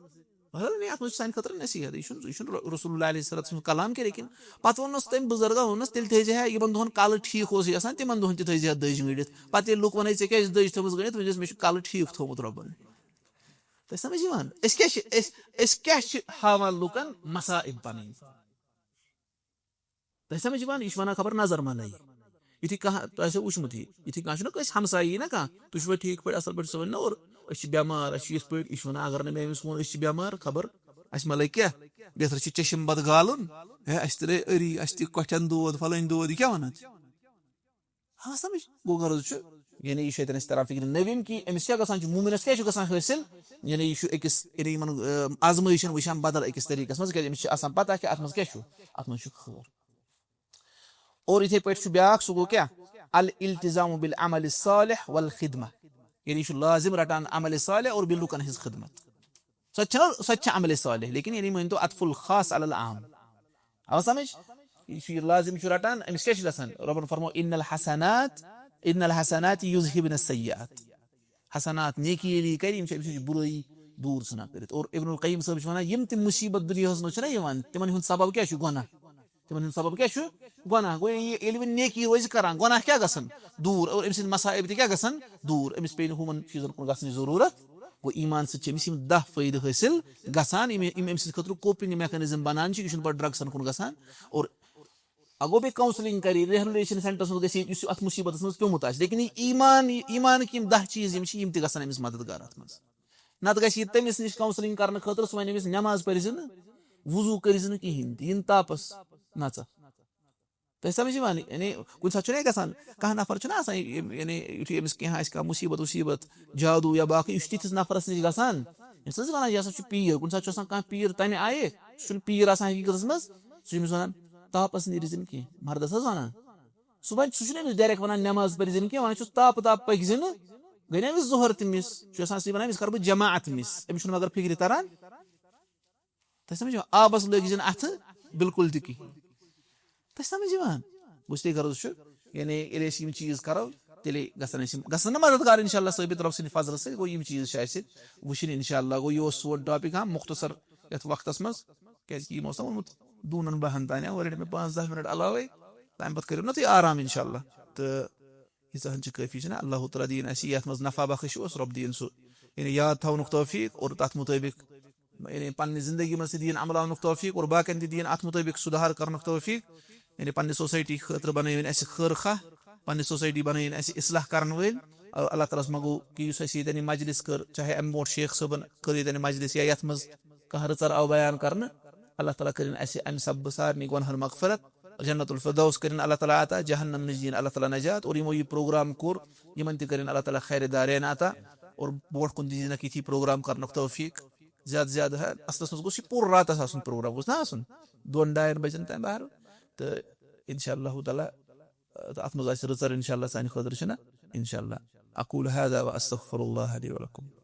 مطلب، یعنی، اتھ منٛز چھُ سانہِ خٲطرٕ نصیحت۔ یہِ چھُنہٕ، یہِ چھُنہٕ ر-، رسول اللہ علیہ الصلوۃ والسلام سُنٛد کلام کینٛہہ، لیکن پتہٕ ووٚننس تٔمۍ بُزرگن، ووٚننس، "تیٚلہِ تھٲیزِ ہا یِمن دۄہن کلہٕ ٹھیٖک اوسُے آسان، تِمن دۄہن تہِ تھٲیزِ ہا دٔج گٔنڈِتھ۔" پتہٕ ییٚلہِ لُکھ وَنَے، "ژےٚ کیٛازِ چھِ دٔج تھٲومٕژ گٔنڈِتھ؟" وۄنۍ چھَس، "مےٚ چھُ کلہٕ ٹھیٖک تھوٚومُت رۄبن۔" تۄہہِ سمجھ یِوان؟ أسۍ کیٛاہ چھِ، أسۍ، أسۍ کیٛاہ چھِ ہاوان لُکن؟ مصائب پنٕنۍ۔ تۄہہِ سمجھ یِوان؟ یہِ چھُ وَنان خبر نظر ما لگہِ۔ یُتھُے کانٛہہ، تۄہہِ آسیو وٕچھمُتٕے، یُتھُے کانٛہہ چھُنہ کٲنٛسہِ ہمسایی نہ کانٛہہ، تُہۍ چھُوا ٹھیٖک پٲٹھۍ، اَصٕل پٲٹھۍ؟ سُہ وَنہِ نہ، اور أسۍ چھِ بٮ۪مار، اَسہِ چھُ یِتھ پٲٹھۍ، یہِ چھُ وَنان، اگر نہٕ مےٚ أمِس ووٚن أسۍ چھِ بٮ۪مار، خبر اَسہِ ما لگہِ کیٛاہ؟ بہتر چھُ چشم بد گالُن، ہے، اَسہِ تہِ لے أری، اَسہِ تہِ کۄٹھٮ۪ن دود، فلٲنۍ دود، یہِ کیٛاہ وَنان ژٕ؟ ہاں، سمجھ؟ گوٚو غرض چھُ، یعنی یہِ چھُ اَتٮ۪ن اَسہِ تران فِکرِ۔ نٔوِم کہِ أمِس کیٛاہ گژھان چھُ، مومنس کیٛاہ چھُ گژھان حٲصِل؟ یعنی یہِ چھُ أکِس، یعنی یِمن، آزمٲیشن وٕچھان بدل أکِس طریٖقس منٛز، کیٛازِ أمِس چھِ آسان پتہ کہِ اَتھ منٛز کیٛاہ چھُ، اَتھ منٛز چھُ خٲر۔ اور یِتھے پٲٹھۍ چھُ بیٛاکھ، سُہ گوٚو کیٛاہ؟ الالتزام بالعمل الصالح والخدمہ۔ یعنی یہِ چھُ لازم رٹان عمل صالح اور بیٚیہِ لُکن ہٕنٛز خدمت۔ سۄ تہِ چھَنہ، سۄ تہِ چھِ عمل صالح، لیکن یعنی مٲنۍ تو عطف الخاص علی العام۔ آو سمجھ؟ یہِ چھُ، یہِ لازم چھُ رٹان، أمِس کیٛاہ چھُ گژھان؟ رۄبن فرمو، "ان الحسنات، ان الحسنات یذہبن السیئات۔" حسنات، نیکی ییٚلہِ یہِ کرِ، یِم چھِ أمۍ سٕنٛز بُرٲیی دوٗر ژھٕنان کٔرِتھ۔ اور ابن القیم صٲب چھُ وَنان، یِم تہِ مُصیٖبت دُنیاہَس منٛز چھِنہ یِوان، تِمن ہُنٛد سبب کیٛاہ چھُ؟ گۄناہ۔ تِمن ہُنٛد سبب کیٛاہ چھُ؟ گۄناہ۔ گوٚو، یہِ، ییٚلہِ وۄنۍ نیکی روزِ کران، گۄناہ کیٛاہ گژھن دوٗر؟ اور أمۍ سٕنٛدۍ مصائب تہِ کیٛاہ گژھن دوٗر؟ أمِس پیٚیہِ نہٕ ہُمن چیٖزن کُن گژھنٕچ ضروٗرت۔ گوٚو، ایمان سۭتۍ چھِ أمِس یِم دَہ فٲیدٕ حٲصِل گژھان، یِم، یِم أمۍ سٕنٛدِ خٲطرٕ coping mechanism بنان چھِ، یہِ چھُنہٕ پتہٕ drugsن کُن گژھان۔ اور اگو بیٚیہِ counselling کرِ، rehabilitation centreس منٛز گژھِ، یُس یہِ اتھ مصیبتس منٛز پیومُت آسہِ۔ لیکن یہِ ایمان، یہِ ایمانٕکۍ یِم دَہ چیٖز یِم چھِ، یِم تہِ گژھن أمِس مددگار اتھ منٛز۔ نتہٕ گژھِ یہِ تٔمِس نِش counselling کرنہٕ خٲطرٕ، سُہ ونہِ أمِس، "نٮ۪ماز پٔرۍ زِ نہٕ، وضو کٔرۍ زِ نہٕ کِہینۍ تہِ، یِن تاپس نژکھ۔" تۄہہِ سمجھ یِوان؟ یعنی کُنہِ ساتہٕ چھُنہ یہِ گژھان، کانٛہہ نفر چھُنہ آسان، یِم، یعنی یُتھُے أمِس کینٛہہ آسہِ، کانٛہہ مُصیبت وُصیبت، جادوٗ یا باقٕے، یہِ چھُ تِتھِس نفرس نِش گژھان، ییٚمِس حظ ونان، یہِ ہسا چھُ پیٖر۔ کُنہِ ساتہٕ چھُ آسان کانٛہہ پیٖر تمہِ آیہِ، سُہ چھُنہٕ پیٖر آسان حقیٖقتس منٛز، سُہ چھُ أمِس ونان، "تاپس نیٖرِو زِ نہٕ کینٛہہ"، مردس حظ ونان۔ سُہ وۄنۍ، سُہ چھُنہٕ أمِس direct ونان، "نٮ۪ماز پٔرۍ زِ نہٕ کینٛہہ"، ونان چھُس، "تاپہٕ تاپہٕ پٔکۍ زِ نہٕ"، گٔے نہ أمِس زُہر تہِ miss، چھُ آسان سُہ ونان، "أمِس کرٕ بہٕ جماعت miss"، أمِس چھُنہٕ مگر فِکرِ تران۔ تۄہہِ سمجھ یِوان؟ آبس لٲگۍ زِ نہٕ اتھٕ بِلکُل تہِ کِہینۍ۔ تۄہہِ سمجھ یِوان؟ گوٚو، تۄہہِ غرض چھُ، یعنی ییٚلہِ أسۍ یِم چیٖز کرو، تیٚلے گژھن أسۍ یِم، گژھن نہٕ مددگار انشاءاللہ ثٲبت رۄب سٕنٛدِ فضلہٕ سۭتۍ۔ گوٚو، یِم چیٖز چھِ اَسہِ وٕچھِنۍ انشاءاللہ۔ گوٚو، یہِ اوس سون topic، ہاں، مختصر یتھ وقتس منٛز، کیازِ کہِ یِمو اوس نہ ووٚنمُت دوٗنن باہن تانۍ، وۄنۍ رٔٹۍ مےٚ پانٛژھ دَہ منٹ علاوے، تمہِ پتہٕ کٔرِو نہ تُہۍ آرام انشاءاللہ۔ تہٕ ییٖژاہ ہن چھِ کٲفی، چھِنہ؟ اللہ تعالیٰ دِیِن اَسہِ یَتھ منٛز نفع بخش اوس، رۄب دِیِن سُہ، یعنی، یاد تھاونُک توفیٖق اور تَتھ مُطٲبِق، یعنی، پننہِ زندگی منٛز تہِ دِیِن عمل آونُک توفیٖق اور باقین تہِ دِیِن اَتھ مُطٲبِق سُدھار کرنُک توفیٖق، یعنی، پننہِ society خٲطرٕ بنٲوِن اَسہِ خٲر خواہ، پننہِ society بنٲوِن اَسہِ اصلاح کرن وٲلۍ۔ اللہ تعالیٰ ہس منٛگو کہِ یُس اَسہِ ییٚتٮ۪ن یہِ مجلس کٔر، چاہے اَمہِ برونٛٹھ شیخ صٲبن کٔر ییٚتٮ۪ن یہِ مجلس یا یَتھ منٛز کانٛہہ رٕژر آو بیان کرنہٕ، اللہ تعالیٰ کٔرِن اَسہِ اَمہِ سببہٕ سارنٕے گۄنہن مغفرت، جنت الفردوس کٔرِن اللہ تعالیٰ عطا، جہنم نِش دِیِن اللہ تعالیٰ نجات، اور یِمو یہِ program کوٚر، یِمن تہِ کٔرِن اللہ تعالیٰ خیر دارین عطا، اور برونٛٹھ کُن دِیِنکھ یِتھی program کرنُک توفیٖق۔ زیادٕ زیادٕ ہا، اصلس منٛز گوٚژھ یہِ پوٗرٕ راتس آسُن program، گوٚژھ نہ آسُن دۄن ڈاین بجن تام بہر۔ تہٕ انشاء اللہ تعالیٰ، تہٕ اتھ منٛز آسہِ رٕژر انشاء اللہ سانہِ خٲطرٕ، چھُنہ؟ انشاء اللہ۔ اقول هذا واستغفر الله لي ولكم۔